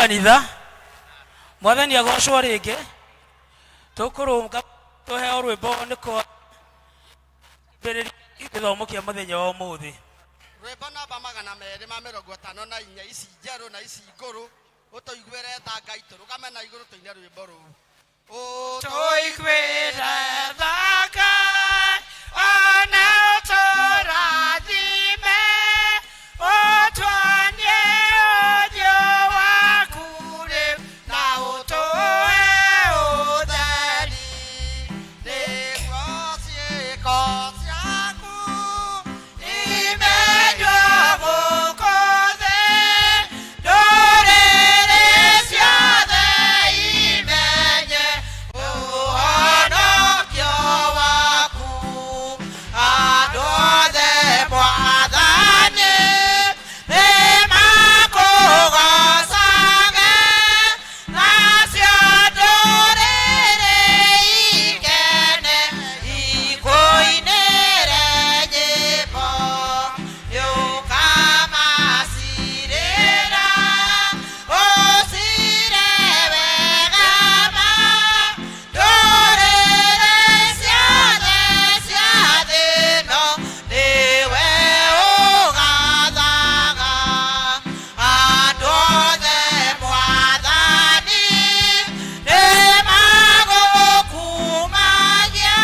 Kanitha, Mwathani agocwo rĩngĩ. Tũkũrũnga tũheo rwĩmbo nĩ kwambĩrĩria gĩthomo kĩa mũthenya wa ũmũthĩ. Rwĩmbo namba 254, ici njerũ na ici ngũrũ, ũtũiguĩre tha Ngai, tũrũgame na igũrũ tũine rwĩmbo rũu. Tũiguĩre tha Ngai, ona ũtũrathime, ũtuonie ũthiũ waku rĩu, na ũtũhe ũtheri. Nĩguo ciĩko ciaku imenywo gũkũ thĩ, ndũrĩrĩ ciothe imenye ũhonokio waku. Andũ othe Mwathani nĩmakũgoocage, nacio ndũrĩrĩ ikene ikũinĩre nyĩmbo. Nĩũkamacirĩra ũcire wega ma, ndũrĩrĩ ciothe cia thĩ ĩno nĩwe ũgathaga. Andũ othe Mwathani nĩmagũkumagia,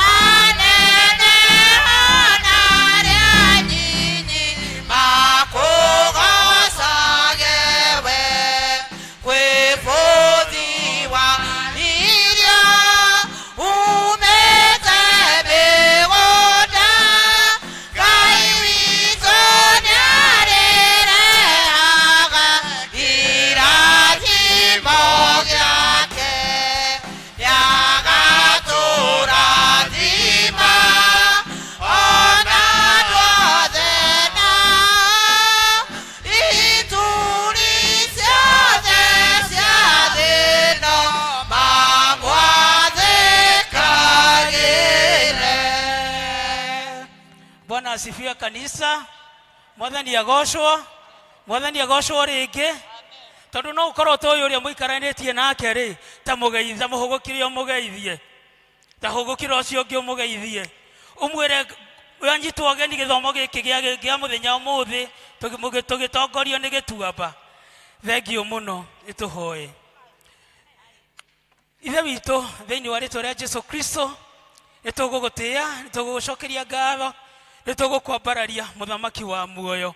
anene ona arĩa anyinyi makũgoocage we. Kwĩ bũthi wa irio umĩte mĩgũnda, Ngai witũ nĩarĩrehaga kĩrathimo gĩake, nĩagatũrathima ona andũ othe na ituri ciothe cia thĩ ĩno mamwathĩkagĩre. Bwana asifiwe kanisa. Mwathani agocwo. Mwathani agocwo rĩngĩ. Tondũ no ũkorwo toĩ ũrĩa mũikaranĩtie nake rĩ, ta mũgeithia, mũhũgũkire ũmũgeithie, ta hũgũkĩra ũcio ũngĩ ũmũgeithie, ũmwĩre wanyitwo ũgeni gĩthomo gĩkĩ gĩa mũthenya ũmũthĩ tũgĩtongorio nĩ Gĩtuamba. Thengiũ mũno. Nĩtũhoe. Ithe witũ, thĩinĩ wa rĩtwa rĩa Jesu Kristo, nĩtũgũgũtĩĩa, nĩtũgũgũcokeria ngatho, nĩtũgũkwambararia mũthamaki wa muoyo.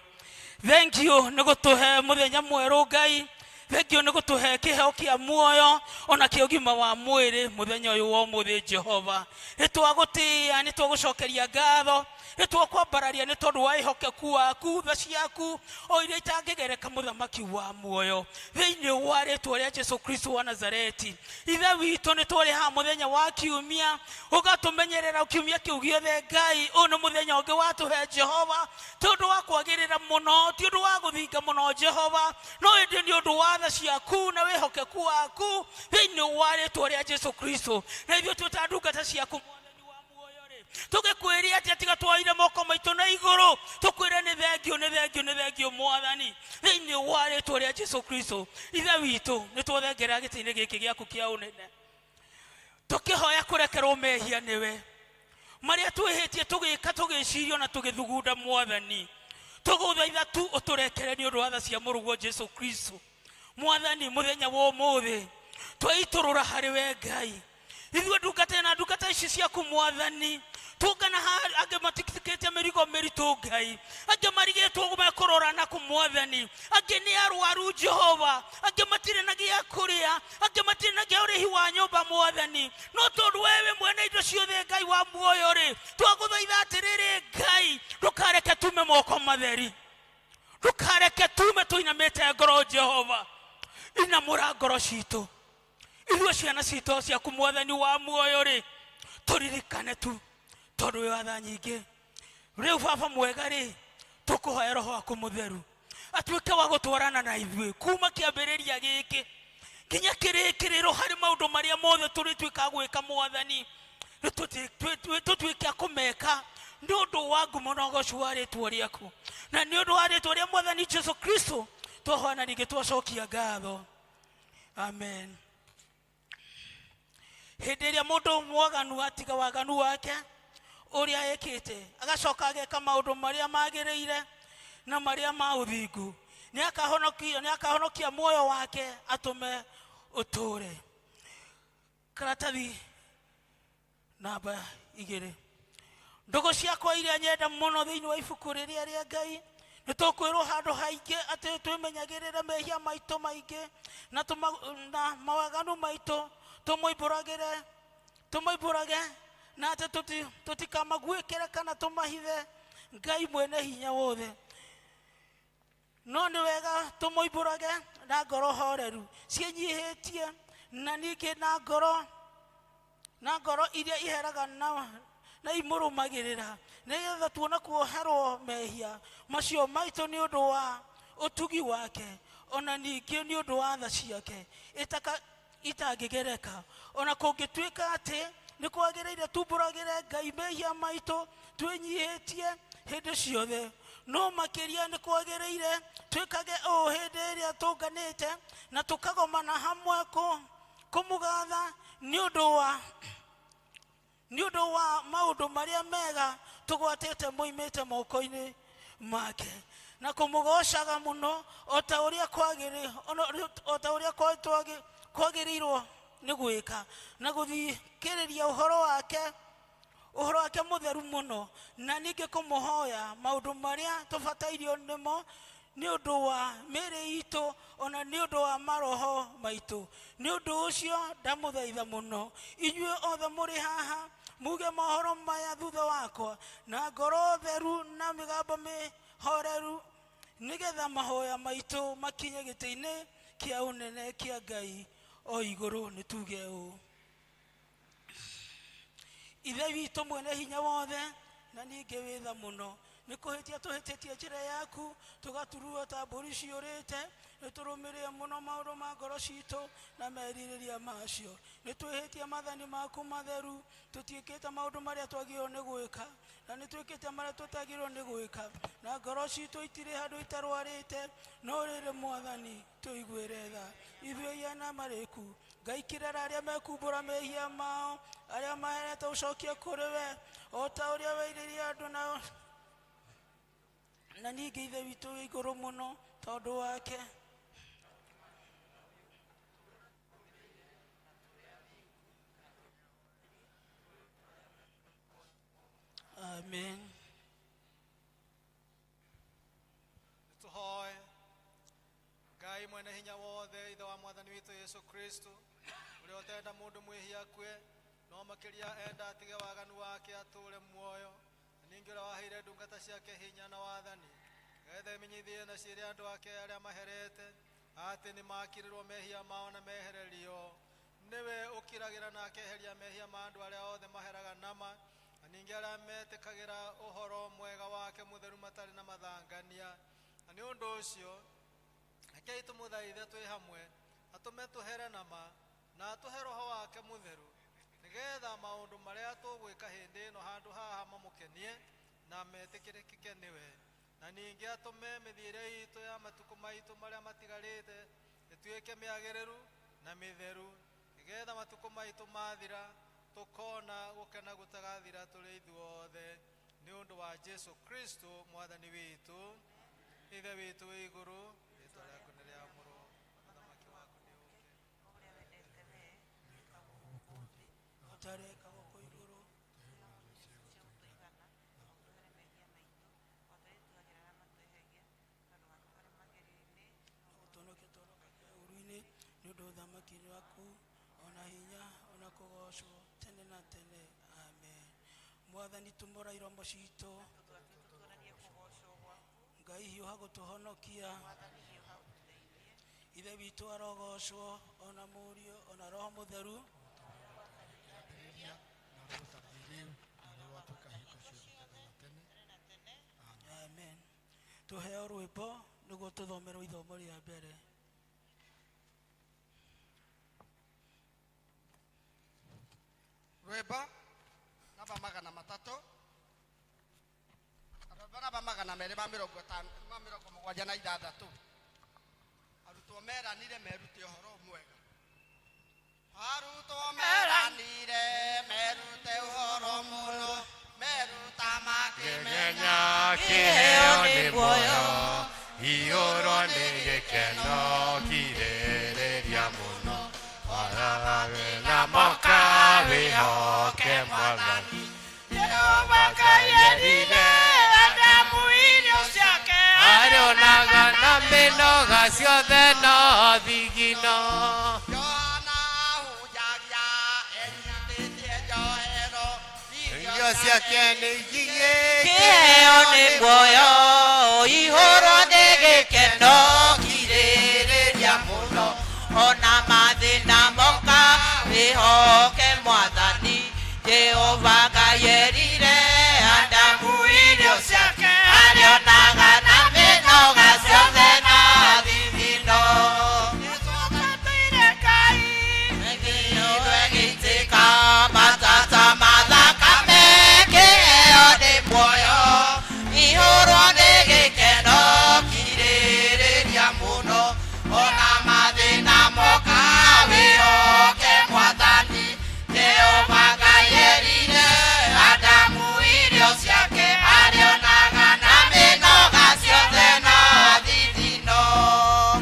Thengiũ nĩ gũtũhe mũthenya mwerũ Ngai, thengiũ nĩ gũtũhe kĩheo kĩa muoyo ona kĩa ũgima wa mwĩrĩ mũthenya ũyũ wa ũmũthĩ. Jehova, nĩtwagũtĩĩa, nĩtwagũcokeria ngatho, nĩtwakwambararia nĩ tondũ wa ĩhokeku waku, tha ciaku o iria itangĩgereka, mũthamaki wa muoyo, thĩinĩ wa rĩtwa rĩa Jesu Kristo wa Nazareti. Ithe witũ, nĩ twarĩ haha mũthenya wa kiumia, ũgatũmenyerera kiumia kĩu gĩothe. Ngai, ũyũ nĩ mũthenya ũngĩ watũhe Jehova, ti ũndũ wa kwagĩrĩra mũno, ti ũndũ wa gũthinga mũno Jehova, no ĩndĩ nĩ ũndũ wa tha ciaku na wĩhokeku waku, thĩinĩ wa rĩtwa rĩa Jesu Kristo. Na ithuĩ twĩ ta ndungata ciaku, Mwathani wa muoyo rĩ, tũgĩkwĩria atĩa tiga twoire moko maitũ na igũrũ tũkwĩre nĩ thengio, nĩ thengio, nĩ thengio Mwathani, thĩinĩ wa rĩtwa rĩa Jesu Kristo. Ithe witũ, nĩ twathengerera gĩtĩ-inĩ gĩkĩ gĩaku kĩa ũnene, tũkĩhoya kũrekerwo mehia nĩwe marĩa twĩhĩtie tũgĩka, tũgĩcirio na tũgĩthugunda. Mwathani, tũgũthaitha tu ũtũrekere nĩ ũndũ wa tha cia mũrũguo Jesu Kristo. Mwathani, mũthenya wa ũmũthĩ tweitũrũra harĩ we Ngai. Ithuĩ ndungata na ndungata ici ciaku, Mwathani, tũngana haha, angĩ matitikĩte mĩrigo mĩritũ Ngai, angĩ marigĩtwo mekũrora naku Mwathani, angĩ nĩ arwaru Jehova, angĩ matirĩ na gĩa kũrĩa, angĩ matirĩ na gĩa ũrĩhi wa nyũmba Mwathani. No tondũ we wĩ mwene indo ciothe, Ngai wa muoyo rĩ, twagũthaitha atĩrĩrĩ Ngai, ndũkareke tume moko matheri, ndũkareke tume tũinamĩte ngoro. Jehova, inamũra ngoro citũ ithuĩ ciana citũ ciaku. Mwathani wa muoyo rĩ, tũririkane tu tondũ wĩ watha nyingĩ. Rĩu Baba mwega rĩ, tũkũhoya Roho waku Mũtheru atuĩke wa gũtwarana na ithuĩ kuma kĩambĩrĩria gĩkĩ nginya kĩrĩkĩrĩro harĩ maũndũ marĩa mothe tũrĩtuĩka gwĩka. Mwathani, tũtuĩke a kũmeka nĩ ũndũ wa ngumo na ũgoci wa rĩtwa rĩaku, na nĩ ũndũ wa rĩtwa rĩa Mwathani Jesu Kristo. Twahoya na ningĩ twacokia ngatho. Amen. Hĩndĩ ĩrĩa mũndũ mwaganu atiga waganu wake ũrĩa ekĩte, agacoka ageka maũndũ marĩa magĩrĩire na marĩa ma ũthingu, nĩ akahonokia muoyo wake atũme ũtũũre. Karatathi namba 2. Ndũgũ ciakwa iria nyenda mũno thĩinĩ wa ibuku rĩrĩa rĩa Ngai, nĩ tũkwĩrwo handũ haingĩ atĩ twĩmenyagĩrĩre mehia maitũ maingĩ na mawaganu maitũ, tũmoimbũrage na atĩ tũtikamaguĩkĩre kana tũmahithe Ngai mwene hinya wothe. No nĩ wega tũmoimbũrage na ngoro horeru ciĩnyihĩtie, na ningĩ na ngoro iria iheraga na imũrũmagĩrĩra, nĩgetha tuone kuoherwo mehia macio maitũ nĩ ũndũ wa ũtugi wake, ona ningĩ nĩ ũndũ wa tha ciake itangĩgereka. Ona kũngĩtuĩka atĩ nĩ kwagĩrĩire tumbũragĩre Ngai mehia maitũ twĩnyihĩtie hĩndĩ ciothe, no makĩria nĩ kwagĩrĩire twĩkage ũũ hĩndĩ ĩrĩa tũnganĩte na tũkagomana hamwe kũmũgatha nĩ ũndũ wa maũndũ marĩa mega tũgwatĩte moimĩte moko-inĩ make, na kũmũgocaga mũno o ta ũrĩa kwagĩrĩirwo nĩ gwĩka, na gũthikĩrĩria ũhoro wake mũtheru mũno, na ningĩ kũmũhoya maũndũ marĩa tũbatairio nĩmo nĩ ũndũ wa mĩĩrĩ itũ, ona nĩ ũndũ wa maroho maitũ. Nĩ ũndũ ũcio ndamũthaitha mũno inyuĩ othe mũrĩ haha muge mohoro maya thutha wakwa na ngoro theru na mĩgambo mĩhoreru, nĩgetha mahoya maitũ makinye gĩtĩ-inĩ kĩa ũnene kĩa Ngai o igũrũ. Nĩ tuge ũũ: Ithe witũ mwene hinya wothe na ningĩ wĩtha mũno, nĩ kũhĩtia tũhĩtĩtie njĩra yaku, tũgaturwo ta mbũri ciũrĩte. Nĩ tũrũmĩrĩre mũno maũndũ ma ngoro citũ na merirĩria macio. Nĩ twĩhĩtie maathani maku matheru. Tũtiĩkĩte maũndũ marĩa twagĩrĩirwo nĩ gwĩka, na nĩ twĩkĩte marĩa tũtagĩrĩirwo nĩ gwĩka, na ngoro citũ itirĩ handũ itarwarĩte. No rĩrĩ, Mwathani, tũiguĩre tha ithuĩ ihana marĩku. Ngai, kĩrera arĩa mekumbũra mehia mao, arĩa maherete ũcokie kũrĩ we, o ta ũrĩa werĩire andũ na ningĩ Ithe witũ wĩ igũrũ mũno tondũ wake. Amen. Tũhoe. Ngai mwene hinya wothe, Ithe wa Mwathani witũ Yesu Kristo, ũrĩa ũtenda mũndũ mwĩhia akue, no makĩria enda atige waganu wake atũũre muoyo, na ningĩ ũrĩa waheire ndungata ciake hinya na wathani getha imenyithie na ciĩre andũ ake arĩa maherete atĩ nĩ makirĩrwo mehia mao na mehererio, nĩwe ũkiragĩra na akeheria mehia ma andũ arĩa othe maheraga nama, na ningĩ arĩa metĩkagĩra ũhoro mwega wake mũtheru matarĩ na mathangania. Na nĩ ũndũ ũcio rekei tũmũthaithe twĩ hamwe atũme tũhere nama na atũhe Roho wake Mũtheru, nĩgetha maũndũ marĩa tũgwĩka hĩndĩ ĩno handũ haha mamũkenie na metĩkĩrĩkĩke nĩwe, na ningĩ atũme mĩthiĩre itũ ya matukũ maitũ marĩa matigarĩte ĩtuĩke mĩagĩrĩru na mĩtheru, nĩgetha matukũ maitũ mathira tũkona gũkena gũtagathira tũrĩ ithuothe, nĩ ũndũ wa Jesu Kristo Mwathani witũ. Ithe witũ wĩ igũrũ, rĩtwa rĩaku nĩ rĩamũrwo, ũthamaki waku nĩ ũke. Ũrĩa wendete wee wĩkagwo gũkũ thĩ. O ta ũrĩa ĩkagwo kũu igũrũ. Cia gũtũigana, na ũtuohere mehia maitũ, o ta ũrĩa tuohagĩra arĩa matwĩhagia, na ndũgatũtware magerio-inĩ, no Ũtũhonokie tũhonokagie ũũru-inĩ, nĩ ũndũ ũthamaki nĩ waku, ona hinya, ona kũgoocwo tene na tene. Amen. Mwathani, tumũra iromo citũ. Tũtũa twitũ tuonanie kũgoocwo gwaku. Ngai, hiũha gũtũhonokia. Mwathani, hiũha ũtũteithie. Ithe witũ arogocwo, ona Mũriũ, ona Roho Mũtheru. Kĩambĩrĩria na ũrĩa gũtariĩ rĩu na ũrĩa gwatuĩka hingo ciothe tene na tene. Amen. Tũheo rwĩmbo nĩguo tũthomerwo ithomo rĩa mbere. Rwĩmbo namba 300, rwĩmbo namba 276. Meranire merute ũhoro mwega. Arutwo meranire merute ũhoro mũno, meruta makĩmenya kĩheo nĩ muoyo, iyũrwo nĩ gĩkeno kirĩrĩria mũno, ona mathĩna moka wĩhoke Mwathani. Jehova Ngai erire Adamu irio ciake arĩonaga na mĩnoga ciothe no thigino. Johana ahunjagia enyitĩtie njohero, Irio ciake nĩ njigĩ Kĩheo nĩ muoyo, ihũrwo nĩ gĩkeno kirĩrĩria mũno, ona mathĩna moka wĩhoke Mwathani. Jehova Ngai erire Adamu irio ciake arĩonaga na mĩnoga ciothe na thithino. Jesũ atatĩire Ngai Ithirwe gĩitĩka matata mathakame, kĩheo nĩ muoyo, ihũrwo nĩ gĩkeno kirĩrĩria mũno, ona mathĩna moka wĩhoke Mwathani. Jehova Ngai erire Adamu irio ciake arĩonaga na mĩnoga ciothe na thithino.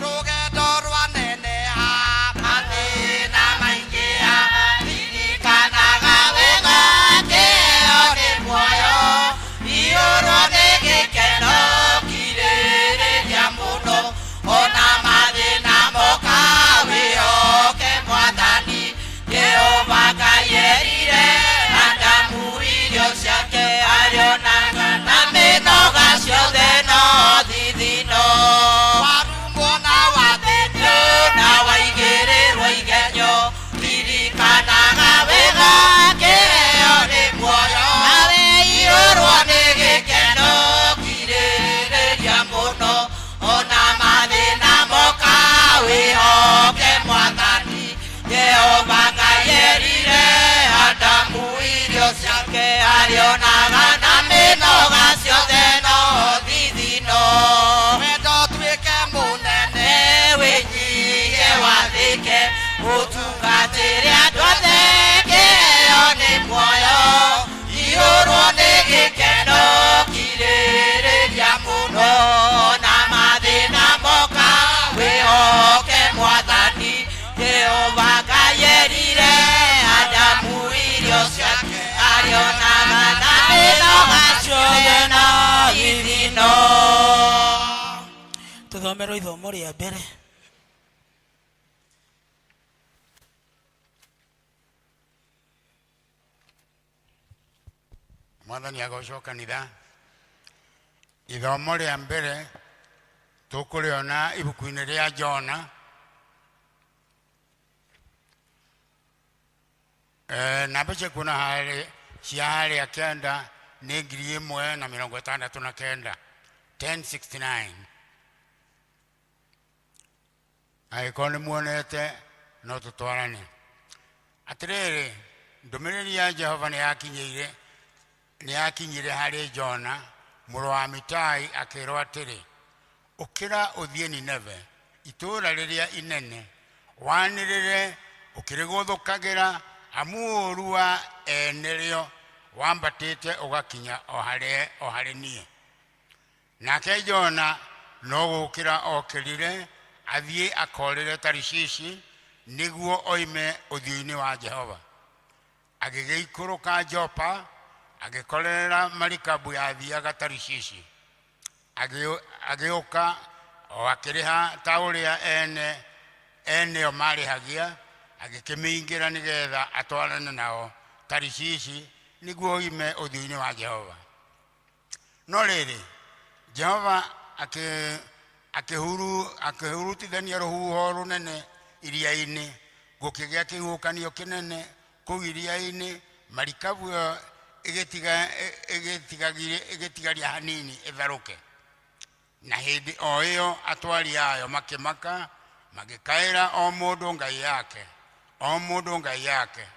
Rũgendo rwaneneha Mathĩna maingĩha, ririkanaga wega kĩheo nĩ muoyo, iyũrwo nĩ gĩkeno kirĩrĩria mũno, ona mathĩna moka wĩhoke Mwathani. Jehova Ngai erire Adamu irio ciake arĩonaga na mĩnoga ciothe no thithino. Warumwo na wathĩnio Na waigĩrĩrwo igenyo, ririkanaga wega kĩheo nĩ muoyo, nawe iyũrwo nĩ gĩkeno kirĩrĩria mũno, ona mathĩna moka wĩhoke Mwathani. Jehova Ngai erire Adamu irio ciake arĩonaga na mĩnoga ciothe no thithino. Wendo tuĩke mũnene Wĩnyihie wathĩke ũtungatĩre andũ othe, kĩheo nĩ muoyo, iyũrwo nĩ gĩkeno kirĩrĩria mũno, ona mathĩna moka wĩhoke Mwathani. Jehova Ngai erire Adamu irio ciake arĩonaga na mĩnoga ciothe na ithino. Tũthomerwo ithomo rĩa mbere. Mwathani agocwo kanitha. Ithomo rĩa mbere tũkũrĩona ibuku-inĩ rĩa Jona. Namba cia kuona harĩ cia harĩa kenda nĩ 1069, 1069. Angĩkorwo nĩ muonete no tũtwarane. Atĩrĩrĩ, ndũmĩrĩri ya Jehova nĩ yakinyĩire nĩ yakinyire harĩ Jona mũrũ wa Amitai, akĩrwo atĩrĩ, ũkĩra ũthiĩ Nineve, itũũra rĩrĩa inene, wanĩrĩre ũkĩrĩgũthũkagĩra, amu ũũru wa ene rĩo wambatĩte ũgakinya o harĩ niĩ. Nake Jona no gũkĩra okĩrire athiĩ akorĩre Tarishishi nĩguo oime ũthiũ-inĩ wa Jehova. Agĩgĩikũrũka Jopa, agĩkorerera marikabu yathiaga Tarishishi. Agĩũka o akĩrĩha ta ũrĩa ene o marĩhagia, agĩkĩmĩingĩra nĩgetha atwarane nao Tarishishi nĩguo oime ũthiũ-inĩ wa Jehova. No rĩrĩ, Jehova akĩhurutithania rũhuho rũnene iria-inĩ, gũkĩgĩa kĩhuhũkanio kĩnene kũu iria-inĩ, marikabu ĩyo ĩgĩtigaria hanini ĩtharũke. Na hĩndĩ o ĩyo atwari ayo makĩmaka, magĩkaĩra o mũndũ ngai yake, o mũndũ ngai yake.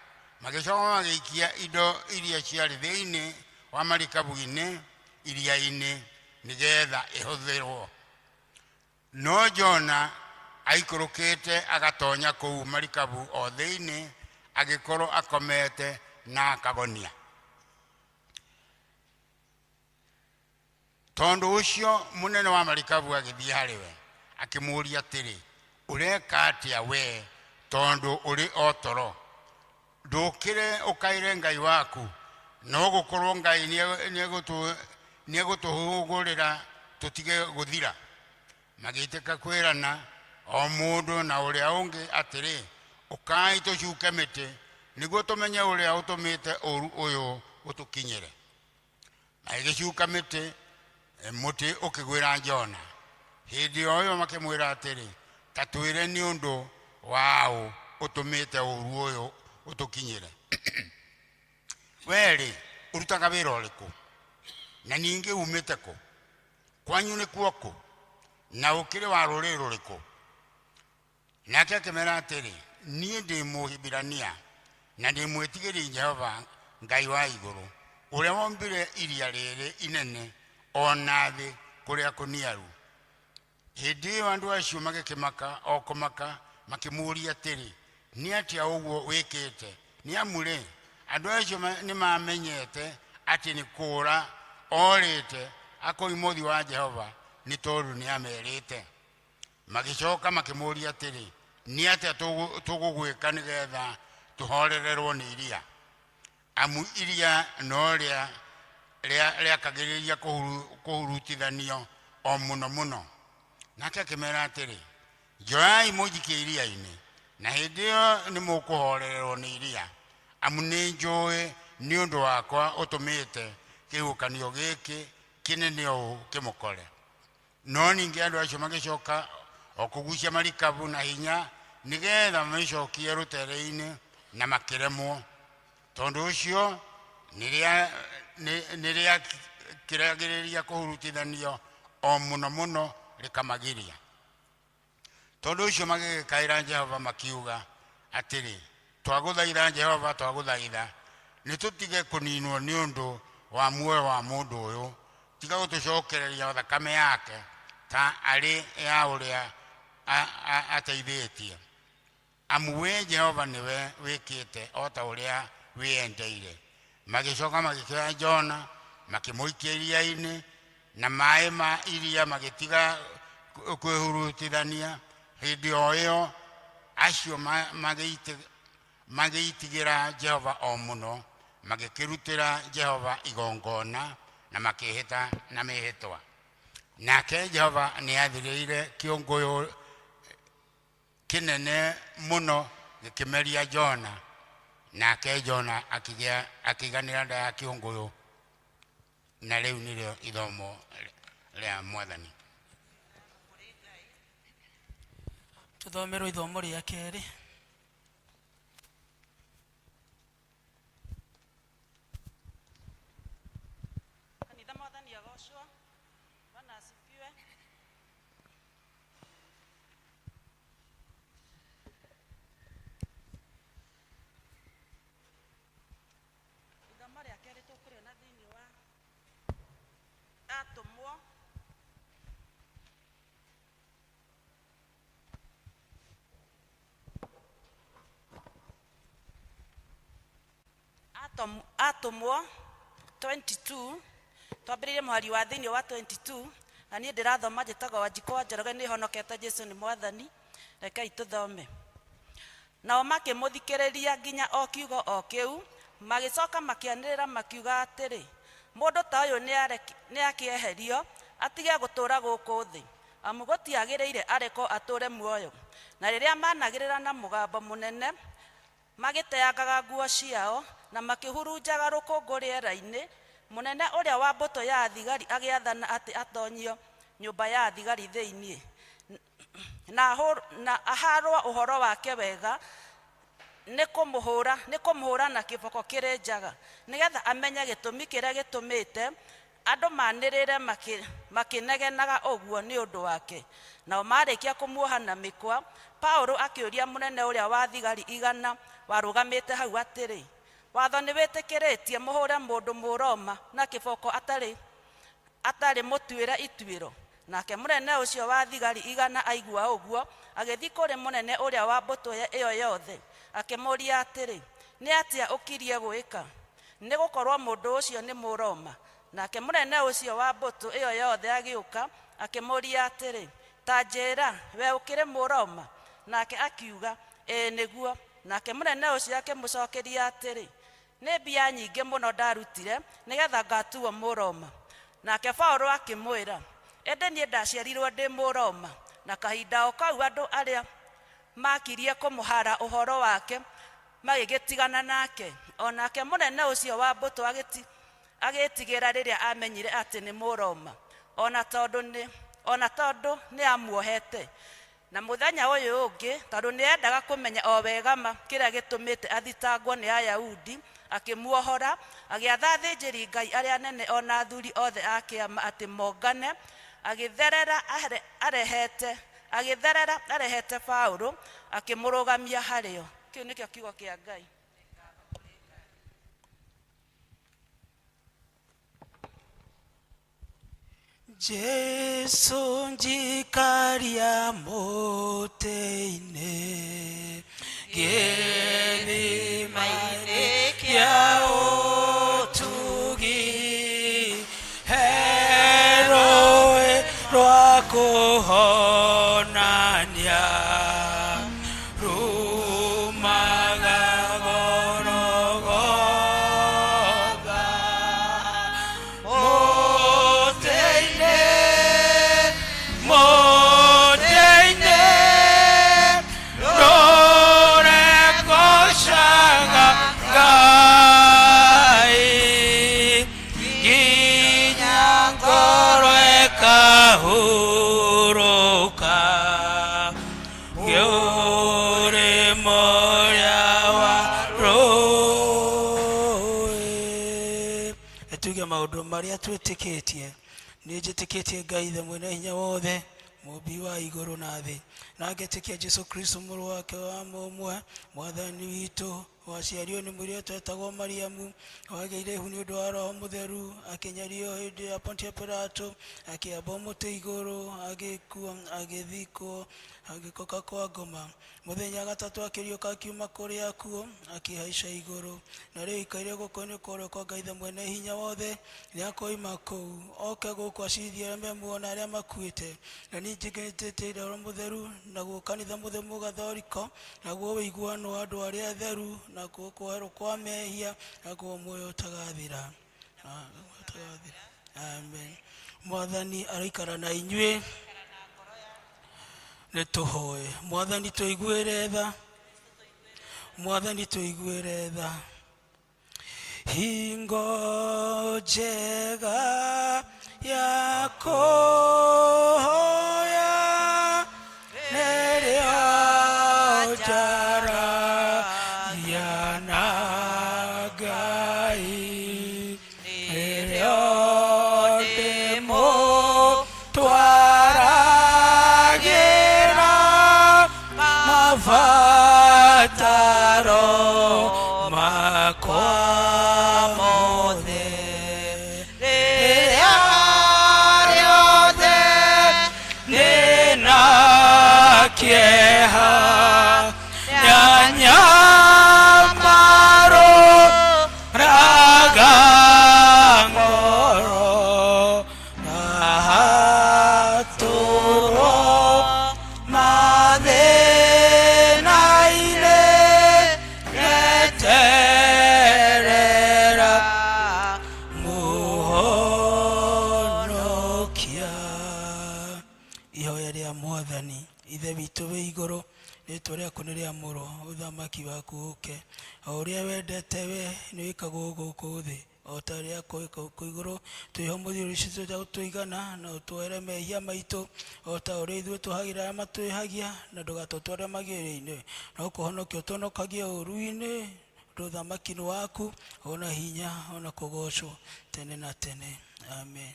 Magĩcoka magĩikia indo iria ciarĩ thĩinĩ wa marikabu-inĩ iria-inĩ nĩgetha ĩhũthĩrwo. No Jona Aikũrũkĩte agatonya kũu marikabu o thĩinĩ, agĩkorwo akomete na akagonia. Tondũ ũcio mũnene wa marikabu agĩthiĩ harĩ we, akĩmũũria atĩrĩ, ũreka atĩa wee tondũ ũrĩ o toro? Ndũkĩre ũkaĩre Ngai waku, no gũkorwo Ngai nĩegũtũhũgũrĩra tũtige gũthira. Magĩitĩka kwĩrana o mũndũ na ũrĩa ũngĩ atĩrĩ, ũkai tũcuke mĩtĩ nĩguo tũmenye ũrĩa ũtũmĩte ũũru ũyũ ũtũkinyĩre. Magĩgĩcuka mĩtĩ, mũtĩ ũkĩgwĩra Jona. Hĩndĩ o ĩyo makĩmwĩra atĩrĩ, ta twĩre nĩ ũndũ waũ ũtũmĩte ũũru ũyũ ũtũkinyĩre. Wee-rĩ, ũrutaga wĩra ũrĩkũ? Na ningĩ uumĩte kũ? Kwanyu nĩ kuo kũ? Na ũkĩrĩ wa rũrĩrĩ rũrĩkũ? Nake akĩmera atĩrĩ, niĩ ndĩ Mũhibirania, na ndĩ mwĩtigĩri Jehova Ngai wa igũrũ, ũrĩa wombire iria rĩrĩ inene o na thĩ kũrĩa kũniaru. Hĩndĩ ĩyo andũ acio magĩkĩmaka o kũmaka, makĩmũũria atĩrĩ, nĩ atĩa ũguo wĩkĩte? Nĩ amu-rĩ, andũ acio nĩmamenyete atĩ nĩ kũũra orĩte akoima ũthiũ wa Jehova, nĩ tondũ nĩamerĩte. Magĩcoka makĩmũũria atĩrĩ, nĩ atĩa tũgũgwĩka nĩgetha tũhorererwo nĩ iria? Amu iria no rĩakagĩrĩria kũhurutithanio o mũno mũno. Nake akĩmera atĩrĩ, njoyai mũnjikie iria-inĩ, na hĩndĩ ĩyo nĩmũkũhorererwo nĩ iria, amu nĩ njũĩ nĩ ũndũ wakwa ũtũmĩte kĩhuhũkanio gĩkĩ kĩnene ũũ kĩmũkore. No ningĩ andũ acio magĩcoka o kũgucia marikabu na hinya nĩgetha mamĩcokie rũtere-inĩ, na makĩremwo. Tondũ ũcio nĩrĩakĩragĩrĩria kũhurutithanio o mũno mũno rĩkamagiria. Tondũ ũcio magĩgĩkaĩra Jehova makiuga atĩrĩ, twagũthaitha Jehova, twagũthaitha, nĩtũtige kũninwo nĩ ũndũ wa muoyo wa mũndũ ũyũ, tiga gũtũcokereria thakame yake ta arĩ ya ũrĩa ateithĩtie. Amu we Jehova nĩwe wĩkĩte o ta ũrĩa wĩyendeire. Magĩcoka magĩkĩoya Jona makĩmũikia iria-inĩ, na maĩ ma iria magĩtiga kwĩhurutithania. Hĩndĩ o ĩyo acio magĩitigĩra Jehova o mũno, magĩkĩrutĩra Jehova igongona na makĩĩhĩta na mĩĩhĩtwa. Nake Jehova nĩathirĩire kĩũngũyũ kĩnene mũno gĩkĩmeria Jona, nake Jona akĩiganĩra nda ya kĩũngũyũ. Na rĩu nĩrĩo ithomo rĩa Mwathani. Tũthomerwo ithomo rĩa kerĩ. Kanitha Mwathani agocwo. Bwana asifiwe. Ithomo rĩa kerĩ tũkũrĩona thĩinĩ wa Atũmwo Atũmwo 22, twambĩrĩrie mũhari wa thĩinĩ wa 22, na niĩ ndĩrathoma njĩtagwo Wanjikũ wa Njoroge, nĩhonokete Jesũ nĩ Mwathani. Rekei tũthome. Nao makĩmũthikĩrĩria nginya o kiugo o kĩu, magĩcoka makĩanĩrĩra makiuga atĩrĩ, mũndũ ta ũyũ nĩakĩeherio, atige gũtũũra gũkũ thĩ, amu gũtiagĩrĩire arekwo atũũre muoyo. Na rĩrĩa managĩrĩra na mũgambo mũnene, magĩteangaga nguo ciao na makĩhurunjaga rũkũngũ rĩera-inĩ, mũnene ũrĩa wa mbũtũ ya athigari agĩathana atĩ atonyio nyũmba ya athigari thĩinĩ, na aharwo ũhoro wake wega nĩ kũmũhũra na kĩboko kĩrĩ njaga, nĩgetha amenye gĩtũmi kĩrĩa gĩtũmĩte andũ manĩrĩre makĩnegenaga ũguo nĩ ũndũ wake. Nao marĩkia kũmuoha na mĩkwa, Paũlũ akĩũria mũnene ũrĩa wa thigari igana warũgamĩte hau atĩrĩ, watho nĩwĩtĩkĩrĩtie mũhũre mũndũ Mũroma na kĩboko atarĩ mũtuĩre ituĩro? Nake mũnene ũcio wa thigari igana aigua ũguo, agĩthiĩ kũrĩ mũnene ũrĩa wa mbũtũ ĩyo yothe, akĩmũũria atĩrĩ, nĩ atĩa ũkirie gwĩka? Nĩ gũkorwo mũndũ ũcio nĩ Mũroma. Nake mũnene ũcio wa mbũtũ ĩyo yothe agĩũka, akĩmũũria atĩrĩ, ta njĩĩra, we ũkĩrĩ Mũroma? Nake akiuga, ĩĩ nĩguo. Nake mũnene ũcio akĩmũcokeria atĩrĩ, nĩ mbia nyingĩ mũno ndarutire nĩgetha ngatuo Mũroma. Nake Paũlũ akĩmwĩra, ĩndĩ niĩ ndaciarirwo ndĩ Mũroma. Na kahinda o kau andũ arĩa makirie kũmũhara ũhoro wake magĩgĩtigana nake. O nake mũnene ũcio wa mbũtũ agĩtigĩra rĩrĩa amenyire atĩ nĩ Mũroma, ona tondũ nĩ amuohete. Na mũthenya ũyũ ũngĩ, tondũ nĩ endaga kũmenya o wega ma kĩrĩa gĩtũmĩte athitangwo nĩ Ayahudi, akĩmuohora, agĩatha athĩnjĩri Ngai arĩa anene ona athuri othe a kĩama atĩ mongane, agĩtherera arehete Paũlũ, akĩmũrũgamia harĩo. Kĩu nĩkĩo kiugo kĩa Ngai. Jesu njikaria mũtĩ-inĩ, gĩthima-inĩ kĩa ũtugi, he rũĩ rwa kũhonania, rumaga Golgotha. Mũtĩ-inĩ, mũtĩ-inĩ, rũregocaga Ngai, nginya ngoro ĩkahurũka, ngĩũrĩmo ũrĩa wa rũĩ. Tuge maũndũ marĩa twĩtĩkĩtie. Nĩ njĩtĩkĩtie Ngai Ithe mwene hinya wothe, mũũmbi wa igũrũ na thĩ, na ngetĩkia Jesũ Kristo mũrũ wake wa mũmwe, mwathani witũ, waciarirwo nĩ mũirĩtu wetagwo Mariamu, wagĩire ihu nĩ ũndũ wa Roho Mũtheru, akĩnyarirwo hĩndĩ ya Pontio Pilato, akĩambwo mũtĩ igũrũ, agĩkua, agĩthikwo, agĩkoka kwa ngoma. Mũthenya gatatũ akĩriũka akiuma kũrĩ akuũ, akĩhaica igũrũ, na rĩu aikaire guoko-inĩ kwa ũrĩo kwa Ngai Ithe mwene hinya wothe. Nĩakoima kũu oke gũkũ acirithie arĩa me muoyo na arĩa makuĩte. Na niĩ njĩtĩkĩtie Roho Mũtheru, naguo kanitha mũtheru Mũgathoriko, naguo ũiguano wa andũ arĩa atheru, nakuo kuoherwo kwa mehia, naguo muoyo ũtagathira. Amen. Mwathani aroikara na inyuĩ. Nĩ tũhoe. Mwathani tũiguĩre tha. Mwathani tũiguĩre tha. Hingo njega ya kũhoya nĩrĩo njaragia na Ngai, nĩrĩo ndĩmũtwaragĩra mabataro makwa mothe. Rĩrĩa rĩothe ndĩna kĩeha, nyanyamarũraga ngoro, ndahatũrwo mathĩna-inĩ, ngeterera mũhonokia. Ihoya rĩa Mwathani. Ithe witũ wĩ igũrũ, rĩtwa rĩaku nĩ rĩamũrwo, ũthamaki waku ũke, o ũrĩa wendete we nĩ wĩkagwo gũkũ thĩ o ta ũrĩa kwĩkagwo igũrũ. Twĩhe ũmũthĩ irio citũ cia gũtũigana, na ũtuohere mehia maitũ o ta ũrĩa ithuĩ tũhagĩra arĩa matwĩhagia, na ndũgatũtware magerio-inĩ, no kũhonokia ũtũhonokagie ũũru-inĩ. Ũthamaki nĩ waku, ona hinya, ona kũgoocwo tene na tene. Amen.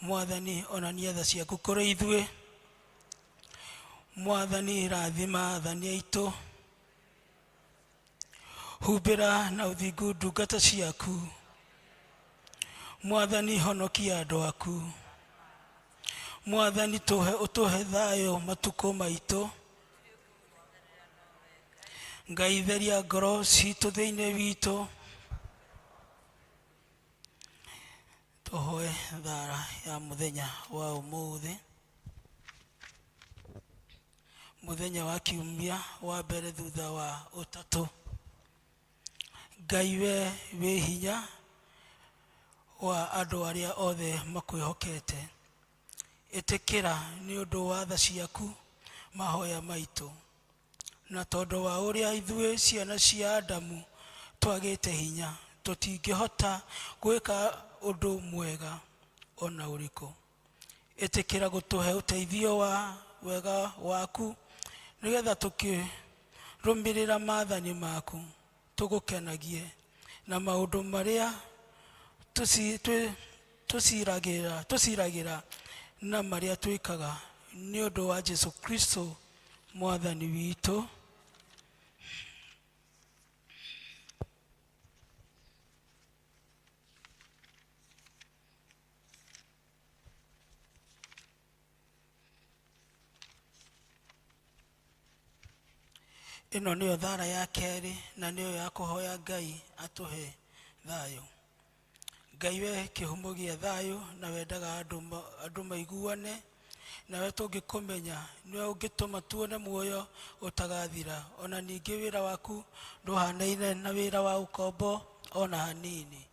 Mwathani, onania tha ciaku kũrĩ ithuĩ. Mwathani, rathima athani aitũ, humbĩra na ũthingu ndungata ciaku. Mwathani, honokia andũ aku. Mwathani tũhe ũtũhe thayũ matukũ maitũ. Ngai theria ngoro citũ thĩinĩ witũ. Tũhoe thara ya mũthenya wa ũmũthĩ, mũthenya wa kiumia wa mbere thutha wa ũtatũ. Ngai we wĩ hinya wa andũ arĩa othe makwĩhokete, ĩtĩkĩra nĩ ũndũ wa tha ciaku mahoya maitũ, na tondũ wa ũrĩa ithuĩ ciana cia Adamu twagĩte hinya, tũtingĩhota gwĩka ũndũ mwega ona ũrĩkũ. Ĩtĩkĩra gũtũhe ũteithio wa wega waku, nĩgetha tũkĩrũmĩrĩra maathani maku tũgũkenagie, na maũndũ marĩa tũciragĩra na marĩa twĩkaga, nĩ ũndũ wa Jesu Kristo Mwathani witũ. Ĩno nĩyo thara ya kerĩ na nĩyo ya kũhoya Ngai atũhe thayũ. Ngai we kĩhumo gĩa thayũ na wendaga andũ maiguane, nawe tũngĩkũmenya nĩwe ũngĩtũma tuone muoyo ũtagathira. Ona ningĩ wĩra waku ndũhanaine na wĩra wa ũkombo ona hanini.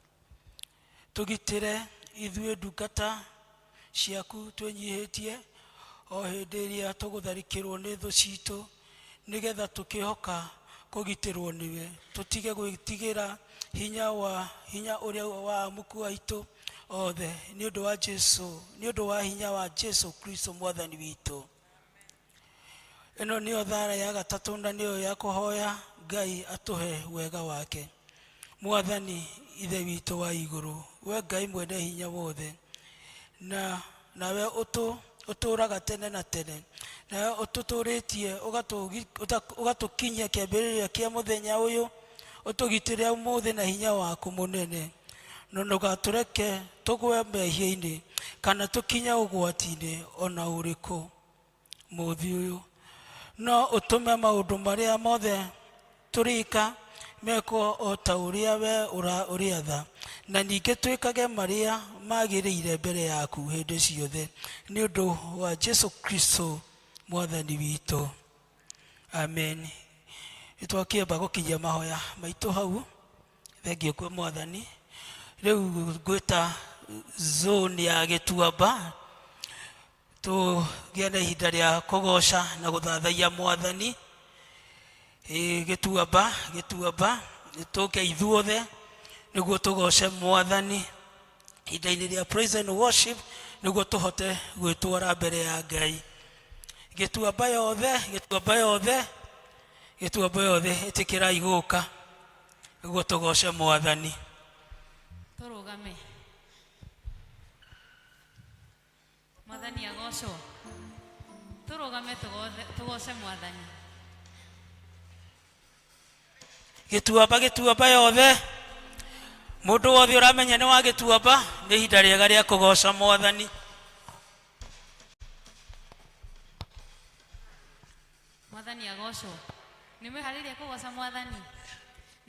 Tũgitĩre ithuĩ ndungata ciaku twĩnyihĩtie o hĩndĩ ĩrĩa tũgũtharĩkĩrwo nĩ thũ citũ, nĩgetha tũkĩhoka kũgitĩrwo nĩwe, tũtige gwĩtigĩra hinya wa hinya ũrĩa wa amuku aitũ othe, nĩ ũndũ wa Jesu, nĩ ũndũ wa hinya wa Jesu Kristo Mwathani witũ. Ĩno nĩyo thara ya gatatũ na nĩyo ya kũhoya Ngai atũhe wega wake. Mwathani Ithe witũ wa igũrũ, we Ngai mwene hinya wothe, na nawe ũtũũraga tene na tene, nawe ũtũtũũrĩtie ũgatũkinyia kĩambĩrĩria kĩa mũthenya ũyũ, ũtũgitĩre ũmũthĩ na hinya waku mũnene, na ndũgatũreke tũgwe mehia-inĩ kana tũkinye ũgwati-inĩ ona ũrĩkũ mũthĩ ũyũ, no ũtũme maũndũ marĩa mothe tũrĩka mekwo o ta ũrĩa we ũrĩatha, na ningĩ twĩkage marĩa magĩrĩire mbere yaku hĩndĩ ciothe, nĩ ũndũ wa Jesu Kristo Mwathani witũ. Amen. Nĩtwakĩamba gũkinyia mahoya maitũ hau. Thengiũ kwĩ Mwathani. Rĩu ngwĩta zone ya Gĩtuamba tũgĩe na ihinda rĩa kũgoca na gũthathaiya Mwathani. Gĩtuamba, Gĩtuamba, tũke ithuothe nĩguo tũgoce Mwathani ihinda-inĩ rĩa praise and worship, nĩguo tũhote gwĩtwara mbere ya Ngai. Gĩtuamba yothe, Gĩtuamba yothe, Gĩtuamba yothe, ĩtĩkĩrai gũka nĩguo tũgoce Mwathani. Tũrũgame. Mwathani agocwo. Tũrũgame tũgoce Mwathani. Gĩtuamba, Gĩtuamba yothe, mũndũ wothe ũramenya nĩ wa Gĩtuamba, nĩ ihinda rĩega rĩa kũgoca Mwathani. Mwathani agocwo. Nĩ mwĩharĩirie kũgoca Mwathani?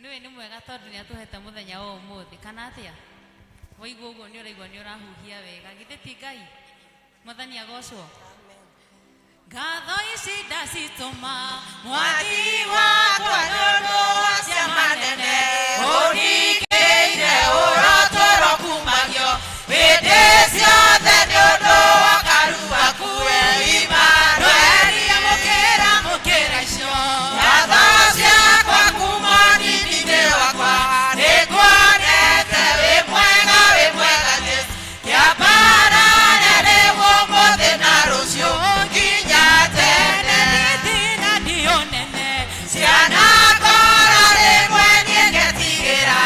Nĩũĩ nĩ mwega tondũ nĩ atũhete mũthenya wa ũmũthĩ, kana atĩa? Waigua ũguo nĩ ũraigua nĩ ũrahuhia wega, githĩ ti Ngai? Mwathani agocwo. Ngatho ici ndacitũma Mwathi wakwa nĩ ũndũ wa ciama nene, ũningĩire ũrotũro kumagio hĩndĩ ciothe nĩ ũndũ wa karu waku we Imanueli. Mũkĩra, mũkĩra icio ngatho ciakwa kuma nini-inĩ wakwa, nĩnguonete wĩ mwega, wĩ mwega Jesũ, kĩambarare rĩu ũmũthĩ na rũciũ nginya tene. Thĩna ndio nene cianakora rĩmwe niĩ ngetigĩra,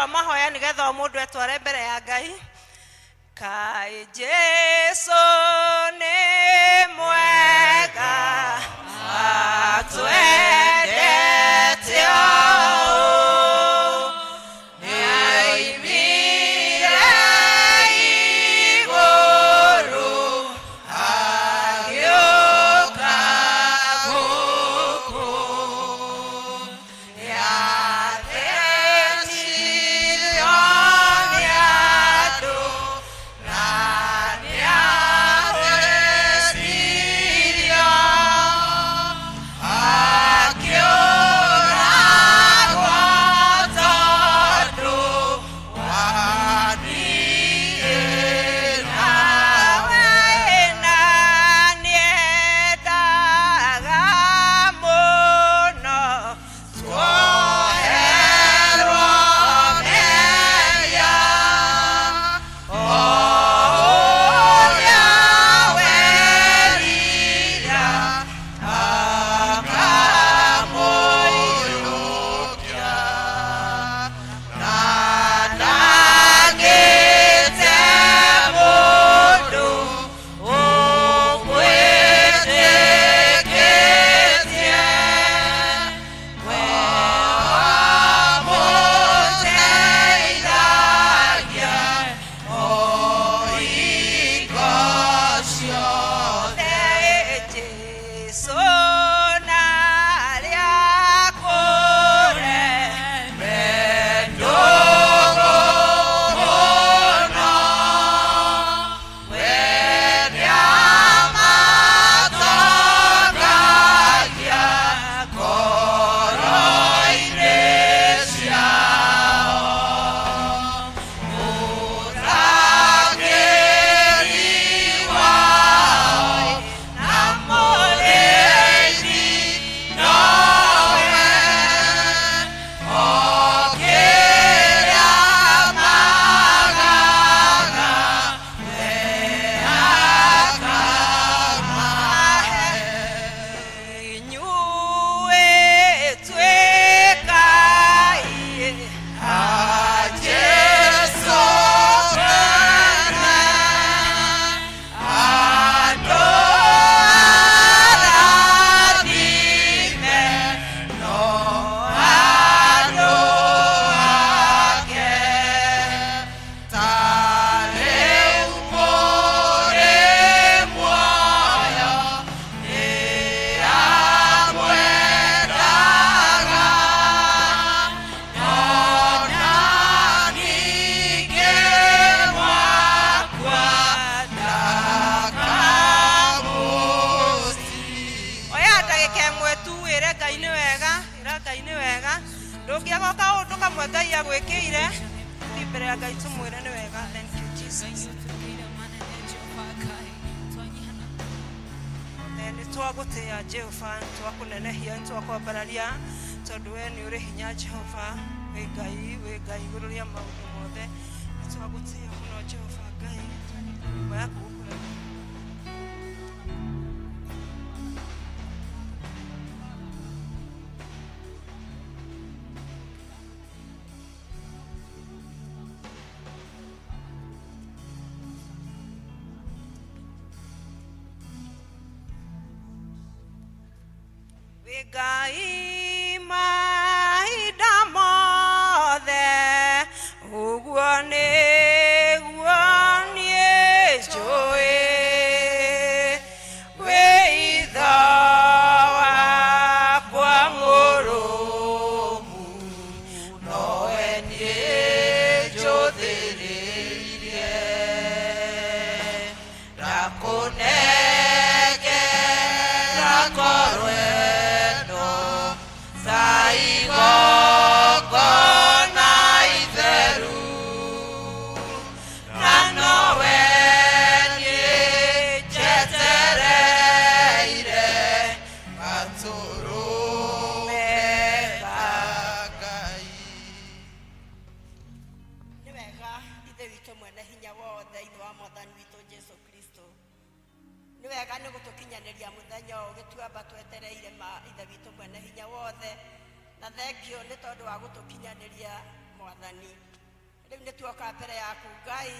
Wa mahoya nĩgetha o mũndũ etware mbere ya Ngai. Kaĩ Jesu nĩ mwega, atwendete ũũ, nĩoimire igũrũ agĩũka gũkũ, nĩathĩnirio nĩ andũ na nĩathecirio, akĩũragwo tondũ wa niĩ nawe, na nĩendaga mũno tuoherwo mehia, o ũrĩa werira akamũiyũkia, na ndangĩte mũndũ ũmwĩtĩkĩtie, we amũteithagia o hingo ciothe. Jesu narĩa kũreme ndũgũ mũno, we nĩamatongagia ngoro-inĩ ciao, Mũrangĩri wao na mũrĩithi nowe, o kĩrĩa magaga we akamahe. Inyuĩ tuĩkai a Jesu kana andũ arathime, no andũ ake, ta rĩu mũrĩ muoyo nĩamwendaga, ona ningĩ mwakua ndakamuti. Oya ndagĩka ĩmwe tu wĩre Ngai nĩ wega, ĩra Ngai nĩ wega. Ndũngĩaga kaũndũ kamwe Ngai agwĩkĩire, thiĩ mbere ya Ngai tũmwĩre nĩ wega. Thank you, Jesus. Nĩ twagũtĩĩa Jehova, nĩ twakũnenehia, nĩ twakwambararia, tondũ we nĩ ũrĩ hinya Jehova, wĩ Ngai, wĩ Ngai igũrũ rĩa maũndũ mothe. Nĩ twagũtĩĩa mũno Jehova Ngai, nyũmba yaku gũkũra. Wĩ Ngai mahinda mothe, ũguo nĩguo niĩ njũĩ, wĩ itho wakwa mũrũmu, nowe niĩ njũthĩrĩirie, ndakũnengera ngoro ĩno ta igongona itheru, na nowe niĩ njetereire gatũrũme ka Ngai. Nĩ wega Ithe witũ mwene hinya wothe, Ithe wa Mwathani witũ Jesu Kristo, nĩ wega nĩ gũtũkinyanĩria mũthenya ũyũ gĩtuamba twetereire ma Ithe witũ mwene hinya wothe, na thengio nĩ tondũ wa gũtũkinyanĩria Mwathani. Rĩu nĩ tuoka mbere yaku Ngai,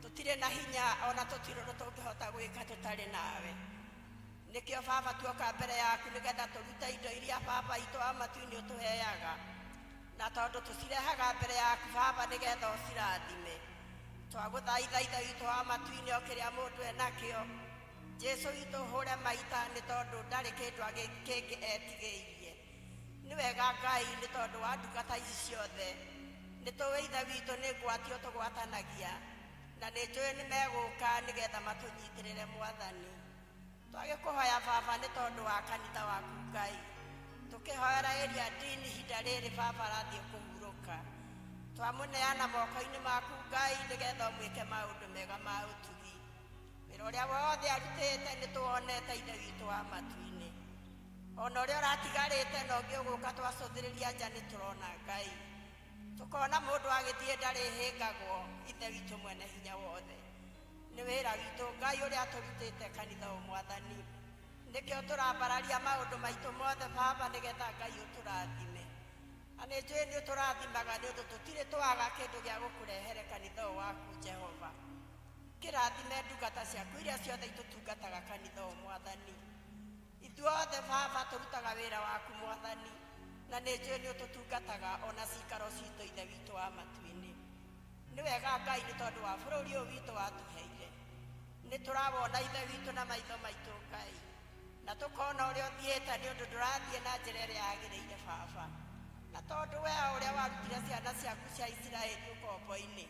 tũtirĩ na hinya ona tũtirĩ ũndũ tũngĩhota gwĩka tũtarĩ nawe. Nĩkĩo Baba tuoka mbere yaku nĩgetha tũrute indo iria Baba itũ wa matu-inĩ ũtũheaga, na tondũ tũcirehaga mbere yaku Baba nĩgetha ũcirathime. Twagũthaitha Ithe witũ wa matu-inĩ o kĩrĩa mũndũ enakĩo, Jesu witũ hũre maita nĩ tondũ ndarĩ kĩndũ kĩngĩ etigĩirie. Nĩ wega Ngai nĩ tondũ wa ndungata ici ciothe, nĩ tũĩ Ithe witũ nĩ ngwatio tũgwatanagia, na nĩ njũĩ nĩ megũka nĩgetha matũnyitĩrĩre Mwathani. Twagĩkũhoya Baba nĩ tondũ wa kanitha waku Ngai, tũkĩhoera ĩrĩa ndini ihinda rĩrĩ Baba arathiĩ kũhurũka. Twamũneana moko-inĩ maku Ngai nĩgetha ũmwĩke maũndũ mega ma ũtugi. Wĩra ũrĩa wothe arutĩte nĩ tũwonete Ithe witũ wa matu-inĩ. Ona ũrĩa ũratigarĩte na ũngĩ ũgũka twacũthĩrĩria nja nĩ tũrona Ngai. Tũkona mũndũ agĩthiĩ ndarĩ hĩngagwo Ithe witũ mwene hinya wothe. Nĩ wĩra witũ Ngai ũrĩa tũrutĩte kanitha ũyũ Mwathani. Nĩkĩo tũrambararia maũndũ maitũ mothe Baba nĩgetha Ngai ũtũrathime. Na nĩ njũĩ nĩ ũtũrathimaga nĩ ũndũ tũtirĩ twaga kĩndũ gĩa gũkũrehere kanitha ũyũ waku Jehova. Kĩrathime ndungata ciaku iria ciothe itũtungataga kanitha ũyũ Mwathani. Ithuothe Baba tũrutaga wĩra waku Mwathani, na nĩ njũĩ nĩ ũtũtungataga ona cikaro citũ Ithe witũ wa matu-inĩ. Nĩ wega Ngai nĩ tondũ wa bũrũri ũyũ witũ watũheire. Nĩ tũrawona Ithe witũ na maitho maitũ Ngai, na tũkona ũrĩa ũthiĩte nĩ ũndũ ndũrathiĩ na njĩra ĩrĩa yagĩrĩire Baba. Na tondũ we o ũrĩa warutire ciana ciaku cia Isiraeli ũkombo-inĩ,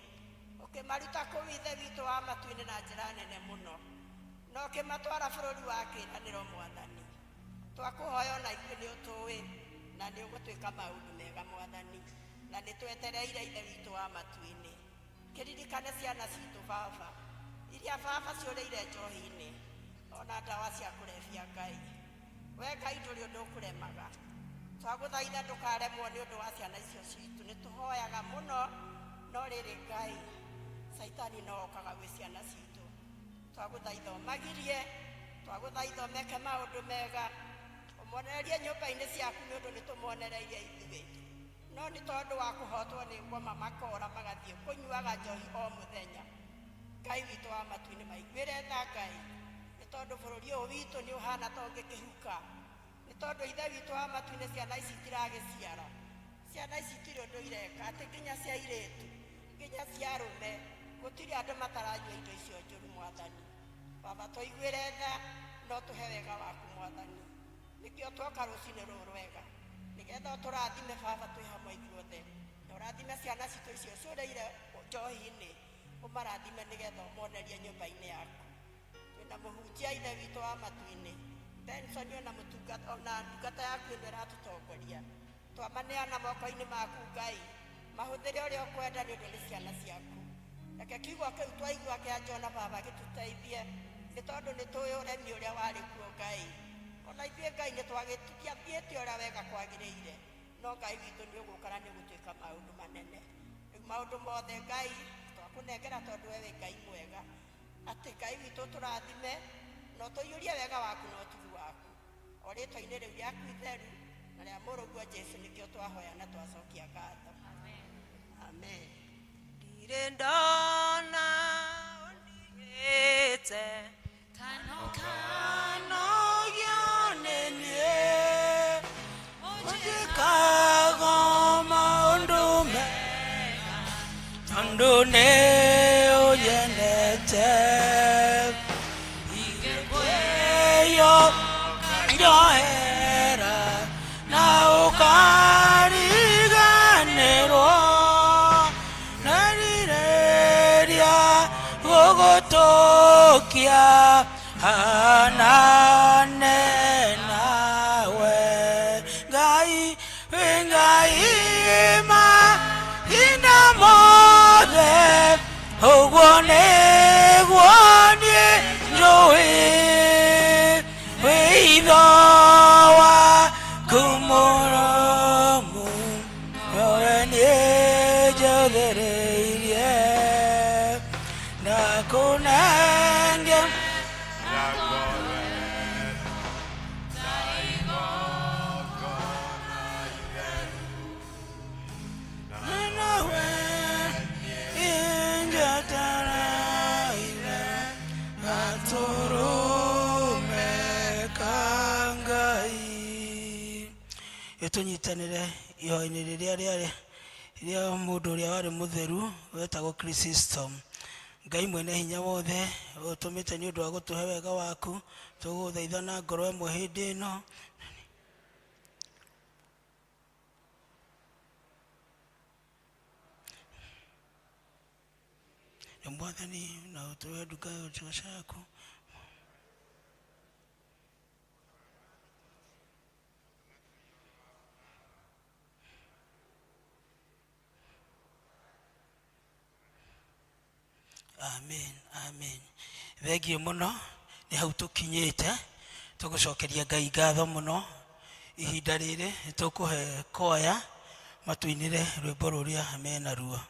ũkĩmaruta kũu Ithe witũ wa matu-inĩ na njĩra nene mũno, na ũkĩmatwara bũrũri wa kĩĩranĩro Mwathani. Twakũhoya ona ithuĩ nĩ ũtũĩ na nĩ ũgũtwĩka maũndũ mega Mwathani, na nĩ twetereire Ithe witũ wa matu-inĩ. Kĩririkane ciana citũ Baba, iria Baba ciũrĩire njohi-inĩ ona ndawa cia kũrebia Ngai. We Ngai ndũrĩ ũndũ ũkũremaga. Twagũthaitha ndũkaremwo nĩ ũndũ wa ciana icio citũ. Nĩ tũhoyaga mũno, no rĩrĩ Ngai, Caitani no okaga gwĩ ciana citũ. Twagũthaitha ũmagirie, twagũthaitha ũmeke maũndũ mega, ũmonererie nyũmba-inĩ ciaku nĩ ũndũ nĩ tũmonereirie ithuĩ. No nĩ tondũ wa kũhotwo nĩ ngoma makora magathiĩ kũnyuaga njohi o mũthenya. Ngai witũ wa matu-inĩ maiguĩre tha Ngai, nĩ tondũ bũrũri ũyũ witũ nĩ ũhana ta ũngĩkĩhuka. Nĩ tondũ Ithe witũ wa matu-inĩ ciana ici itiragĩciara. Ciana ici itirĩ ũndũ ireka, atĩ nginya cia airĩtu, nginya cia arũme, gũtirĩ andũ mataranyua indo icio njũru Mwathani. Baba tũiguĩre tha, no tũhe wega waku Mwathani. Nĩkĩo twoka rũcinĩ rũrũ rwega, nĩgetha ũtũrathime Baba twĩ hamwe ithuothe, na ũrathime ciana citũ icio ciũrĩire njohi-inĩ, ũmarathime nĩgetha ũmonerie nyũmba-inĩ yaku. Twĩna mũhunjia Ithe witũ wa matu-inĩ, Benson ona mũtungata ona ndungata yaku ĩno ĩratũtongoria. Twamaneana moko-inĩ maku Ngai, mahũthĩre ũrĩa ũkwenda nĩ ũndũ nĩ ciana ciaku. Reke kiugo kĩu twaigua kĩa Jona Baba gĩtũteithie, nĩ tondũ nĩ tũĩ ũremi ũrĩa warĩ kuo Ngai. Ona ithuĩ Ngai nĩ twagĩthiĩte ũrĩa wega kwagĩrĩire, no Ngai witũ nĩ ũgũka na nĩ ũgũtuĩka maũndũ manene. Rĩu maũndũ mothe Ngai twakũnengera tondũ we wĩ Ngai mwega. Atĩ Ngai witũ ũtũrathime na ũtũiyũrie wega waku na ũtugi waku. O rĩtwa-inĩ rĩu rĩaku itheru na rĩa mũrũguo Jesu nĩkĩo twahoya na twacokia ngatho. Amen. Ndirĩ ndona ũndigĩte Kanogio nĩ niĩ, ũnjĩkaga maũndũ mega, tondũ nĩ ũnyendete. Ingĩkwĩyo njohera na ũkariganĩrwo, narirĩria gũgũtũkia hanane nawe. Ngai wĩ Ngai mahinda mothe, ũguo nĩguo niĩ njũĩ, wĩitho waku mũrũmu nowe niĩ njũthĩrĩirie, ndakũnenge nawe. Tũnyitanĩre ihoya-inĩ rĩrĩa rĩarĩ rĩa mũndũ ũrĩa warĩ mũtheru wetagwo Chrysostom. Ngai mwene hinya wothe ũtũmĩte nĩ ũndũ wa gũtũhe wega waku, tũgũthaitha na ngoro ĩmwe hĩndĩ ĩno. Nĩ Mwathani na ũtũhe nduka ya ũtũca yaku. Amen, amen. Thengiũ mũno nĩ hau tũkinyĩte, tũgũcokeria Ngai ngatho mũno. Ihinda rĩrĩ nĩ tũkũhe kwaya matũinĩre rwĩmbo rũrĩa menaruo.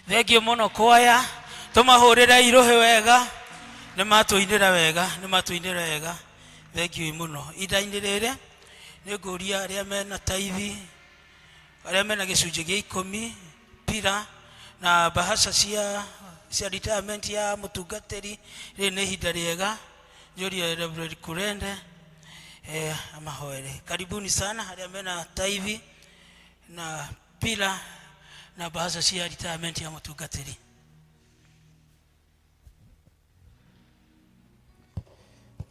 Thengiũ mũno kwaya, tũmahũrĩre irũhĩ wega, nĩ matũinĩra wega, nĩ matũinĩra wega. Thengiũ mũno. Ihinda-inĩ rĩrĩ nĩ ngũria arĩa mena taithi. Arĩa mena gĩcunjĩ gĩa 10 pira na bahasha cia retirement ya mũtungatĩri, rĩrĩ nĩ ihinda rĩega njũrie Reverend Kurende amahoere. Karibuni sana arĩa mena tithe na pira na bahasha cia retirement ya mũtungatĩri.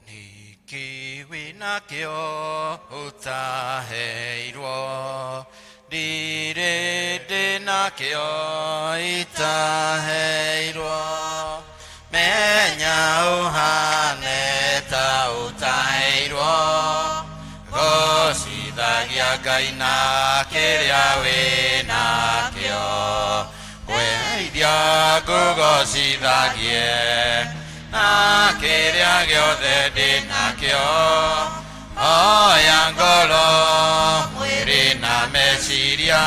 Nĩkĩ wĩnakĩo ũtaheirwo? Ndirĩ ndĩnakĩo itaheirwo. Menya ũhane ta ũtaheirwo, gocithagia Ngai na kĩrĩa wĩnakĩo. Ngweithia ngũgocithagie na kĩrĩa gĩothe ndĩnakĩo. Oya ngoro, mwĩrĩ na meciria,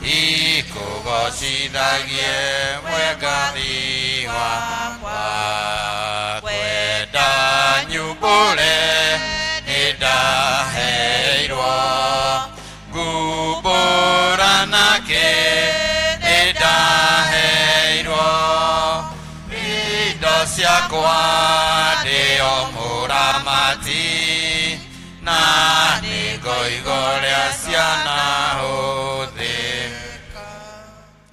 ikũgocithagie mwengathi wakwa. Kwenda nyumbũre nĩndaheirwo, ngumbũra nake nĩndaheirwo. Indo ciakwa ndĩo mũramati, na nĩngoigoria ciana hũthĩka.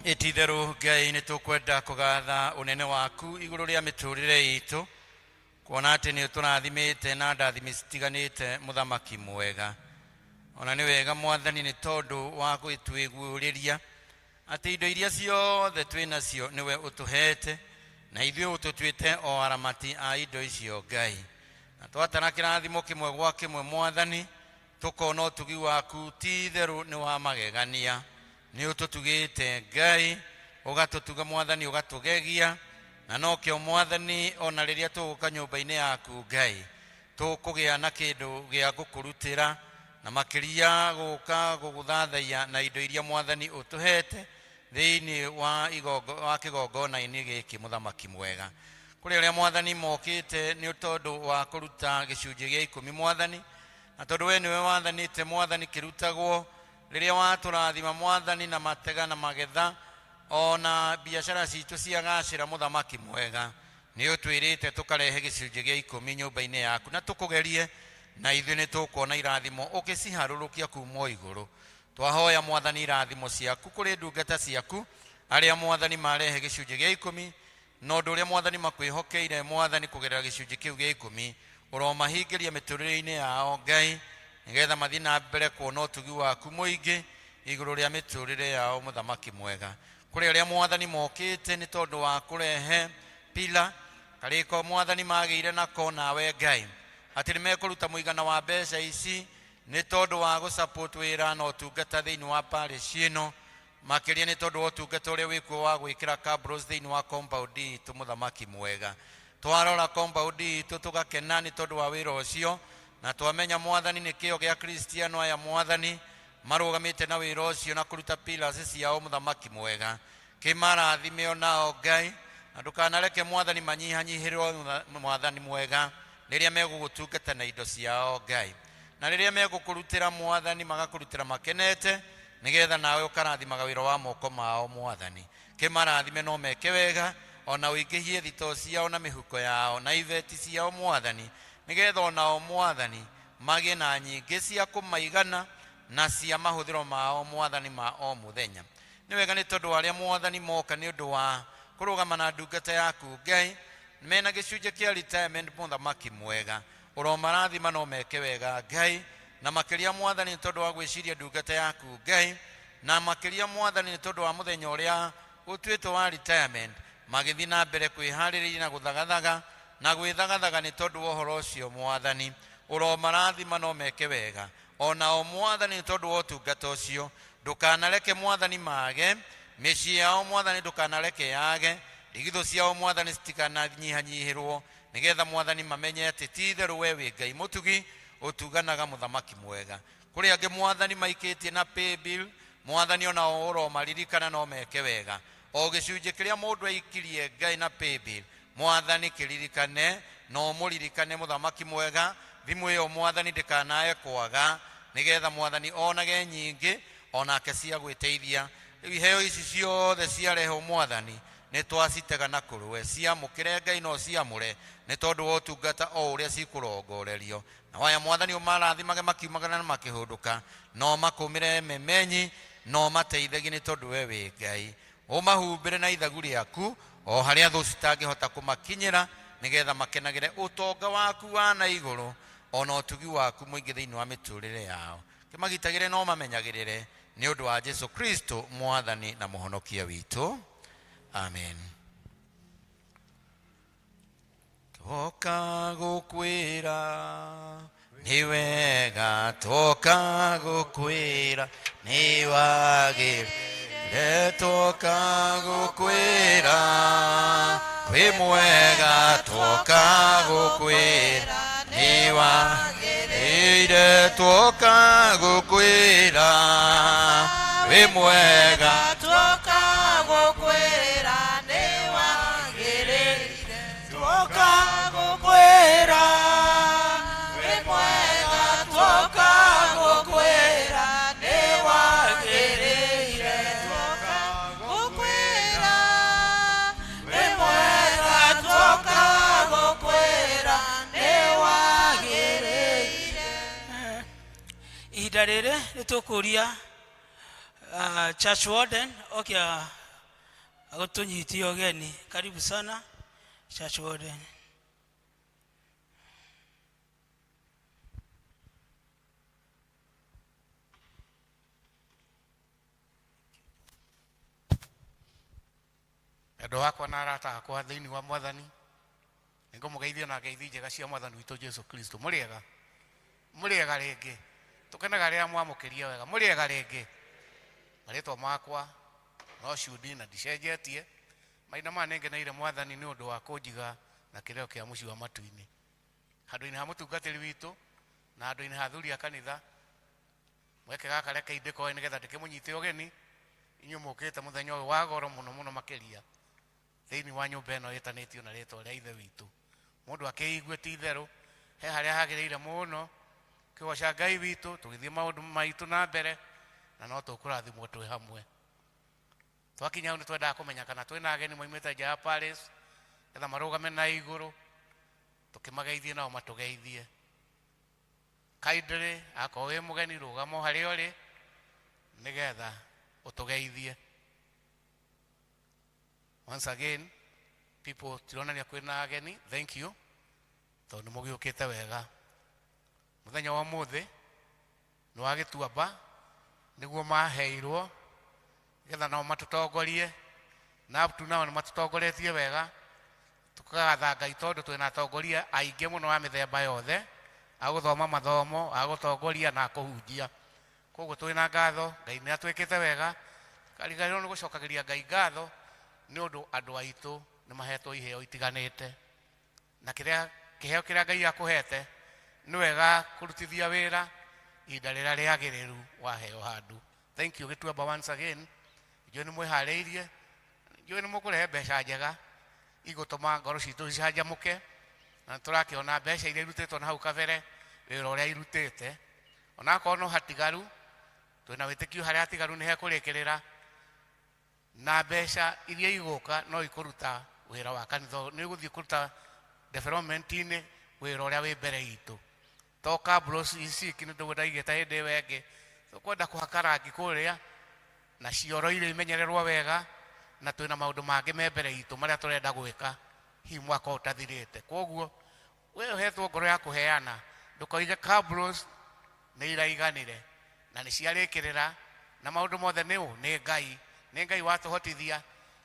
Ĩtitherũ Ngai, nĩ tũkwenda kũgatha ũnene waku igũrũ rĩa mĩtũrĩre itũ, kuona atĩ nĩ ũtũrathimĩte na ndathimi citiganĩte, mũthamaki mwega. Ona nĩ wega Mwathani, nĩ tondũ wa gwĩtuĩguũrĩria atĩ indo iria ciothe twĩ nacio nĩwe ũtũhete, na ithuĩ ũtũtuĩte o aramati a indo icio Ngai. Na twatara kĩrathimo kĩmwe gwa kĩmwe Mwathani, tũkona ũtugi waku ti itherũ nĩ wa magegania. Nĩ ũtũtugĩte Ngai, ũgatũtuga Mwathani, ũgatũgegia, na nokĩo Mwathani ona rĩrĩa tũgũka nyũmba-inĩ yaku Ngai, tũkũgĩa na kĩndũ gĩa gũkũrutĩra, na makĩria gũka gũgũthathaiya na indo iria Mwathani ũtũhete thĩinĩ wa wa kĩgongona-inĩ gĩkĩ, mũthamaki mwega. Kũrĩ arĩa Mwathani mokĩte nĩ tondũ wa kũruta gĩcunjĩ gĩa 10 Mwathani, na tondũ we nĩwe wathanĩte Mwathani kĩrutagwo rĩrĩa watũrathima Mwathani na matega na magetha, ona biacara citũ ciagacĩra, mũthamaki mwega, nĩ ũtwĩrĩte tũkarehe gĩcunjĩ gĩa 10 nyũmba-inĩ yaku, na tũkũgerie na ithuĩ nĩ tũkuona irathimo ũkĩciharũrũkia kuma o igũrũ. Twahoya Mwathani irathimo ciaku kũrĩ ndungata ciaku arĩa Mwathani marehe gĩcunjĩ gĩa 10, na ũndũ ũrĩa Mwathani makwĩhokeire Mwathani kũgerera gĩcunjĩ kĩu gĩa 10, ũromahingĩria mĩtũrĩre-inĩ yao Ngai, nĩgetha mathiĩ na mbere kuona ũtugi waku mũingĩ igũrũ rĩa mĩtũrĩre yao, mũthamaki mwega. Kũrĩ arĩa Mwathani mokĩte nĩ tondũ wa kũrehe pila karĩko Mwathani magĩire nako nawe Ngai, atĩ nĩ mekũruta mũigana wa mbeca ici nĩ tondũ wa gũsupport wĩra na ũtungata thĩinĩ wa parish ĩno, makĩria nĩ tondũ wa ũtungata ũrĩa wĩkuo wa gwĩkĩra cabros thĩinĩ wa compound itũ, mũthamaki mwega. Twarora compound itũ tũgakena nĩ tondũ wa wĩra ũcio, na twamenya Mwathani nĩ kĩo gĩa Kristiano aya Mwathani marũgamĩte na wĩra ũcio na kũruta pillars ciao, mũthamaki mwega. Kĩmarathime onao Ngai, na ndũkanareke Mwathani manyihanyihĩrwo, Mwathani mwega, rĩrĩa megũgũtungata na indo ciao Ngai, na rĩrĩa megũkũrutĩra Mwathani magakũrutĩra makenete, nĩgetha nawe ũkarathimaga wĩra wa moko mao Mwathani. Kĩmarathime no meke wega, ona ũingĩhie thitoo ciao na mĩhuko yao na ibeti ciao Mwathani, nĩgetha onao Mwathani magĩe na nyingĩ cia kũmaigana na cia mahũthĩro mao Mwathani ma o mũthenya. Nĩ wega nĩ tondũ arĩa Mwathani moka nĩ ũndũ wa kũrũgama na ndungata yaku Ngai mena gĩcunjĩ kĩa retirement, mũthamaki mwega, ũromarathima no meke wega Ngai, na makĩria Mwathani nĩ tondũ wa gwĩciria ndungata yaku Ngai, na makĩria Mwathani nĩ tondũ wa mũthenya ũrĩa ũtuĩtwo wa retirement, magĩthiĩ na mbere kwĩharĩrĩria na gũthagathaga na gwĩthagathaga nĩ tondũ wa ũhoro ũcio Mwathani, ũromarathima no meke wega. Onao Mwathani nĩ tondũ wa ũtungata ũcio, ndũkanareke Mwathani mage mĩciĩ yao, Mwathani ndũkanareke yage ndigithũ ciao, Mwathani citikananyihanyihĩrwo, nĩgetha Mwathani mamenye atĩ ti itherũ we wĩ Ngai mũtugi ũtuganaga, mũthamaki mwega. Kũrĩ angĩ Mwathani maikĩtie na paybill, Mwathani onao ũromaririkana no meke wega. O gĩcunjĩ kĩrĩa mũndũ aikirie Ngai na paybill, Mwathani kĩririkane no mũririkane, mũthamaki mwega. Thimũ ĩyo Mwathani ndĩkanae kwaga, nĩgetha Mwathani onage nyingĩ Onake cia gwĩteithia. Rĩu iheo ici ciothe ciarehwo, Mwathani, nĩ twacitega na kũrũwe. Ciamũkĩre, Ngai, no ciamũre nĩ tondũ wa ũtungata o ũrĩa cikũrongorerio. Na waya, Mwathani, ũmarathimage makiumagara na makĩhũndũka, no makũmĩre memenyi, no mateithagie, nĩ tondũ we wĩ Ngai. Ũmahumbĩre na ithagu rĩaku o harĩa thũ citangĩhota kũmakinyĩra, nĩgetha makenagĩre ũtonga waku wa na igũrũ ona ũtugi waku mũingĩ thĩinĩ wa mĩtũrĩre yao. Kĩmagitagĩre no mamenyagĩrĩre, nĩ ũndũ wa Jesu Kristo, Mwathani na Mũhonokia witũ, amen. Toka gũkwĩra nĩ wega, toka gũkwĩra nĩ wagĩrĩire, toka gũkwĩra wĩ mwega, toka gũkwĩra nĩ wagĩrĩire, toka gũkwĩra wĩ mwega. Tuoka gũkwĩra nĩ wagĩrĩire, tuoka gũkwĩra wĩ mwega, tuoka gũkwĩra nĩ wagĩrĩire, tuoka gũkwĩra wĩ mwega, tuoka gũkwĩra nĩ wagĩrĩire. Ihinda rĩrĩ nĩ tũkũria church warden oke agũtũnyitie ũgeni. Karibu sana, church warden. Endwa wakwa na arata akwa thĩinĩ wa Mwathani, nĩngũmũgeithia na ngeithi njega cia Mwathani witũ Jesu Kristo. Mũrĩega? Mũrĩega rĩngĩ? Tũkenaga rĩrĩa mwamũkĩria wega. Mũrĩega rĩngĩ? Marĩtwa makwa no Cudi na ndicenjetie. Mahinda maya nĩngeneire Mwathani nĩ ũndũ wa kũnjiga na kĩreo kĩa mũciĩ wa matu-inĩ, handũ-inĩ ha mũtungatĩri witũ na handũ-inĩ ha athuri a kanitha. Mweke gaka reke ndĩkoe nĩgetha ndĩkĩmũnyite ũgeni inyuĩ mũkĩte mũthenya ũyũ wa goro mũno mũno makĩria thĩinĩ wa nyũmba ĩno ĩtanĩtio na rĩtwa rĩa Ithe witũ. Mũndũ akĩigue ti itherũ he harĩa hagĩrĩire mũno kĩgoca Ngai witũ, tũgĩthiĩ maũndũ maitũ na mbere, na no tũkũrathimwo twĩ hamwe. Twakinya hau nĩ twendaga kũmenya kana twĩna ageni moimĩte nja ya Paris, getha marũgame na igũrũ tũkĩmageithie nao matũgeithie. Kindly, akorwo wĩ mũgeni, rũgama o harĩa ũrĩ nĩgetha ũtũgeithie. Once again, people, tironania kwĩna ageni. Thank you tondũ nĩ mũgĩũkĩte wega. Mũthenya wa ũmũthĩ nĩ wa Gĩtuamba, nĩguo maheirwo nĩgetha nao matũtongorie, na up to now nĩ matũtongoretie wega. Tũkagatha Ngai tondũ twĩna atongoria aingĩ mũno a mĩthemba yothe, a gũthoma mathomo, a gũtongoria na a kũhunjia. Koguo twĩna ngatho, Ngai nĩ atwĩkĩte wega. Kariganĩrwo nĩ gũcokagĩria Ngai ngatho nĩ ũndũ andũ aitũ nĩ mahetwo iheo itiganĩte, na kĩrĩa kĩheo kĩrĩa Ngai akũhete nĩ wega kũrutithia wĩra ihinda rĩrĩa rĩagĩrĩru waheo handũ. Thank you, Gĩtuamba, once again. Njũĩ nĩ mwĩharĩirie, njũĩ nĩ mũkũrehe mbeca njega igũtũma ngoro citũ icanjamũke, na tũrakĩona mbeca iria irutĩtwo na hau kabere, wĩra ũrĩa irutĩte, onakorwo no hatigaru. Twĩna wĩtĩkio harĩa hatigaru nĩ hekũrĩkĩrĩra, na mbeca iria igũka no ikũruta wĩra wa kanitha, nĩ igũthiĩ kũruta development-inĩ wĩra ũrĩa wĩ mbere itũ. To cabros ici nĩ ndũguo ndaigĩte hĩndĩ ĩyo ĩngĩ, tũkwenda kũhaka rangi kũrĩa na cioro iria imenyererwo wega, na twĩna maũndũ mangĩ me mbere itũ marĩa tũrenda gwĩka hihi mwaka ũyũ ũtathirĩte. Koguo we ũhetwo ngoro ya kũheana, ndũkoige cabros nĩ iraiganire na nĩ ciarĩkĩrĩra na maũndũ mothe. Nĩ ũ? Nĩ Ngai, nĩ Ngai watũhotithia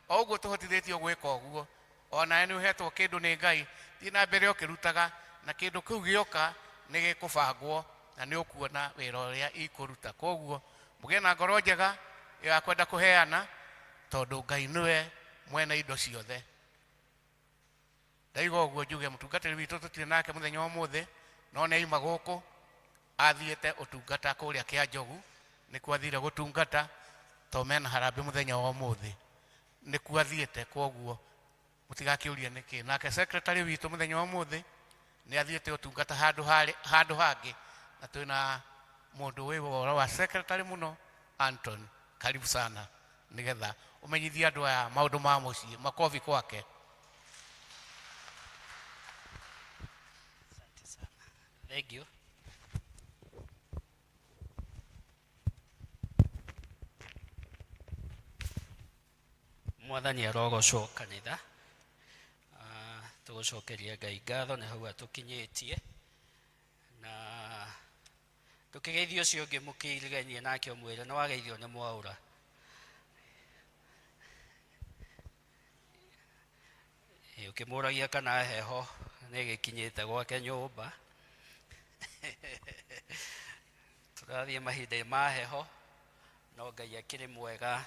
o ũguo tũhotithĩtio gwĩka ũguo. Onawe nĩ ũhetwo kĩndũ nĩ Ngai, thiĩ na mbere ũkĩrutaga, na kĩndũ kĩu gĩoka nĩ gĩkũbangwo na nĩ ũkuona wĩra ũrĩa ikũruta. Koguo mũgĩe na ngoro njega ĩyo ya kwenda kũheana, tondũ Ngai nĩwe mwene indo ciothe. Ndaiga ũguo njuge mũtungatĩri witũ tũtirĩ nake mũthenya wa ũmũthĩ, no nĩ aima gũkũ athiĩte ũtungata kũrĩa kĩa Njogu, nĩkuo athire gũtungata, to mena harambĩ mũthenya wa ũmũthĩ, nĩkuo athiĩte. Koguo mũtigakĩũrie nĩkĩ. Nake secretary witũ mũthenya wa ũmũthĩ nĩ athiĩte ũtungata handũ harĩ handũ hangĩ, na twĩna mũndũ wĩ ũhoro wa secretary mũno. Anton, karibu sana nigetha umenyithie andũ aya maũndũ ma mũciĩ. Makobi kwake. Thank you. Mwathani arogocwo kanitha. Tũgũcokeria Ngai ngatho nĩ hau atũkinyĩtie, na ndũkĩgeithio ũcio ũngĩ mũkĩrigainie nake ũmwĩre nĩ wageithio nĩ mwaũra. Ũkĩmũragia kana heho nĩ ĩgĩkinyĩte gwake nyũmba. Tũrathiĩ mahinda ma heho, no Ngai akĩrĩ mwega,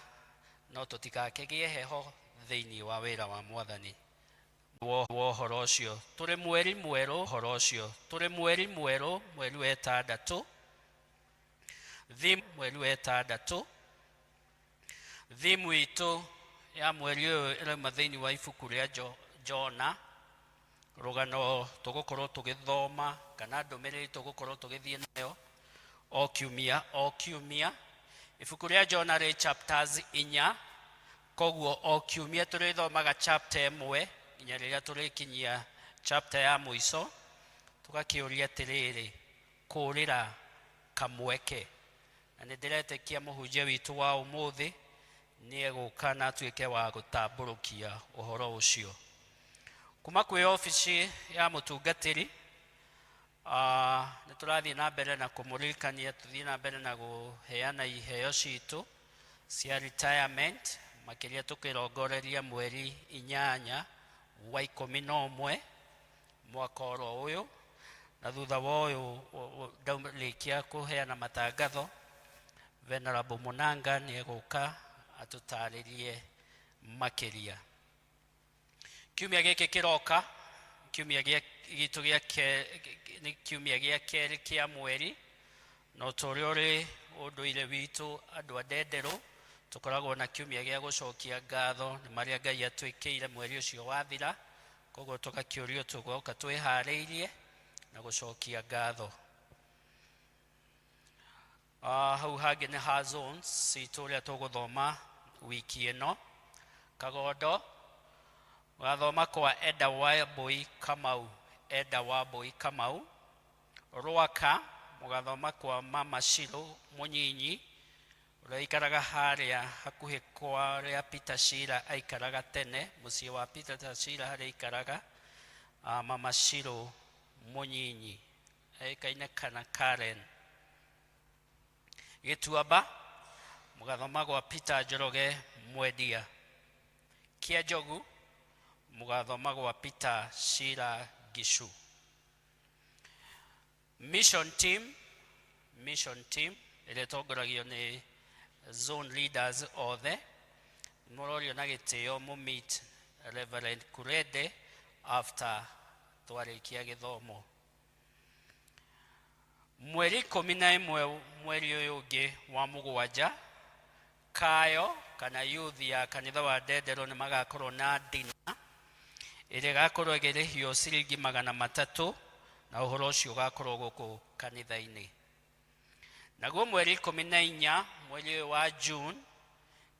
no tũtikakĩgĩe heho thĩinĩ wa wĩra wa Mwathani. Wa ũhoro ũcio tũrĩ mweri mwerũ, ũhoro ũcio tũrĩ mweri mwerũ, mweri wa ĩtandatũ, mweri wa ĩtandatũ. Thimu itũ ya mweri ũyũ ĩrauma thĩinĩ wa ibuku rĩa Jona, rũgano tũgũkorwo tũgĩthoma kana ndũmĩrĩri tũgũkorwo tũgĩthiĩ nayo o kiumia o kiumia. Ibuku rĩa Jona rĩ chapters 4, koguo o kiumia tũrĩthomaga chapter 1 nginya rĩrĩa tũrĩkinyia chapter ya mũico. Tũgakĩũria atĩrĩrĩ, kũũrĩra kamweke. Na nĩ ndĩretĩkia mũhunjia witũ wa ũmũthĩ nĩ egũka na atuĩke wa gũtambũrũkia ũhoro ũcio. Kuma kwĩ obici ya mũtungatĩri, nĩ tũrathiĩ na mbere na kũmũririkania tũthiĩ na mbere na kũheana iheo citũ cia retirement, makĩria tũkĩrongoreria mweri 8 wa 11 mwaka oro ũyũ. Na thutha wa ũyũ ndaurĩkia kũheana matangatho, Venerable Munanga nĩ egũka atũtarĩrie makĩria. Kiumia gĩkĩ kĩroka, kiumia gitũ gĩa nĩ kiumia gĩa kerĩ kĩa mweri, no ta ũrĩa ũrĩ ũndũire witũ andũ a Ndenderũ tũkoragwo na kiumia gĩa gũcokia ngatho nĩ marĩa Ngai atwĩkĩire mweri ũcio wathira. Koguo tũgakĩũrio tũgoka twĩharĩirie na gũcokia ngatho. Hau hangĩ nĩ ha zones citũ ũrĩa tũgũthoma wiki ĩno. Kagondo ũgathoma kwa Eda Wambui Kamau, Eda Wambui Kamau. Rwaka mũgathoma kwa Mama Shiro Mũnyinyi ũrĩa aikaraga harĩa hakuhĩ kwa ũrĩa Peter Shira aikaraga tene, mũciĩ wa Peter Shira harĩa aikaraga. Mama Shiro Mũnyinyi aĩkaine kana Karen. Gĩtuamba mũgathoma gwa Peter Njoroge Mwendia. Kĩanjogu mũgathoma gwa Peter Shira Gishu. Mission team, mission team ĩrĩa ĩtongoragio nĩ zone leaders othe, mũrorio na gĩtĩo mũ meet Reverend Kurede after twarĩkia gĩthomo. Mweri 11 mweri ũyũ ũngĩ wa 7, Kayo kana youth ya kanitha wa Ndenderũ nĩ magakorwo na dina ĩrĩa ĩgakorwo ĩkĩrĩhio ciringi 300, na ũhoro ũcio ũgakorwo gũkũ kanitha-inĩ. Naguo mweri 14 mweri ũyũ wa June,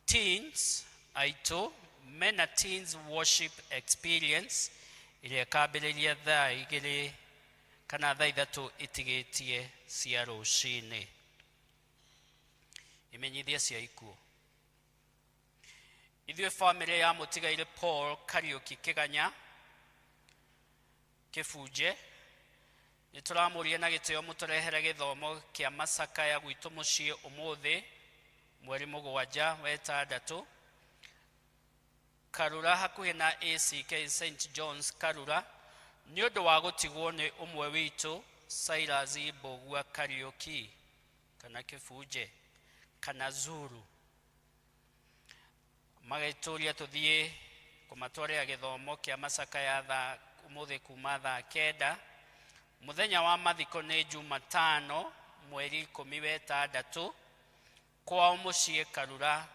teens aitũ mena teens worship experience ĩrĩa ĩkambĩrĩria thaa 2 kana thaa 3 itigĩtie cia rũcinĩ. Imenyithia cia ikuũ. Ithuĩ famĩlĩ ya mũtigairĩ Paul Kariũki Kĩganya Kĩbunje nĩ tũramũria na gĩtĩo mũtũrehere gĩthomo kĩa macakaya gwitũ mũciĩ ũmũthĩ mweri 7 wa 6, Karura hakuhĩ na ACK St John's Karura, nĩ ũndũ wa gũtigwo nĩ ũmwe witũ Silas Mbũgua Kariũki kana Kĩbunje kana Zuru. Magĩtũria tũthiĩ kũmatwarĩra gĩthomo kĩa macakaya thaa ũmũthĩ kuma thaa 9. Mũthenya wa mathiko nĩ Jumatano mweri 10 wa 6, kwao mũciĩ Karura.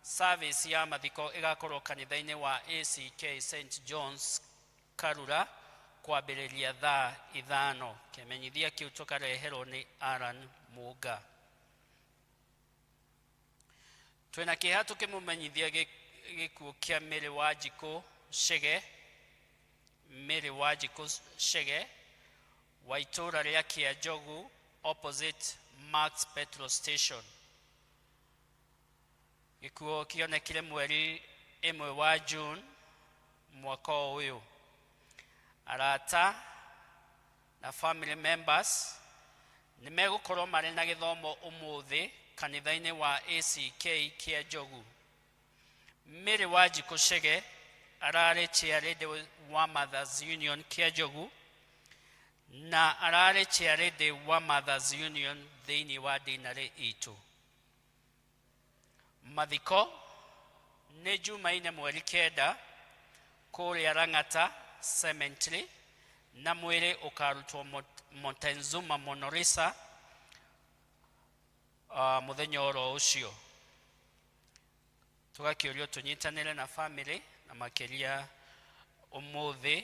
Service ya mathiko ĩgakorwo kanitha-inĩ wa ACK St John's Karura kwambĩrĩria thaa 5. Kĩmenyithia kĩu tũkareherwo nĩ Alan Muga. Twĩna kĩeha tũkĩmũmenyithia gĩkuũ kĩa Mary Wanjikũ Chege, Mary Wanjikũ Chege wa itũũra rĩa Kĩanjogu opposite Max Petrol Station. Gĩkuũ kĩonekire mweri 1 wa June mwaka ũyũ. Arata na family members nĩ megũkorwo marĩ na gĩthomo ũmũthĩ kanitha-inĩ wa ACK Kĩanjogu. Mary Wanjikũ Chege ararĩ chairlady wa Mothers Union Kĩanjogu na ararĩ chairlady wa Mothers Union thĩinĩ wa dinarĩ itũ. Mathiko nĩ Jumaine mweri 9 kũrĩa Lang'ata Cemetery na mwĩrĩ ũkarutwo Montezuma Monorisa mũthenya oro ũcio. Tũgakĩũrio tũnyitanĩre na family na makĩria ũmũthĩ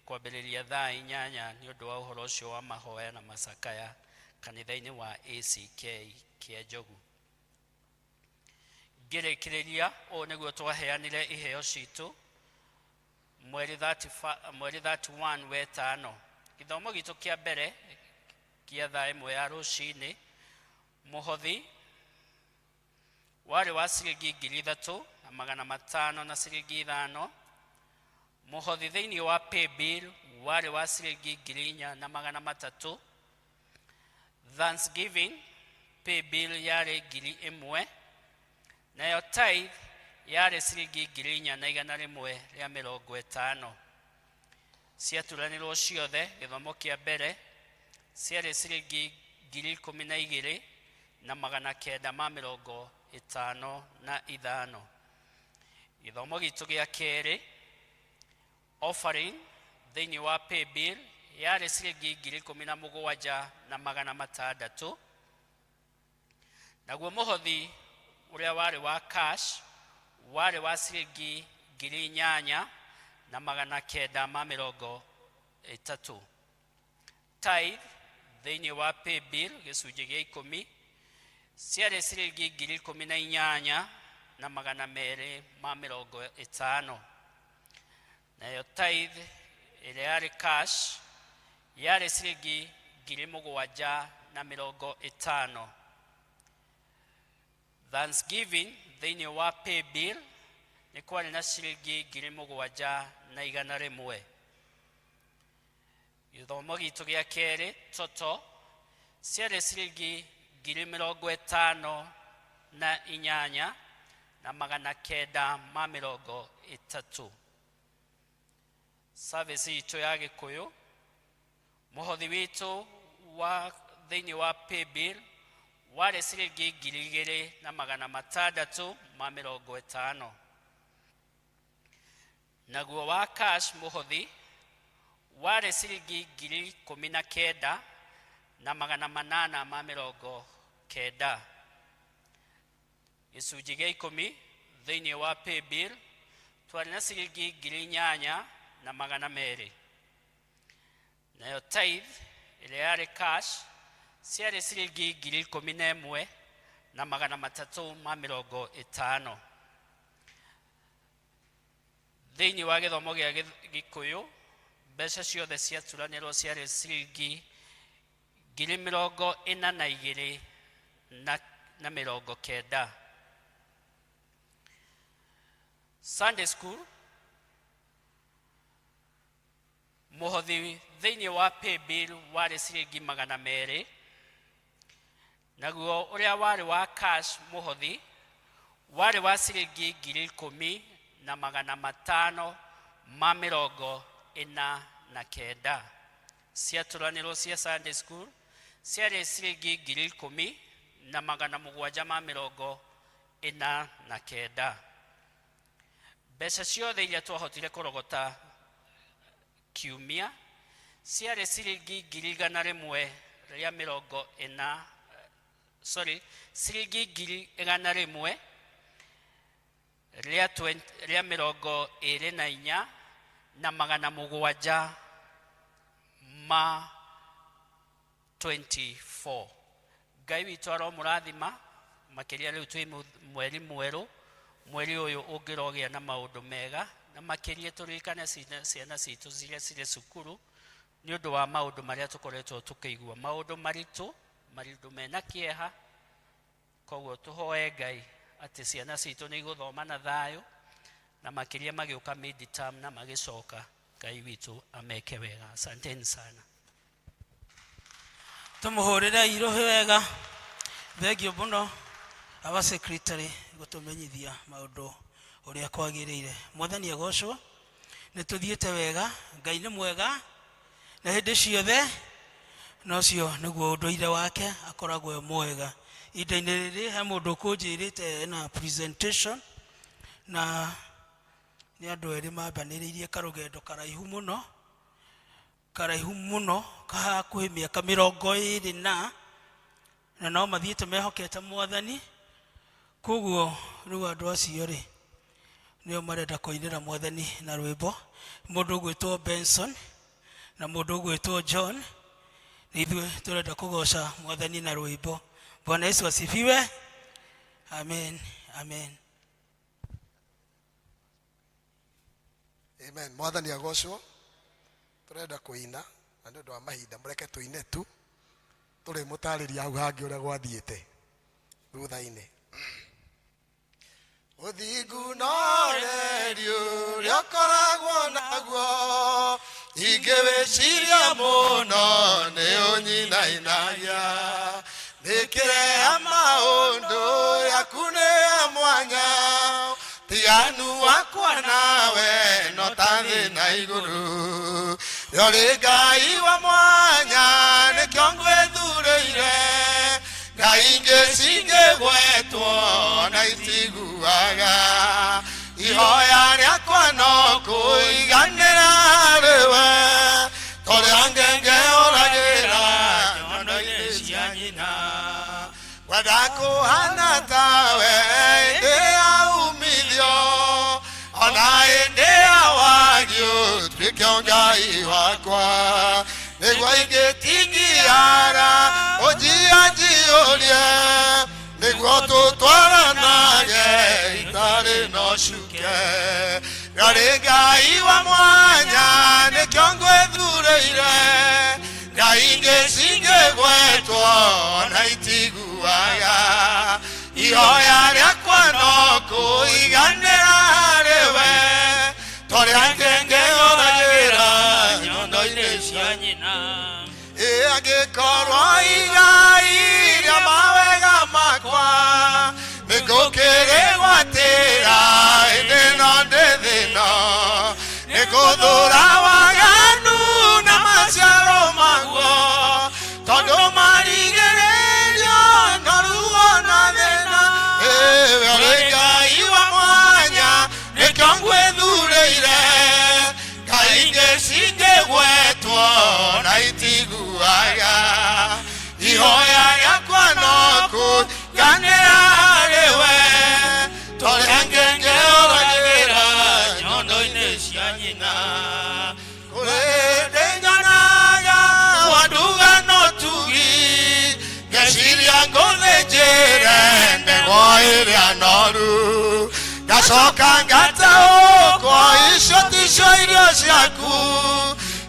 kwambĩrĩria thaa 8 nĩ ũndũ wa ũhoro ũcio wa mahoya na macakaya kanitha-inĩ wa ACK Kĩanjogu. Ngĩrĩkĩrĩria ũũ nĩguo twaheanire iheo citũ mweri 31 wetano. Gĩthomo gitũ kĩa mbere kĩa thaa 1 ya rũcinĩ, mũhothi warĩ wa ciringi 3,500 na ciringi 5. Mũhothi thĩinĩ wa paybill warĩ wa ciringi 4,300. Thanksgiving paybill yarĩ 1,000, nayo tithe yarĩ ciringi 4,150. Ciaturanĩrwo ciothe gĩthomo kĩa mbere ciarĩ ciringi 12,955. Gĩthomo gitũ gĩa kerĩ, offering thĩinĩ wa paybill yarĩ ciringi 17,600, naguo mũhothi ũrĩa warĩ wa cash warĩ wa ciringi 8,930. Tithe thĩinĩ wa paybill gĩcunjĩ gĩa 10 ciarĩ ciringi 18,250, nayo tithe ĩrĩa yarĩ cash yarĩ ciringi 7,050. Thanksgiving thĩinĩ wa paybill nĩ kwarĩ na ciringi 7,100. Gĩthomo gitũ gĩa kerĩ toto ciarĩ ciringi 58,930. Service itũ ya Gĩkũyũ, mũhothi witũ wa thĩinĩ wa paybill warĩ ciringi 2,650, naguo wa cash mũhothi warĩ ciringi 19,890. Gĩcunjĩ gĩa 10 thĩinĩ wa paybill twarĩ na ciringi 8,200, nayo tithe ĩrĩa yarĩ cash ciarĩ ciringi 11,350. Thĩinĩ wa gĩthomo gĩa Gĩkũyũ mbeca ciothe ciaturanĩrwo ciarĩ ciringi 42,090. Sunday school mũhothi thĩinĩ wa paybill warĩ ciringi 200, naguo ũrĩa warĩ wa cash mũhothi warĩ wa ciringi 10,549. Ciaturanĩrwo cia Sunday school ciarĩ ciringi 10,749. Mbeca ciothe iria twahotire kũrogota kiumia ciarĩ ciringi 140,000, sorry, ciringi 124,724. Ngai witũ aromũrathima Makĩria rĩu twĩ mweri mwerũ, mweri ũyũ ũngĩrogĩa na maũndũ mega, na makĩria tũririkane ciana citũ iria cirĩ cukuru nĩ ũndũ wa maũndũ marĩa tũkoretwo tũkĩigua, maũndũ maritũ, maũndũ mena kĩeha. Koguo tũhoe Ngai atĩ ciana citũ nĩ igũthoma na thayũ, na makĩria magĩũka mid-term na magĩcoka, Ngai witũ ameke wega. Asanteni sana. Tũmũhũrĩre irũhĩ wega. Thengio mũno aba secretary gũtũmenyithia maũndũ ũrĩa kwagĩrĩire. Mwathani agocwo. Nĩ tũthiĩte wega, Ngai nĩ mwega na hĩndĩ ciothe, na ũcio nĩguo ũndũire wake, akoragwo e mwega. Ihinda-inĩ rĩrĩ he mũndũ ũkũnjĩrĩte ena presentation, na nĩ andũ erĩ mambanĩrĩirie karũgendo karaihu mũno, karaihu mũno, hakuhĩ mĩaka 20 na no mathiĩte mehokete Mwathani. Koguo rĩu andũ acio rĩ nĩo marenda kũinĩra Mwathani na rwĩmbo, mũndũ ũgwĩtwo Benson na mũndũ ũgwĩtwo John. Nĩ ithuĩ tũrenda kũgoca Mwathani na rwĩmbo. Bwana Yesu asifiwe. Amen, amen. Amen. Mwathani agocwo. Tũrenda kũina na nĩ ũndũ wa mahinda mũreke tũine tu, tũrĩmũtarĩria hau hangĩ ũrĩa gwathiĩte thutha-inĩ. Ũthingu na ũreri ũrĩa ũkoragwo naguo, ingĩwĩciria mũno nĩ ũnyinainagia. Nĩkĩreha maũndũ yaku nĩ ya mwanya, tiganu wakwa nawe no ta thĩ na igũrũ. Yorĩ Ngai wa mwanya, nĩkĩo ngwĩthurĩire. Ngai ingĩ cingĩgwetwo na itiguaga, ihoya rĩakwa no kũiganĩra rĩwe, torĩa ngenge ũragĩra nyondo-inĩ cia nyina. Ngwenda kũhana tawe hĩndĩ ya umithio, ona hĩndĩ ya wagi ũtuĩke o Ngai wakwa, nĩguo ingĩtingiara ũnjianjiũrie, nĩguo tũtwaranage itarĩ na ũcuke. Ngarĩ Ngai wa mwanya, nĩkĩo ngwĩthurĩire. Ngai ingĩ cingĩgwetwo na itiguaga, ihoya rĩakwa no kũiganĩra harĩwe, torĩa ngenge ũragĩra nyondo-inĩ cia nyina. Ĩ angĩkorwo igai rĩa mawega makwa nĩngũkĩrĩgwatĩra, ĩndĩ no ndĩ thĩna, nĩngũthũra waganu na maciaro maguo, tondũ marigĩrĩrio no ruo na thĩna. Ĩwe ũrĩ Ngai wa mwanya, nĩkĩo ngwĩthurĩire. Ngai ingĩ cingĩgwetwo na itiguaga, ihoya rĩakwa no kũiganĩra harĩwe, torĩa ngenge ũragĩra nyondo-inĩ cia nyina. Kũrĩ ndĩnyonaga wanduga no tugi, ngeciria ngũthĩnjĩre ndegwa ĩrĩa noru, ngacoka ngataũkwo icio ticio irio ciaku,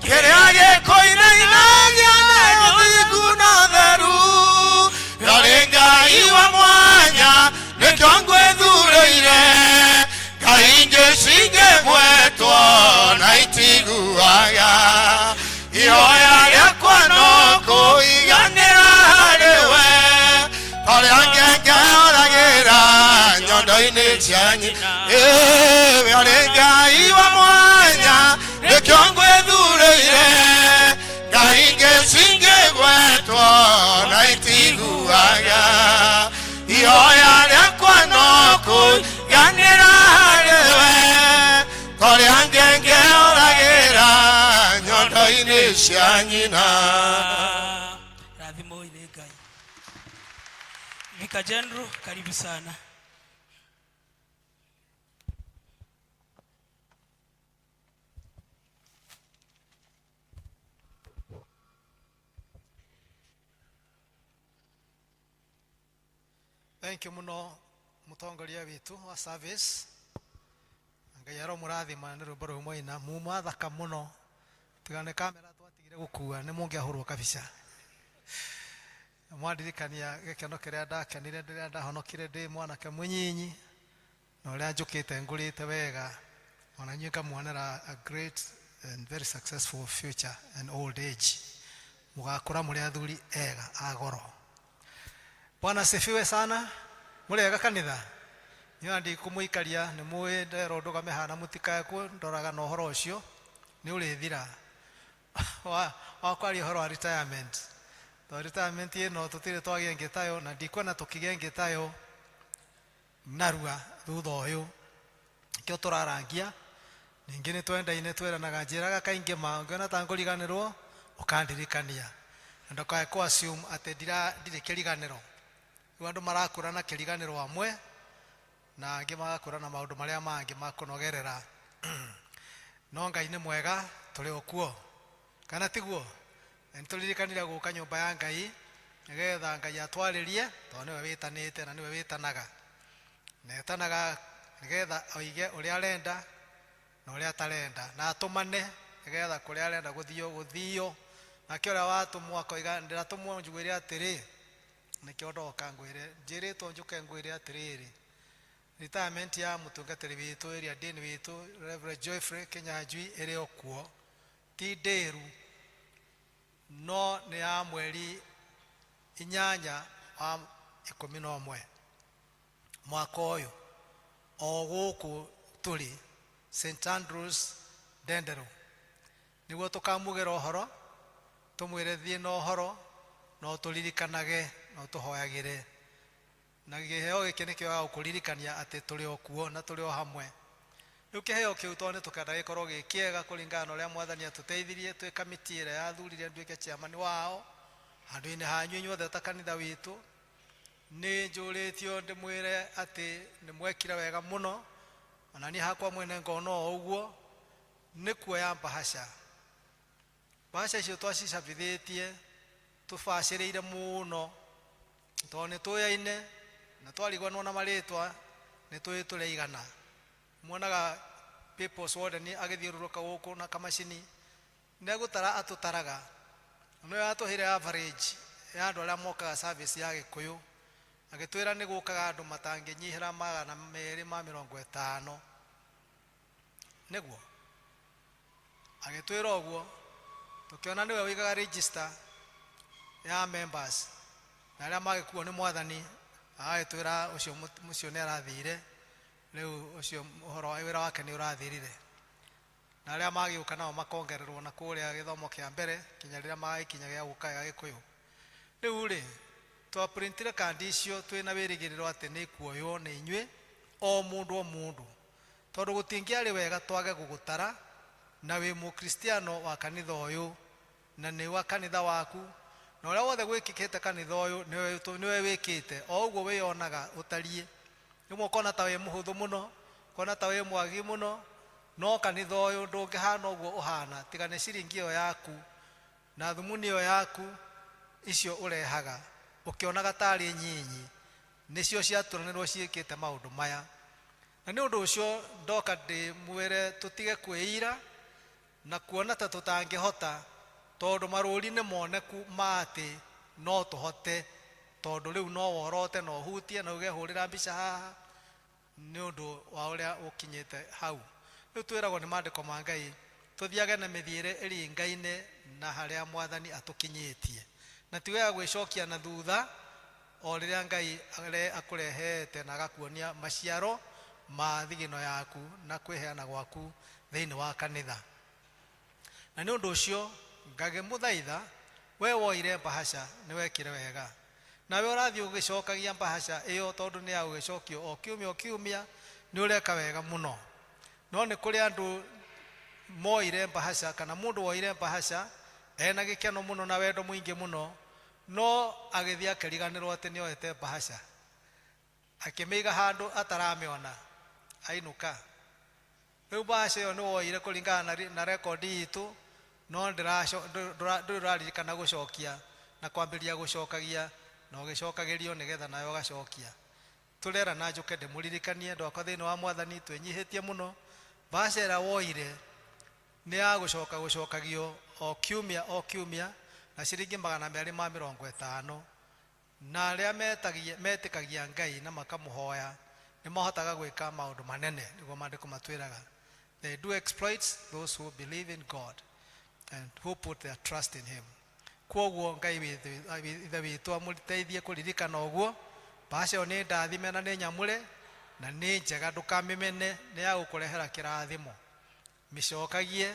kĩrĩa gĩkũinainagia nĩ ũthingu na ũtheru. Yorĩ Ngai wa mwanya, nĩkĩo ngwĩthurĩire. Ngai ingĩ cingĩgwetwo na itiguaga, ihoya rĩakwa no kũiganĩra harĩwe, torĩa ngenge ũragĩra nyondo-inĩ cia nyina. Ĩwe ũrĩ Ngai wa mwanya, nĩkĩo ngwĩthurĩire. Ngai ingĩ cingĩgwetwo na itiguaga, ihoya rĩakwa no kũiganĩra harĩwe, torĩa ngenge ũragĩra nyondo-inĩ cia nyina. Rathimwo nĩ Ngai. Vika General, karibu sana. Thank you muno mutongoria witu wa service. Ngai aromũrathima nĩ rwĩmbo rũu mwaina muma thaka mũno tiga nĩ kamera twatigire gũkua nĩ mũngĩahũrwo kabica. Mwandirikania gĩkeno kĩrĩa ndakenire rĩrĩa ndahonokire ndĩ mwanake mũnyinyi na ũrĩa njũkĩte ngũrĩte wega ona inyuĩ ngamuonera a great and very successful future and old age. Mũgakũra mũrĩ athuri ega a goro. Bwana asifiwe sana. Mũrĩega kanitha? Niĩ ndikũmũikaria nĩ mũĩ nderwo ndũgame haha na mũtikae kũndoraga na ũhoro ũcio nĩ ũrĩthira wa kwaria ũhoro wa retirement. Tondũ retirement ĩno tũtirĩ twagĩa ĩngĩ tayo na ndikuona tũkĩgĩa ĩngĩ tayo narua thutha ũyũ. Nĩkĩo tũrarangia. Ningĩ nĩ twendaine twĩranaga njĩraga kaingĩ ma ũngĩona ta ngũriganĩrwo ũkandirikania. Na ndũkae kũ assume atĩ ndirĩ kĩriganĩro. Rĩu andũ marakũra na kĩriganĩro amwe na angĩ magakũra na maũndũ marĩa mangĩ ma kũnogerera. No Ngai nĩ mwega tũrĩ o kuo. Kana tiguo? Na nĩtũririkanire gũka nyũmba ya Ngai nĩgetha Ngai atwarĩrie tondũ nĩwe wĩtanĩte na nĩwe wĩtanaga. Na etanaga nĩgetha oige ũrĩa arenda na ũrĩa atarenda na atũmane nĩgetha kũrĩa arenda gũthio gũthio. Nake ũrĩa watũmwo akoiga ndĩratũmwo njugĩre atĩrĩ, nĩkĩo ndoka ngwĩre njĩrĩtwo njũke ngwĩre atĩrĩrĩ, retirement ya mũtungatĩri witũ ĩrĩa dean witũ Reverend Geoffrey Kinyanjui ĩrĩ o kuo, ti ndĩru no nĩ ya mweri 8 wa 11 mwaka ũyũ o gũkũ tũrĩ St Andrews Ndenderũ. Nĩguo tũkamugĩra ũhoro tũmwĩre thiĩ na ũhoro no tũririkanage no tũhoyagĩre. Na kĩheo gĩkĩ nĩkĩo gĩa gũkũririkania atĩ tũrĩ o kuo na tũrĩ o hamwe. Rĩu kĩheo kĩu tondũ nĩ tũkenda gĩkorwo gĩ kĩega kũringana na ũrĩa Mwathani atũteithirie twĩ kamĩtĩ ĩrĩa yathurire nduĩke chairman wao handũ-inĩ hanyu inyuothe ta kanitha witũ. Nĩ njũrĩtio ndĩmwĩre atĩ nĩ mwekire wega mũno ona niĩ hakwa mwene ngona o ũguo nĩ kuoya mbahaca. Mbahaca icio twacicabithĩtie tũbacĩrĩire mũno tondũ nĩ tũyaine na twarigwanwo na marĩtwa nĩ tũĩ tũrĩa igana. Muonaga People's Warden agĩthiũrũrũka gũkũ na kamacini nĩ gũtara atũtaraga. Nĩwe atũheire average ya andũ arĩa mokaga service ya Gĩkũyũ agĩtwĩra nĩ gũkaga andũ matangĩnyihĩra 250. Nĩguo agĩtwĩra ũguo tũkĩona nĩwe ũigaga register ya members na arĩa magĩkuo nĩ Mwathani agagĩtwĩra ũcio ũcio nĩ arathire rĩu ũcio ũhoro wĩra wake nĩ ũrathirire na arĩa magĩũka nao makongererwo na kũrĩa gĩthomo kĩa mbere kinya rĩrĩa magĩkinya gĩa gũka gĩa Gĩkũyũ. Rĩu rĩ twaprintire kandi icio twĩna wĩrĩgĩrĩro atĩ nĩ ikuoywo nĩ inyuĩ o mũndũ o mũndũ tondũ gũtingĩarĩ wega twage gũgũtara na wĩ mũkristiano wa kanitha ũyũ na nĩ wa kanitha waku na ũrĩa wothe gwĩkĩkĩte kanitha ũyũ nĩwe wĩkĩte o ũguo wĩyonaga ũtariĩ. Rĩmwe ũkona ta wĩ mũhũthũ mũno ũkona ta wĩ mwagi mũno no kanitha ũyũ ndũngĩhana ũguo ũhana tiga nĩ ciringi ĩyo yaku na thumuni ĩyo yaku icio ũrehaga ũkĩonaga tarĩ nyinyi nĩcio ciatũranĩrwo ciĩkĩte maũndũ maya. Na nĩ ũndũ ũcio ndoka ndĩmwĩre tũtige kwĩira na kuona ta tũtangĩhota tondũ marũri nĩ moneku ma atĩ no tũhote tondũ rĩu no worote na ũhutie na uge hũrĩra mbica haha nĩ ũndũ wa ũrĩa ũkinyĩte hau. Rĩu twĩragwo nĩ maandĩko ma Ngai tũthiage na mĩthiĩre ĩringaine na harĩa Mwathani atũkinyĩtie na ti wega gwĩcokia na thutha o rĩrĩa Ngai akũrehete na agakuonia maciaro ma thigino yaku na kwĩheana gwaku thĩinĩ wa kanitha. Na nĩ ũndũ ũcio ngagĩmũthaitha we woire mbahaca nĩ wekire wega nawe ũrathiĩ ũgĩcokagia mbahaca ĩyo tondũ nĩ ya gũgĩcokio o kiumia o kiumia nĩ ũreka wega mũno. No nĩ kũrĩ andũ moire mbahaca kana mũndũ woire mbahaca ena gĩkeno mũno na wendo mũingĩ mũno no agĩthiĩ akĩriganĩrwo atĩ nĩ oete mbahaca akĩmĩiga handũ ataramĩona ainũka. Rĩu mbahaca ĩyo nĩ woire kũringana na rekondi itũ no ndũrĩ ũraririkana gũcokia na kwambĩrĩria gũcokagia na ũgĩcokagĩrio nĩgetha nawe ũgacokia. Tũrerana njũke ndĩmũririkanie andũ akwa thĩinĩ wa mwathani twĩnyihĩtie mũno. Mbaca ĩrĩa woire nĩ ya gũcoka gũcokagio o kiumia o kiumia na ciringi 250, na arĩa metĩkagia Ngai na makamũhoya nĩ mahotaga gwĩka maũndũ manene, nĩguo maandĩko matwĩraga. They do exploits those who believe in God and who put their trust in him. Kwoguo Ngai ithe witũ amũteithie kũririkana ũguo. Mbaca ĩyo nĩ ndathime na nĩ nyamũre na nĩ njega, ndũkamĩmene, nĩ ya gũkũrehera kĩrathimo. Mĩcokagie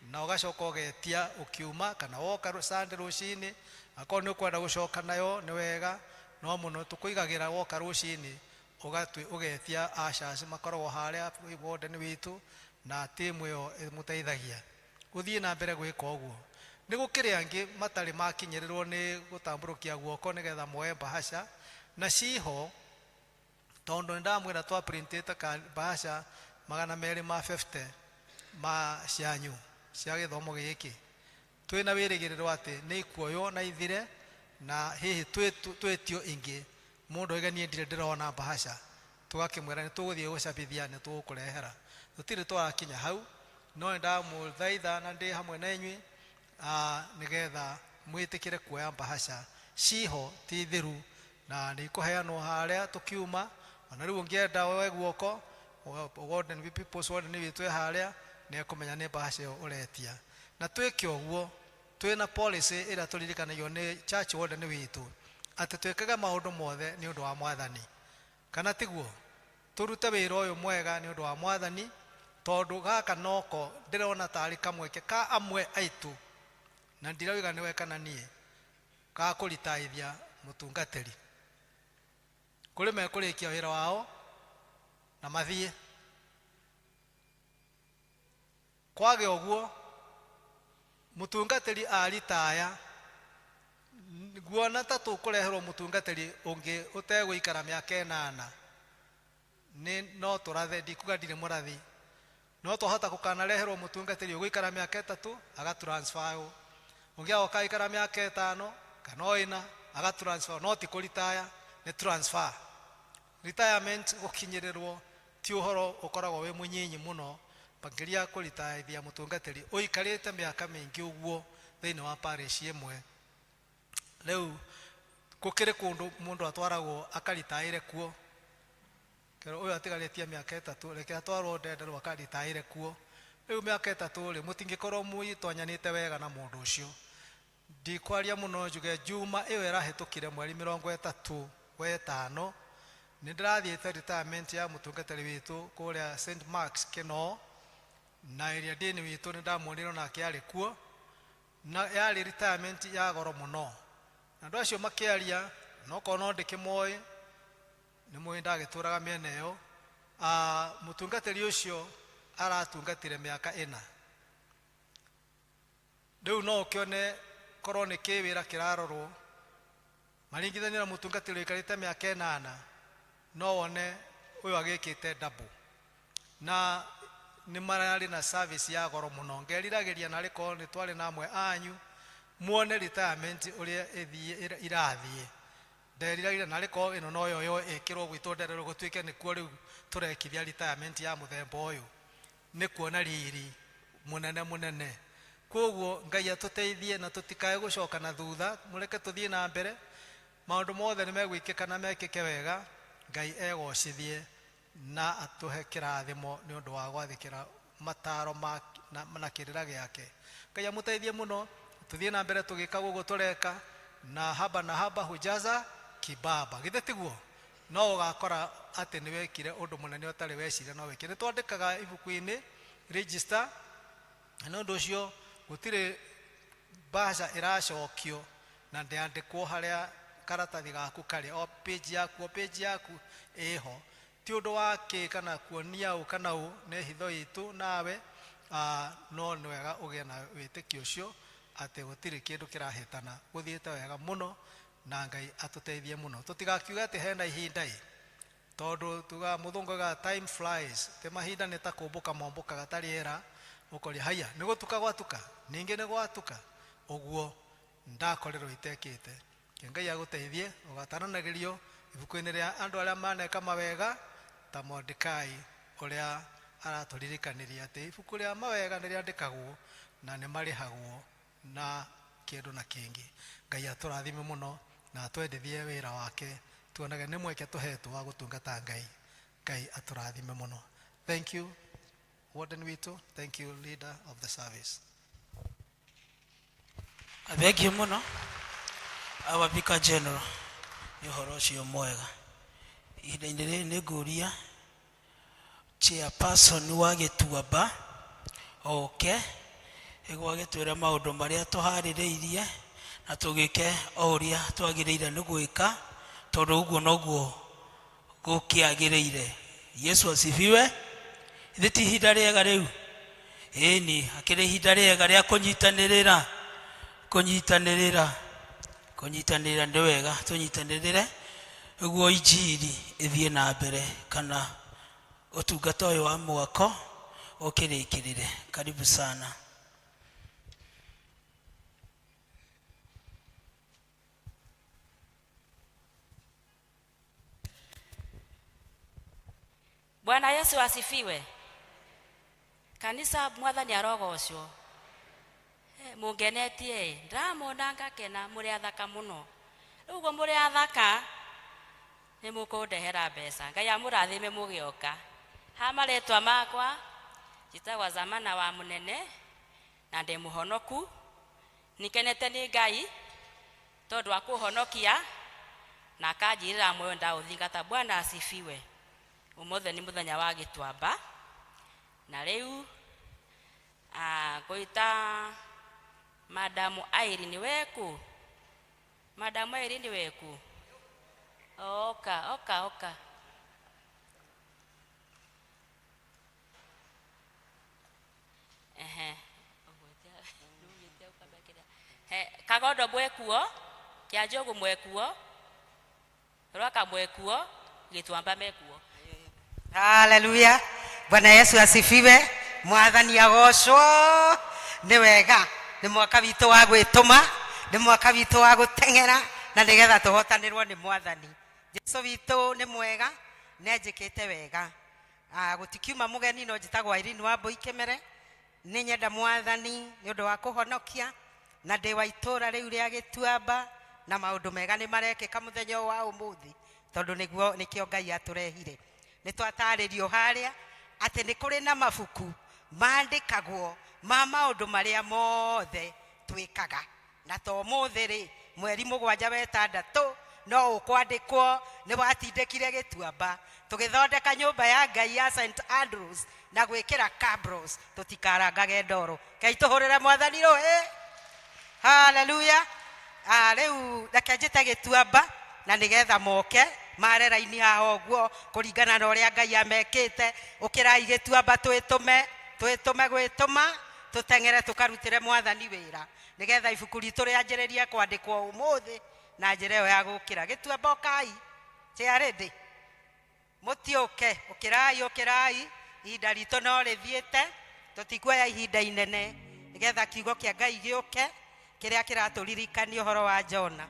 na ũgacoka ũgetia ũkiuma kana woka Sunday rũcinĩ, akorwo nĩ ũkwenda gũcoka nayo nĩ wega, no mũno tũkũigagĩra woka rũcinĩ ũgetia ushers makoragwo harĩa warden witũ na timu ĩyo ĩmũteithagia gũthiĩ na mbere gwĩka ũguo. Nĩ gũkĩrĩ angĩ matarĩ makinyĩrĩrwo nĩ gũtambũrũkia guoko nĩgetha moe mbahaca na ciho, tondũ nĩ ndamwĩra twaprintĩte mbahaca 250 ma cianyu cia gĩthomo gĩkĩ, twĩna wĩrĩgĩrĩro atĩ nĩ ikuoywo na ithire na hihi twĩtio ingĩ. Mũndũ oiga niĩ ndirĩ ndĩrona mbahaca, tũgakĩmwĩra nĩ tũgũthiĩ gũcabithia nĩ tũgũkũrehera. Tũtirĩ twarakinya hau, no nĩ ndamũthaitha na ndĩ hamwe na inyuĩ nĩgetha mwĩtĩkĩre kuoya mbahaca ciho ti thiru na nĩ ikũheanwo harĩa tũkiuma. Ona rĩu ũngĩenda woe guoko, warden, people's warden witũ e harĩa nĩ ekũmenya nĩ mbahaca ĩyo ũretia. Na twĩke ũguo twĩna policy ĩrĩa tũririkanagio nĩ church warden witũ atĩ twĩkage maũndũ mothe nĩ ũndũ wa mwathani, kana tiguo? Tũrute wĩra ũyũ mwega nĩ ũndũ wa mwathani, tondũ gaka noko ndĩrona tarĩ kamweke ka amwe aitũ, na ndirauga nĩwe kana niĩ, ga kũritaithia mũtungatĩri. Kũrĩ mekũrĩkia wĩra wao na mathiĩ. Kwage ũguo mũtungatĩri aritaya, nguona ta tũkũreherwo mũtungatĩri ũngĩ ũtegũikara mĩaka 8, nĩ no tũrathe, ndikuga ndirĩ mũrathi, no twahota gũkanareherwo mũtungatĩri ũgũikara mĩaka 3 agatransfer, ũngĩ agoka aikara mĩaka 5 kana o 4 agatransfer, no ti kũritaya, nĩ transfer. Retirement gũkinyĩrĩrwo ti ũhoro ũkoragwo wĩ mũnyinyi mũno, makĩria kũritaithia mũtungatĩri ũikarĩte mĩaka mĩingĩ ũguo thĩinĩ wa parish ĩmwe. Rĩu gũkĩrĩ kũndũ mũndũ atwaragwo akaritaĩre kuo, kero ũyũ atigarĩtie mĩaka 3, reke atwarwo Ndenderũ akaritaĩre kuo. Rĩu mĩaka 3 rĩ, mũtingĩkorwo mũitonyanĩte wega na mũndũ ũcio. Ndikwaria mũno, njuge Juma ĩyo ĩrahĩtũkire mweri 35 nĩ ndĩrathiĩte retirement ya mũtungatĩri witũ kũrĩa St Mark's Kinoo, na ĩrĩa ndini witũ nĩ ndamuonire onake arĩ kuo, na yarĩ retirement ya goro mũno. Na andũ acio makĩaria, no korwo no ndĩkĩmoĩ, nĩ mũĩ ndagĩtũraga mĩena ĩyo. Mũtungatĩri ũcio aratungatire mĩaka 4. Rĩu no ũkĩone korwo nĩ kĩwĩra kĩrarorwo maringithania na mũtungatĩri ũikarĩte mĩaka 8, no wone ũyũ agĩkĩte double, na nĩ mararĩ na service ya goro mũno. Ngeriragĩria narĩ korwo nĩ twarĩ na amwe anyu muone retirement ũrĩa ĩthiĩ irathiĩ. Nderiragĩria narĩ korwo ĩno no yoyo ĩkĩrwo gwitũ Ndererũ, gũtuĩke nĩkuo rĩu tũrekithia retirement ya mũthemba ũyũ, nĩ kuona riri mũnene mũnene. Koguo Ngai atũteithie na tũtikae gũcoka na thutha, mũreke tũthiĩ na mbere. Maũndũ mothe nĩ megwĩkĩka na mekĩke wega. Ngai egocithie na atũhe kĩrathimo nĩ ũndũ wa gwathĩkĩra mataro ma na kĩrĩra gĩake. Ngai amũteithie mũno, tũthiĩ na mbere tũgĩka gũkũ tũreka, na haba na haba hujaza kibaba, githĩ tiguo? No ũgakora atĩ nĩ wekire ũndũ mũnene ũtarĩ weciria no wĩke. Nĩ twandĩkaga ibuku-inĩ register, na nĩ ũndũ ũcio gũtirĩ mbaca ĩracokio na ndĩandĩkwo harĩa karatathi gaku karĩ, o page yaku, o page yaku ĩho. Ti ũndũ wa kĩ kana kuonia ũ kana ũ, nĩ hitho itũ nawe, no nĩ wega ũgĩe na wĩtĩkio ũcio atĩ gũtirĩ kĩndũ kĩrahĩtana, gũthiĩte wega mũno, na Ngai atũteithie mũno. Tũtigakiuge atĩ hena ihinda ĩ, tondũ tuga mũthũngũ augaga time flies, te mahinda nĩ ta kũmbũka mombũkaga ta rĩera, ũkoria haiya nĩ gũtuka gwatuka, ningĩ nĩ gwatuka ũguo ndakorirwo itekĩte. Ke Ngai agũteithie ũgatananagĩrio Ibuku-inĩ rĩa andũ arĩa maneka mawega ta Mordekai ũrĩa aratũririkanirie atĩ ibuku rĩa mawega nĩ rĩandĩkagwo na nĩ marĩhagwo na kĩndũ na kĩngĩ. Ngai atũrathime mũno na atwendithie wĩra wake, tuonage nĩ mweke tũhetwo wa gũtungata Ngai. Ngai atũrathime mũno. Thank you warden witũ, thank you leader of the service. Thank you mũno our vicar general nĩ ũhoro ũcio mwega. Ihinda-inĩ rĩrĩ nĩ ngũria chairperson wa Gĩtuamba oke nĩguo agĩtwĩre maũndũ marĩa tũharĩrĩirie na tũgĩke o ũrĩa twagĩrĩire nĩ gwĩka, tondũ ũguo noguo gũkĩagĩrĩire. Yesu asifiwe. Ithe ti ihinda rĩega rĩu? Ĩni, akĩrĩ ihinda rĩega rĩa kũnyitanĩrĩra, kũnyitanĩrĩra, kũnyitanĩrĩra. Nĩ wega tũnyitanĩrĩre nĩguo injiri ĩthiĩ na mbere kana ũtungata ũyũ wa mwako ũkĩrĩkĩrĩre. Karibu sana. Bwana Yesu asifiwe. Kanisa, mwathani arogocwo. Mungenetie ndamona ngakena, muri athaka muno. Riu uguo muri athaka nĩ mũkũndehera mbeca. Ngai amũrathime mũgĩoka. Ha marĩtwa makwa njĩtagwo Zamana wa Mũnene na ndĩ mũhonoku. Nĩkenete nĩ Ngai tondũ wa kũhonokia na akanjirĩra muoyo ndaũthingata. Bwana asifiwe. Ũmũthĩ nĩ mũthenya wa Gĩtuamba na rĩu ngũĩta Madamu Irene weku. Madamu Irene weku. Oka, oka, oka. Ehe. He, Kagondo mwekuo, Kĩanjũgũ mwekuo, Rwaka mwekuo, Gĩtuamba mekuo. Haleluya. Bwana Yesu asifiwe. Mwathani agocwo. Nĩ wega, nĩ mwaka witũ wa gwĩtũma, nĩ mwaka witũ wa gũteng'era na nĩgetha tũhotanĩrwo nĩ mwathani. Jesu witũ nĩ mwega, nĩ anjĩkĩte wega. Gũtikiuma mũgeni no njĩtagwo Irene wa Mbũi Kĩmere. Nĩ nyenda mwathani nĩ ũndũ wa kũhonokia na ndĩ wa itũũra rĩu rĩa Gĩtuamba na maũndũ mega nĩ marekĩka mũthenya ũyũ wa ũmũthĩ tondũ nĩguo nĩkĩo Ngai atũrehire. Nĩ twatarĩrio harĩa atĩ nĩ kũrĩ na mabuku mandĩkagwo ma maũndũ marĩa mothe twĩkaga, na to ũmũthĩ rĩ, mweri 7 wetandatũ no ũkwandĩkwo nĩ watindĩkire Gĩtuamba tũgĩthondeka nyũmba ya Ngai ya St Andrews na gwĩkĩra cabros tũtikarangage ndoro. Ngai tũhũrĩre mwathani rũhĩ. Haleluya. Rĩu reke njĩte Gĩtuamba na nĩgetha moke mare raini haha ũguo kũringana na ũrĩa Ngai amekĩte. Ũkĩrai Gĩtuamba, twĩtũme, twĩtũme gwĩtũma, tũteng'ere tũkarutĩre mwathani wĩra nĩgetha ibuku ritũ rĩanjĩrĩrie kwandĩkwo ũmũthĩ na njĩra ĩyo ya gũkĩra. Gĩtuamba ũkai, chairlady, mũtiũke, ũkĩrai, ũkĩrai, ihinda ritũ no rĩthiĩte, tũtikuoya ihinda inene nĩgetha kiugo kĩa Ngai gĩũke kĩrĩa kĩratũririkania ũhoro wa Jona.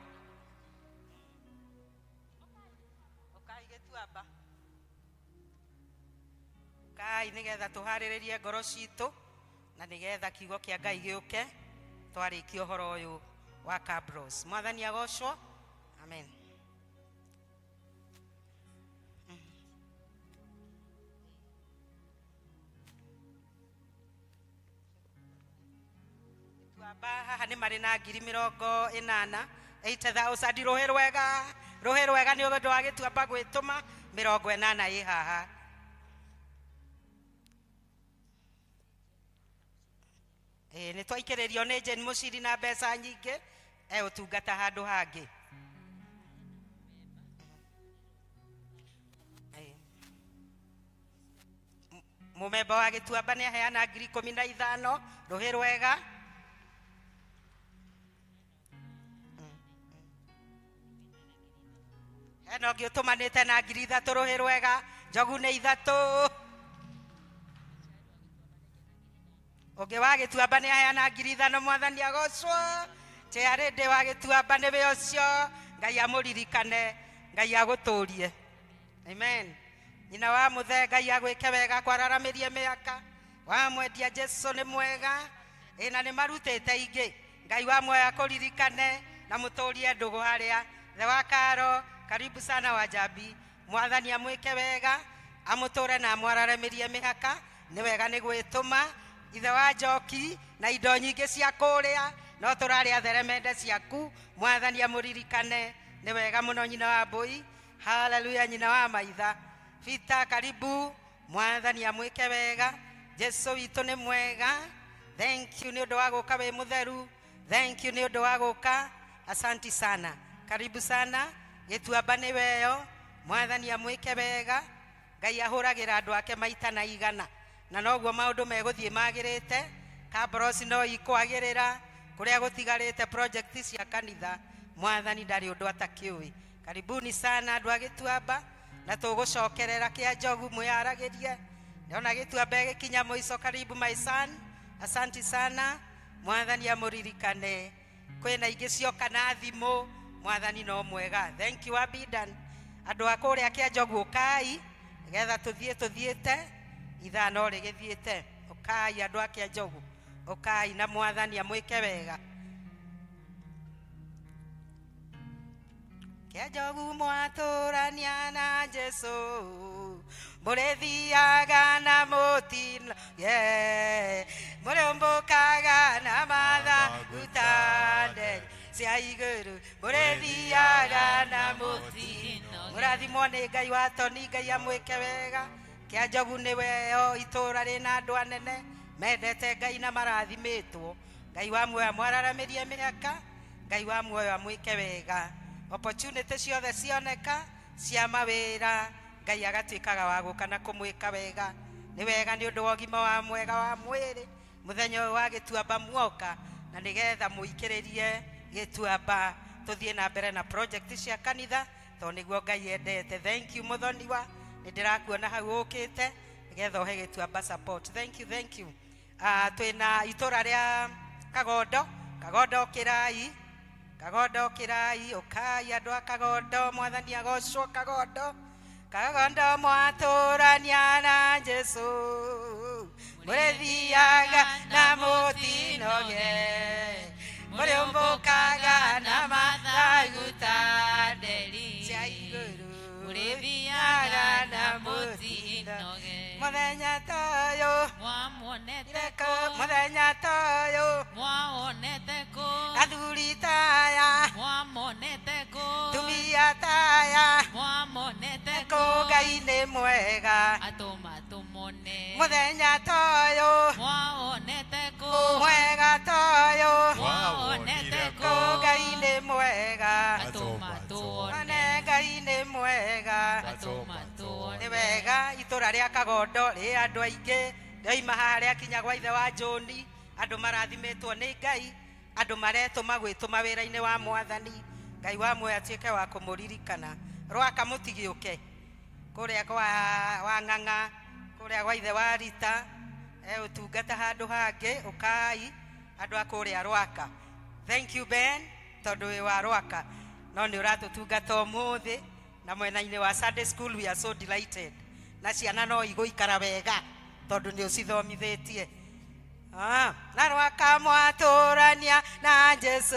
Ũkai Gĩtuamba, ũkai nĩgetha tũharĩrĩrie ngoro citũ na nĩgetha kiugo kĩa Ngai gĩũke twarĩkia ũhoro ũyũ wa cabros. Mwathani agocwo. Amen. Gĩtuamba haha nĩ marĩ na 80,000, 80,000. Rũhĩ rwega, rũhĩ rwega nĩ ũndũ wa Gĩtuamba gwĩtũma. 80 ĩ haha. Ĩĩ, nĩ twaikĩrĩrio nĩ Jane Mũciri na mbeca nyingĩ eũtungata handũ hangĩ. Mũmemba wa Gĩtuamba nĩ aheana 15,000. Rũhĩ rwega. Hena ũngĩ ũtũmanĩte na 3,000. Rũhĩ rwega. Njogu nĩ 3. Ũngĩ wa Gĩtuamba nĩ aheana 5,000. Mwathani agocwo. Chairlady wa Gĩtuamba nĩwe ũcio. Ngai amũririkane. Ngai agũtũrie. Amen. Nyina wa mũthee Ngai agwĩke wega, kwararamirie mĩaka. Wamwendia Jesu nĩ mwega, ĩna nĩ marutĩte ingĩ. Ngai wa muoyo akũririkane na mũtũrie ndũgũ harĩa. The wa Karo, karibu sana wa Jambi. Mwathani amwĩke wega, amũtũre na amwararamirie mĩhaka. Nĩ wega nĩ gwĩtũma. Ithe wa Njoki na indo nyingĩ cia kũrĩa, no tũrarĩa theremende ciaku. Mwathani amũririkane. Nĩ wega mũno nyina wa Mbũi. Haleluya, nyina wa Maitha. Vita, karibu. Mwathani amwĩke wega. Jesu witũ nĩ mwega. Thank you nĩ ũndũ wa gũka wĩ mũtheru. Thank you nĩ ũndũ wa gũka. Asanti sana. Karibu sana. Gĩtuamba nĩ weyo. Mwathani amwĩke wega. Ngai ahũragĩra andũ ake maita na igana. Na noguo maũndũ megũthiĩ magĩrĩte. Kabrosi no ikwagĩrĩra. Kũrĩa gũtigarĩte project cia kanitha. Mwathani ndarĩ ũndũ atakĩũĩ. Karibuni sana andũ a Gĩtuamba. Na tũgũcokerera kĩa Njogu mwĩharagĩrie. Ndona Gĩtuamba gĩkinya mũico. Karibu my son. Asanti sana. Mwathani amũririkane. Kwĩna ingĩ cioka na thimũ. Mwathani no mwega. Thank you Abidan. Andũ a kũrĩa kĩa Njogu ũkai, nĩgetha tũthiĩ tũthiĩte. Ithaa no rĩgĩthiĩte. Ũkai andũ a kĩa Njogu. Ũkai na Mwathani amwĩke wega. Kĩa Njogu mwatũrania na Jesu, mũrĩthiaga na mũtino, yeah. Mũrĩũmbũkaga na mathaguta nderi cia igũrũ, mũrĩthiaga na mũtino. Mũrathimwo nĩ Ngai wa Toni, Ngai amwĩke wega. Kĩa Njogu nĩ weyo, itũũra rĩna andũ anene mendete Ngai na marathimĩtwo. Ngai wa muoyo amwararamĩrie mĩhaka. Ngai wa muoyo amwĩke wega. Opportunity ciothe cioneka cia mawĩra, Ngai agatuĩkaga wa gũka na kũmwĩka wega. Nĩ wega nĩ ũndũ wa ũgima wa mwega wa mwĩrĩ. Mũthenya ũyũ wa Gĩtuamba muoka, na nĩgetha mũikĩrĩrie Gĩtuamba tũthiĩ na mbere na project cia kanitha, tondũ nĩguo Ngai endete. Thank you mũthoniwa, nĩ ndĩrakuona hau ũkĩte nĩgetha ũhe Gĩtuamba support. Thank you, thank you. Twĩna itũra rĩa Kagondo. Kagondo kĩrai. Kagondo kĩrai, ũkai andũ a Kagondo. Mwathani agocwo Kagondo. Kagondo mwatũrania na Jesu, mũrĩthiaga na mũtinoge, mũrĩũmbũkaga na mathaguta nderi cia igũrũ, mũrĩthiaga na mũtinoge. Mũthenya ta ũyũ mwamuonete kũ? Mũthenya ta ũyũ mwaonete kũ? Athuri taya mwamonete kũ? Tumia taya mwamonete kũ? Ngai nĩ mwega atũma tũmone. Mũthenya ta ũyũ mwaonete kũ? Mwega ta ũyũ mwaonete kũ? Ngai nĩ mwega atũma tũone. One Ngai nĩ mwega atũma tũone. Nĩ wega itũra rĩa Kagondo rĩ andũ aingĩ. Ndoima haha rĩakinya gwa ithe wa Joni, andũ marathimĩtwo nĩ Ngai, andũ maretũma gwĩtũma wĩra-inĩ wa Mwathani. Ngai wa muoyo atuĩke wa kũmũririkana. Rwaka mũtigĩũke kũrĩa kwa wa Ng'ang'a, kũrĩa gwa ithe wa Rita, ũtungata handũ hangĩ. Ũkai andũ a kũrĩa Rwaka. Thank you Ben, tondũ wĩ wa Rwaka, no nĩ ũratũtungata ũmũthĩ. Na mwena-inĩ wa Sunday school we are so delighted. Na ciana no igũikara wega tondũ nĩ ũcithomithĩtie. Na Rwaka mwatũrania na Jesu,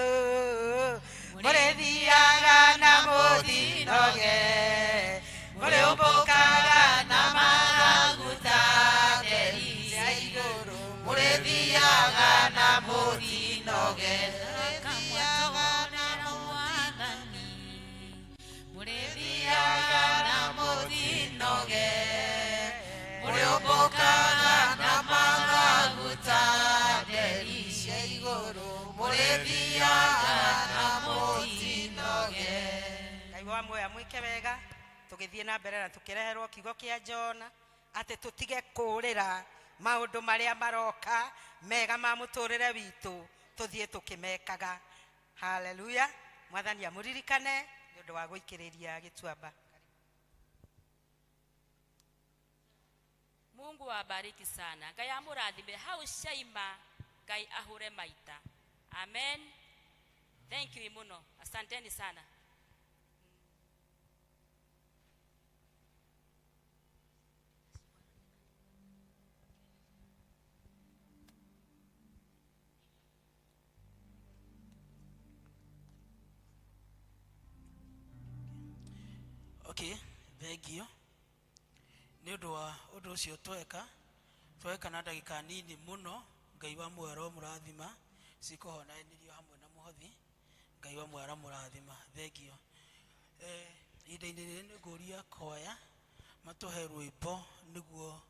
mũrĩthiaga na mũtinoge, mũrĩũmbũkaga na mathaguta nderi cia igũrũ, mũrĩthiaga na mũtinoge. Mũrĩthiaga na mũtinoge, mũrĩũmbũkaga na mathaguta nderi cia igũrũ, mũrĩthiaga na mũtinoge. Ngai wa muoyo amwĩke wega. Tũgĩthiĩ na mbere na tũkĩreherwo kiugo kĩa Jona atĩ tũtige kũũrĩra maũndũ marĩa maroka mega ma mũtũrĩre witũ, tũthiĩ tũkĩmekaga. Haleluya. Mwathani amũririkane nĩ ũndũ wa gũikĩrĩria Gĩtuamba. Mungu awabariki sana. Ngai amũrathime hau ciaima, Ngai ahure maita. Amen. Thank you muno. Asanteni sana. Okay, thengio nĩ ũndũ wa ũndũ ũcio tweka tweka na ndagĩka nini mũno. Ngai wa muoyo aromũrathima, cikũhonanĩrio hamwe na mũhothi. Ngai wa muoyo aromũrathima, thengio. Ihinda-inĩ rĩrĩ nĩ ngũria kwaya matũhe rwĩmbo nĩguo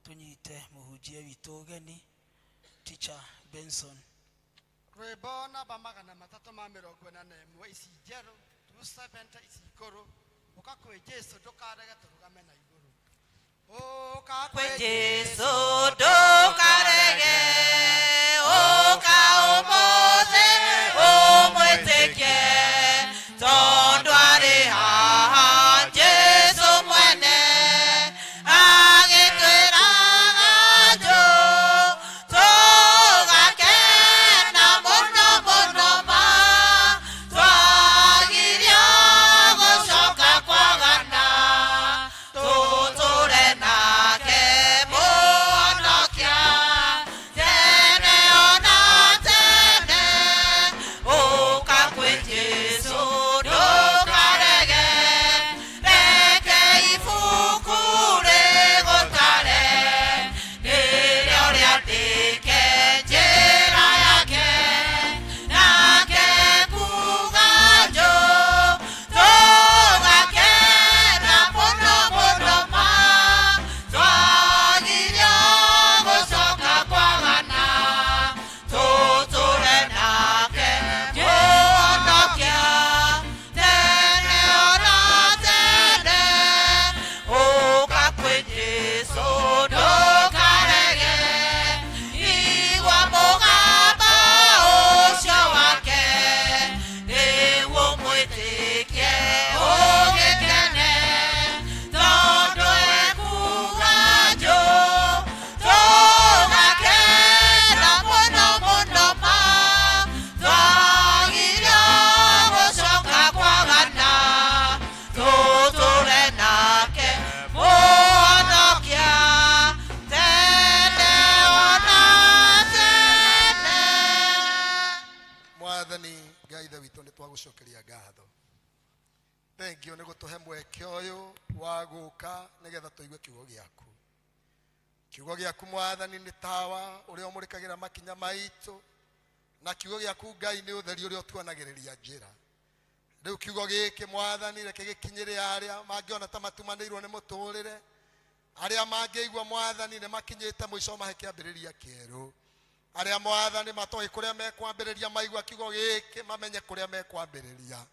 tũnyite mũhunjia witũ ũgeni, Teacher Benson. Rwĩmbo namba 341, ici njerũ, 270, ici ngũrũ. Ũka kwĩ Jesu ndũkarege, tũrũgame na igũrũ. Ũka kwĩ Jesu ndũkarege, ũka ũmũthĩ ũmwĩtĩkie, tondũ arĩ haha Jesu mwene agĩtwĩraga njũ tũgakena mũno mũno ma twagirio gũcoka kwagana tũtũre nake mũhonokia tene ona tene. Ũka kwĩ Jesu ndũkarege, reke ibuku rĩgũtare, nĩrĩo rĩandĩke njĩra yake, nake kuga njũ tũgakena mũno mũno ma twagirio gũcoka kwagana tũtũre nake mũhonokia tene ona tene. Ũka kwĩ Jesu ndũkarege, igua mũgamba ũcio wake, rĩu ũmwĩtĩkie ũgĩkene, tondũ ekuga njũ tũgakena mũno mũno ma twagirio gũcoka kwagana tũtũre nake mũhonokia tene ona tene. Mwathani Ngai ithe witũ, nĩ twagũcokeria ngatho, thengio nĩ gũtũhe mweke ũyũ wa gũka nĩgetha tũigue kiugo gĩaku. Kiugo gĩaku, Mwathani, nĩ tawa ũrĩa ũmũrĩkagĩra makinya maitũ, na kiugo gĩaku, Ngai, nĩ ũtheri ũrĩa ũtuonagĩrĩria njĩra. Rĩu kiugo gĩkĩ, Mwathani, reke gĩkinyĩre arĩa mangĩona ta matumanĩirwo nĩ mũtũrĩre, arĩa mangĩigua, Mwathani, nĩ makinyĩte mũico, mahe kĩambĩrĩria kĩerũ, arĩa, Mwathani, matoĩ kũrĩa mekwambĩrĩria, maigua kiugo gĩkĩ mamenye kũrĩa mekwambĩrĩria,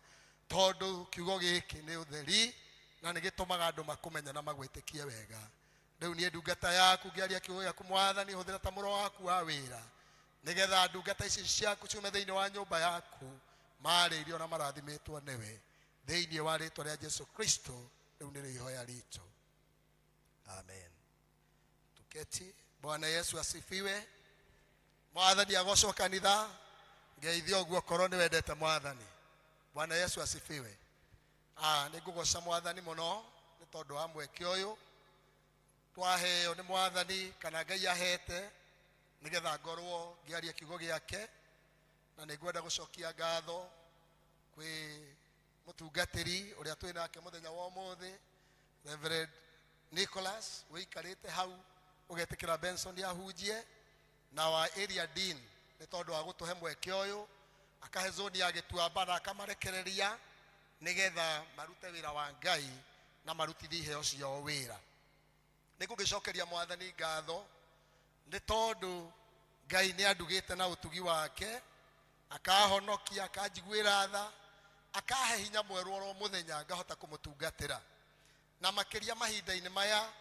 tondũ kiugo gĩkĩ nĩ ũtheri na nĩ gĩtũmaga andũ makũmenye na magwĩtĩkie wega. Rĩu niĩ ndungata yaku ngĩaria kiugo gĩaku, Mwathani, hũthĩra ta mũro waku wa wĩra, nĩgetha ndungata ici ciaku ciume thĩinĩ wa nyũmba yaku marĩirio na marathimĩtwo nĩwe, thĩinĩ wa rĩtwa rĩa Jesu Kristo. Rĩu nĩrĩo ihoya ritũ, amen. Tuketi. Bwana Yesu asifiwe. Mwathani agocwo. Kanitha, ngeithio ũguo korwo nĩ wendete Mwathani. Bwana Yesu asifiwe. Nĩ ngũgoca Mwathani mũno nĩ tondũ wa mweke ũyũ twaheo nĩ Mwathani, kana Ngai ahete, nĩgetha ngorwo ngĩaria kiugo gĩake. Na nĩ ngwenda gũcokia ngatho kwĩ mũtungatĩri ũrĩa twĩ nake mũthenya wa ũmũthĩ, Reverend Nicholas, wĩikarĩte hau ũgetĩkĩra Benson ahunjie, na wa area dean nĩ tondũ wa gũtũhe mweke ũyũ, akahe zoni ya Gĩtuamba na akamarekereria nĩgetha marute wĩra wa Ngai na marutithie iheo ciao wĩra. Nĩ ngũgĩcokeria Mwathani ngatho nĩ tondũ Ngai nĩ andugĩte na ũtugi wake, akahonokia, akanjiguĩra tha, akahe hinya mwerũ oro mũthenya ngahota kũmũtungatĩra, na makĩria mahinda-inĩ maya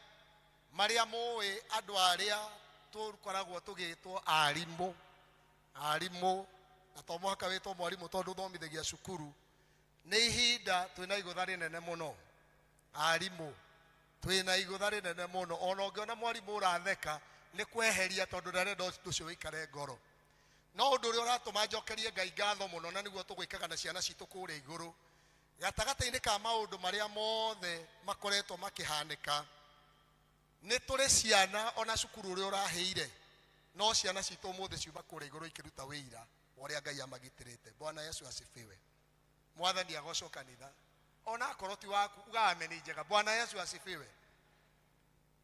marĩa mũĩ andũ arĩa tũkoragwo tũgĩtwo arimũ. Arimũ, na to mũhaka wĩtwo mwarimũ tondũ ũthomithagia cukuru. Nĩ ihinda twĩna igũtha rĩnene mũno. Arimũ twĩna igũtha rĩnene mũno. Ona ũngĩona mwarimũ ũratheka, nĩ kweheria, tondũ ndarenda ũndũ ũcio wĩikare ngoro. No ũndũ ũrĩa ũratũma njokerie Ngai ngatho mũno, na nĩguo tũgwĩkaga na ciana citũ kũrĩa igũrũ, gatagatĩ-inĩ ka maũndũ marĩa mothe makoretwo makĩhanĩka, nĩ tũrĩ ciana ona cukuru ũrĩa ũrahĩire, no ciana citũ ũmũthĩ ciuma kũrĩa igũrũ ikĩruta wĩira wa ũrĩa Ngai amagitĩrĩte. Bwana Yesu asifiwe. Mwathani agocwo. Kanitha, Ona akorwo ti waku uga ameni njega. Bwana Yesu asifiwe.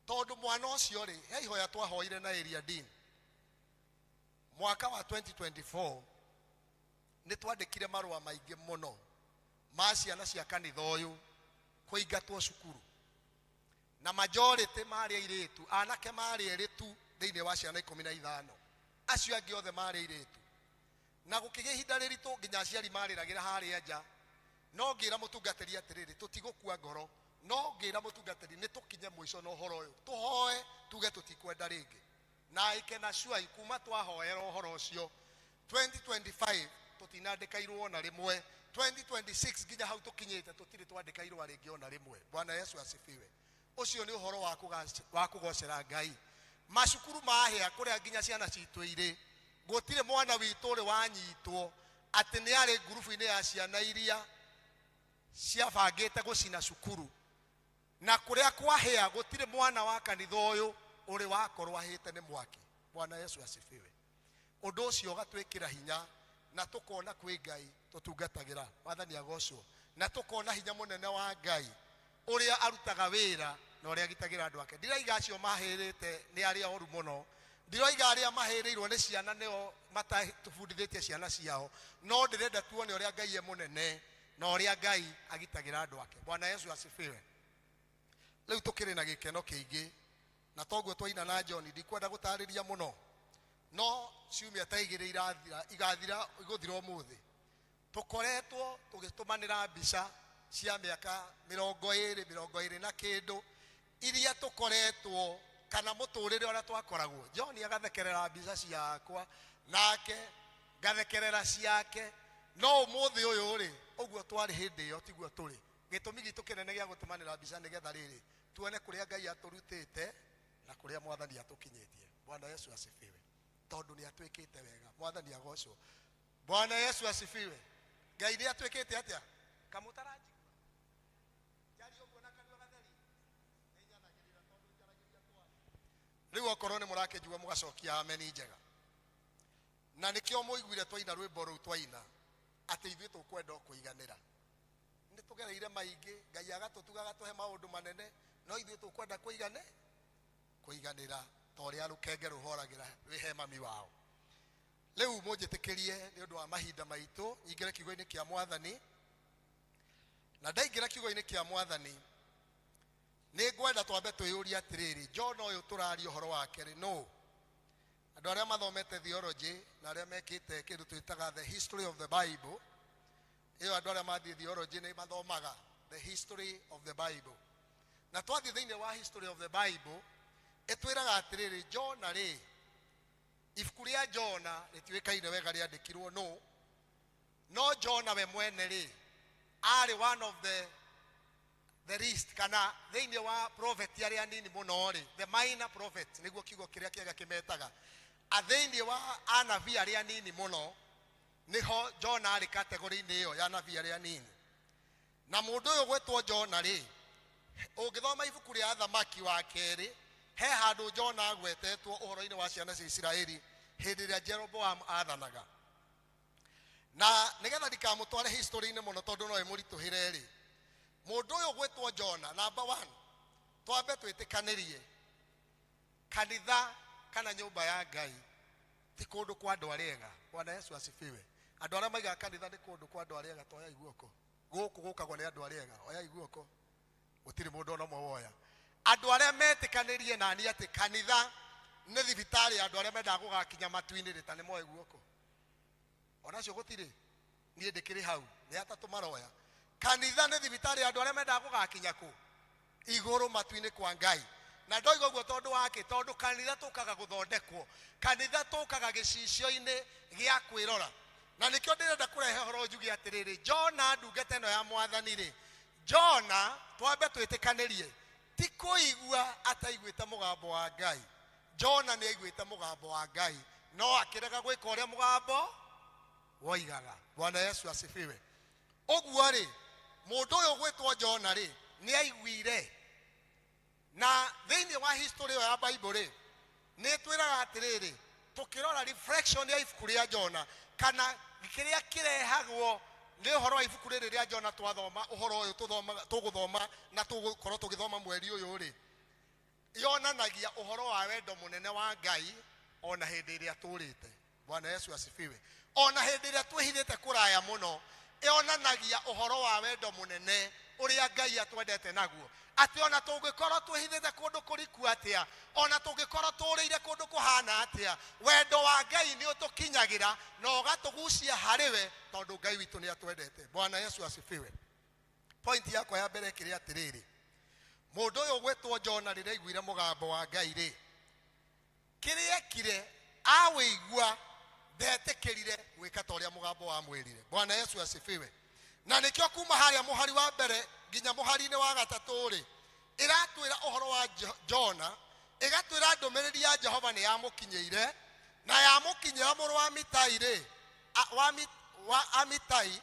Tondu mwana ũcio rĩ, he ihoya twahoire na area dean mwaka wa 2024, nĩ twandĩkire marũa maingĩ mũno ma ciana cia kanitha ũyũ kũingatwo cukuru, na majority marĩ airĩtu, anake marĩ erĩ tu thĩinĩ wa ciana 15, acio angĩ othe marĩ airĩtu. Na gũkĩgĩa ihinda rĩritũ nginya aciari marĩragĩra harĩa nja. No ngĩra mũtungatĩri atĩrĩrĩ, tũtigũkua ngoro, no ngĩra mũtungatĩri nĩ tũkinye mũico na ũhoro ũyũ, tũhoe tuge tũtikwenda rĩngĩ. Na ikena cuai kuma twahoera ũhoro ũcio 2025 tũtinandĩka irũa ona rĩmwe, 2026 nginya hau tũkinyĩte tũtirĩ twandĩka irũa rĩngĩ ona rĩmwe. Bwana Yesu asifiwe. Ũcio nĩ ũhoro wa kũgocera Ngai. Macukuru mahĩa kũrĩa nginya ciana citũ irĩ, gũtirĩ mwana witũ ũrĩ wanyitwo atĩ nĩ arĩ ngurubu-inĩ ya ciana iria ciabangĩte gũcina cukuru. Na kũrĩa kwahĩa gũtirĩ mwana wa kanitha ũyũ ũrĩ wakorwo ahĩte nĩ mwaki. Bwana Yesu asifiwe. Ũndũ ũcio ũgatwĩkĩra hinya na tũkona kwĩ Ngai tũtungatagĩra. Mwathani agocwo. Na tũkona hinya mũnene wa Ngai ũrĩa arutaga wĩra na ũrĩa agitagĩra andũ ake. Ndiraiga acio mahĩrĩte nĩ arĩa oru mũno, ndiroiga arĩa mahĩrĩirwo nĩ ciana nĩo matatũbundithĩtie ciana ciao, no ndĩrenda tuone ũrĩa Ngai e mũnene na ũrĩa Ngai agitagĩra andũ ake. Bwana Yesu asifiwe. Rĩu tũkĩrĩ na gĩkeno kĩingĩ, na toguo twaina na John, ndikwenda gũtarĩria mũno, no ciumia ta igĩrĩ irathira, igathira igũthira ũmũthĩ, tũkoretwo tũgĩtũmanĩra mbica cia mĩaka mĩrongo ĩrĩ, mĩrongo ĩrĩ na kĩndũ, iria tũkoretwo kana mũtũrĩre ũrĩa twakoragwo. John agathekerera mbica ciakwa, nake ngathekerera ciake, no ũmũthĩ ũyũ rĩ, ũguo twarĩ hĩndĩ ĩyo tiguo tũrĩ. Gĩtũmi gitũ kĩnene gĩa gũtũmanĩra mbica nĩgetha rĩrĩ tuone kũrĩa Ngai atũrutĩte na kũrĩa Mwathani atũkinyĩtie. Bwana Yesu asifiwe. Tondũ nĩ atwĩkĩte wega. Mwathani agocwo. Bwana Yesu asifiwe. Ngai nĩ atwĩkĩte atĩa? Kamũtaranjigua? Njarie ũguo na kanua gatheri? Nĩnyanagĩrĩra tondũ njaragĩria twana. Rĩu okorwo nĩ mũrakĩnjigua mũgacokia ameni njega. Na nĩkĩo mũiguire twaina rwĩmbo rũu twaina atĩ ithuĩ tũkwenda o kũiganĩra. Nĩ tũgereire maingĩ, Ngai agatũtuga agatũhe maũndũ manene, no ithuĩ tũkwenda kũiganĩra ta ũrĩa rũkenge rũhoragĩra rwĩ he mami wao. Rĩu mũnjĩtĩkĩrie nĩ ũndũ wa mahinda maitũ nyingĩre kiugo-inĩ kĩa Mwathani. Na ndaingĩra kiugo-inĩ kĩa Mwathani, nĩ ngwenda twambe twĩyũrie atĩrĩrĩ, John ũyũ tũraria ũhoro wake rĩ, nũ? Andũ arĩa mathomete theology na arĩa mekĩte kĩndũ twĩtaga the history of the Bible, ĩyo andũ arĩa mathiĩ theology nĩ mathomaga the history of the Bible. Na twathiĩ thĩinĩ wa history of the Bible, ĩtwĩraga atĩrĩrĩ, Jona rĩ, ibuku rĩa Jona rĩtiũĩkaine wega rĩandĩkirwo nũ, no Jona we mwene rĩ, arĩ one of the least, kana thĩinĩ wa prophet arĩa anini mũno rĩ, the minor prophet nĩguo kiugo kĩrĩa kĩega kĩmetaga. Thĩinĩ wa anabii arĩa anini mũno, nĩho Jona arĩ category-inĩ ĩyo ya anabii arĩa anini. Na mũndũ ũyũ gwĩtwo Jona rĩ, ũngĩthoma ibuku rĩa Athamaki wa kerĩ, he handũ Jona agwetetwo ũhoro-inĩ wa ciana cia Isiraeli hĩndĩ ĩrĩa Jeroboam athanaga. Na nĩgetha ndikamũtware history-inĩ mũno tondũ no ĩmũritũhĩre rĩ, mũndũ ũyũ gwĩtwo Jona, number 1, twambe twĩtĩkanĩrie kanitha kana nyũmba ya Ngai ti kũndũ kwa andũ arĩa ega. Bwana Yesu asifiwe. Andũ arĩa maigaga kanitha nĩ kũndũ kwa andũ arĩa ega, toyai guoko. Gũkũ gũkagwo nĩ andũ arĩa ega, oyai guoko. Gũtirĩ mũndũ ona ũmwe woya. Andũ arĩa metĩkanĩrie nani atĩ kanitha nĩ thibitarĩ ya andũ arĩa mendaga gũgakinya matu-inĩ rĩ, ta nĩ moe guoko. Onacio gũtirĩ, niĩ ndĩkĩrĩ hau, nĩ atatũ maroya. Kanitha nĩ thibitarĩ ya andũ arĩa mendaga gũgakinya kũ? Igũrũ matu-inĩ kwa Ngai. Na ndoiga ũguo tondũ wake, tondũ kanitha tũkaga gũthondekwo, kanitha tũkaga gĩcicio-inĩ gĩa kwĩrora. Na nĩkĩo ndĩrenda kũrehe ũhoro njuge atĩrĩrĩ, Jona ndungata ĩno ya Mwathani rĩ, Jona twambe twĩtĩkanĩrie, ti kũigua ataiguĩte mũgambo wa Ngai. Jona nĩ aiguĩte mũgambo wa Ngai, no akĩrega gwĩka ũrĩa mũgambo woigaga. Bwana Yesu asifiwe. Ũguo rĩ, mũndũ ũyũ gwĩtwo Jona rĩ, nĩ aiguire. Na thĩinĩ wa history ĩyo ya Bible rĩ, nĩ ĩtwĩraga atĩrĩrĩ, tũkĩrora reflection ya ibuku rĩa Jona, kana kĩrĩa kĩrehagwo Nĩ ũhoro wa ibuku rĩrĩ rĩa Jona twathoma ũhoro ũyũ tũgũthoma na tũgũkorwo tũgĩthoma mweri ũyũ rĩ, yonanagia ũhoro wa wendo mũnene wa Ngai ona hĩndĩ ĩrĩa tũrĩte. Bwana Yesu asifiwe. Ona hĩndĩ ĩrĩa twĩhithĩte kũraya mũno, yonanagia ũhoro wa wendo mũnene ũrĩa Ngai atwendete naguo. Atĩ ona tũngĩkorwo twĩhithĩte kũndũ kũriku atĩa, ona tũngĩkorwo tũrĩire kũndũ kũhana atĩa, wendo wa Ngai nĩ ũtũkinyagĩra na ũgatũgucia harĩ we, tondũ Ngai witũ nĩ atwendete. Bwana Yesu asifiwe. Point yakwa ya mbere ĩkĩrĩ atĩrĩrĩ, mũndũ ũyũ ũgwĩtwo Jona rĩrĩa aiguire mũgambo wa Ngai rĩ, kĩrĩa ekire awĩigua ndetĩkĩrire gwĩka ta ũrĩa mũgambo wamwĩrire. Bwana Yesu asifiwe. Na nĩkĩo kuma harĩa mũhari wa mbere nginya mũhari-inĩ wa gatatũ rĩ, ĩratwĩra ũhoro wa Jona, ĩgatwĩra ndũmĩrĩri ya Jehova nĩ yamũkinyĩire, na yamũkinyĩra mũrũ wa Amitai rĩ, wa Amitai,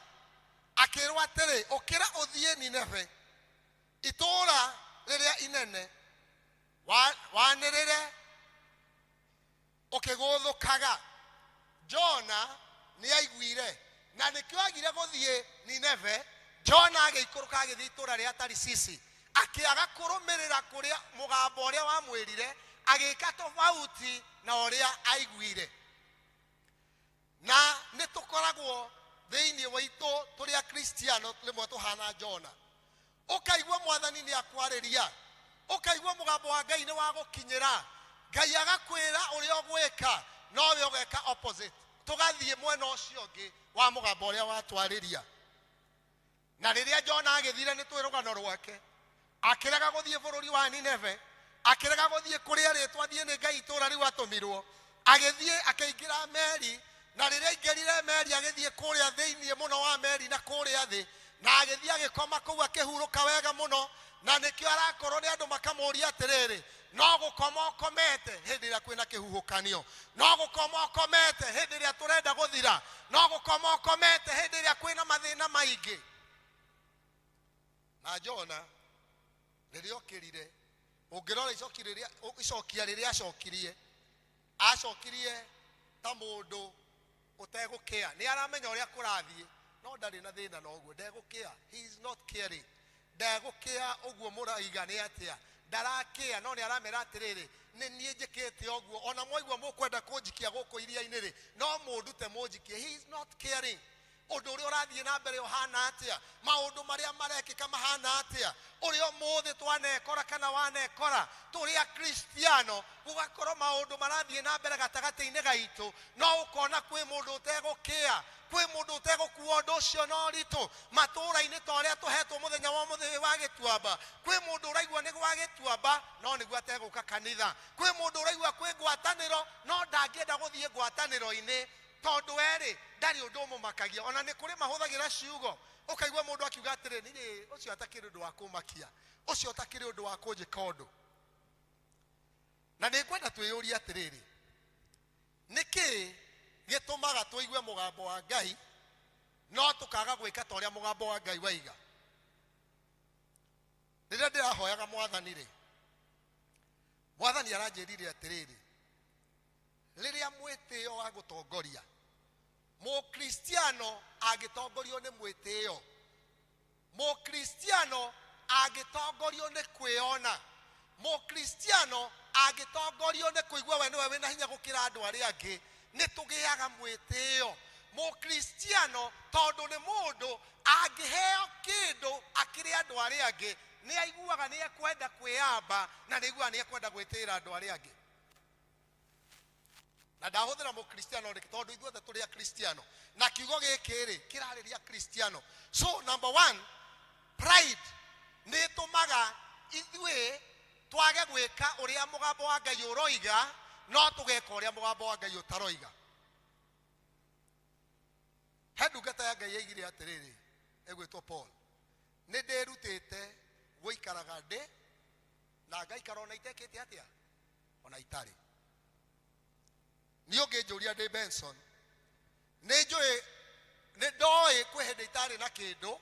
akĩrwo atĩrĩ, ũkĩra ũthiĩ Nineve, itũũra rĩrĩa inene, wanĩrĩre ũkĩgũthũkaga. Jona nĩ aiguire, na nĩkĩo agire gũthiĩ Nineve. Jona agĩikũrũka agĩthiĩ itũũra rĩa Tarisisi, akĩaga kũrũmĩrĩra kũrĩa mũgambo ũrĩa wamwĩrire, agĩka tofauti na ũrĩa aiguire. Na nĩ tũkoragwo thĩinĩ wa itũ tũrĩ Akristiano rĩmwe tũhana Jona. Ũkaigua mwathani nĩ akwarĩria, ũkaigua mũgambo wa Ngai nĩ wagũkinyĩra, Ngai agakwĩra ũrĩa ũgwĩka, no we ũgeka opposite, tũgathiĩ mwena ũcio ũngĩ wa mũgambo ũrĩa watwarĩria. Na rĩrĩa Jona agĩthire nĩ twĩ rũgano rwake, akĩrega gũthiĩ bũrũri wa Nineve, akĩrega gũthiĩ kũrĩa rĩtwa thiĩ nĩ Ngai itũũra rĩu atũmirwo, agĩthiĩ akĩingĩra meri, na rĩrĩa aingĩrire meri agĩthiĩ kũrĩa thĩinĩ mũno wa meri na kũrĩa thĩ, na agĩthiĩ agĩkoma kũu akĩhurũka wega mũno. Na nĩkĩo arakorwo nĩ andũ makamũria atĩrĩrĩ, no gũkoma ũkomete hĩndĩ ĩrĩa kwĩna kĩhuhũkanio, no gũkoma ũkomete hĩndĩ ĩrĩa tũrenda gũthira, no gũkoma ũkomete hĩndĩ ĩrĩa kwĩna mathĩna maingĩ. Na Jona rĩrĩa okĩrire, ũngĩrora icokia rĩrĩa acokirie, acokirie ta mũndũ ũtegũkĩa. Nĩ aramenya ũrĩa kũrathiĩ, no ndarĩ na thĩna na ũguo, ndegũkĩa. He is not caring. Ndegũkĩa ũguo mũraiga nĩ atĩa, ndarakĩa, no nĩ aramera atĩrĩrĩ, nĩ niĩ njĩkĩte ũguo, ona mwaigua mũkwenda kũnjikia gũkũ iria-inĩ rĩ, no mũndute mũnjikie. He is not caring. Ũndũ ũrĩa ũrathiĩ na mbere ũhana atĩa, maũndũ marĩa marekĩka mahana atĩa, ũrĩa ũmũthĩ twanekora kana wanekora tũrĩ Akristiano, gũgakorwo maũndũ marathiĩ na mbere gatagatĩ-inĩ gaitũ, no ũkona kwĩ mũndũ ũtegũkĩa, kwĩ mũndũ ũtegũkua ũndũ ũcio na ũritũ. Matũũra-inĩ ta ũrĩa tũhetwo mũthenya wa ũmũthĩ wa gĩtuamba, kwĩ mũndũ ũraigua nĩ gwa gĩtuamba no nĩguo ategũka kanitha, kwĩ mũndũ ũraigua kwĩ ngwatanĩro no ndangĩenda gũthiĩ ngwatanĩro-inĩ tondũ werĩ ndarĩ ũndũ ũmũmakagia. Ona nĩ kũrĩ mahũthagĩra ciugo, ũkaigua mũndũ akiuga atĩrĩ, niĩ ũcio atakĩrĩ ũndũ wa kũmakia, ũcio ũtakĩrĩ ũndũ wa kũnjĩka ũndũ. Na nĩ ngwenda twĩyũrie atĩrĩrĩ, nĩkĩ gĩtũmaga tũigue mũgambo wa Ngai no tũkaga gwĩka ta ũrĩa mũgambo wa Ngai waiga? Rĩrĩa ndĩrahoyaga mwathani rĩ, mwathani aranjĩrire atĩrĩrĩ, rĩrĩa mwĩtĩo wa gũtongoria, mũkristiano angĩtongorio nĩ mwĩtĩo, mũkristiano angĩtongorio nĩ kwĩona, mũkristiano angĩtongorio nĩ kũigua we nĩwe wĩna hinya gũkĩra andũ arĩa angĩ, nĩ tũgĩaga mwĩtĩo. Mũkristiano tondũ nĩ mũndũ angĩheo kĩndũ akĩrĩ andũ arĩa angĩ, nĩ aiguaga nĩ ekwenda kwĩyamba na nĩ aiguaga nĩ ekwenda gwĩtĩĩra andũ arĩa angĩ. Na ndahũthĩra mũkristiano rĩ, tondũ ithuothe tũrĩ akristiano, na kiugo gĩkĩ rĩ kĩrarĩria akristiano. So number one, pride nĩ ĩtũmaga ithuĩ twage gwĩka ũrĩa mũgambo wa Ngai ũroiga, no tũgeka ũrĩa mũgambo wa Ngai ũtaroiga. He ndungata ya Ngai yaigire atĩrĩrĩ, ĩgwĩtwo Paul, nĩ ndĩrutĩte gũikaraga ndĩ na ngaikara ona itekĩte atĩa, ona itarĩ. Niĩ ũngĩnjũria ndĩ Benson, nĩ njũĩ, nĩ ndoĩ kwĩ hĩndĩ itarĩ na kĩndũ,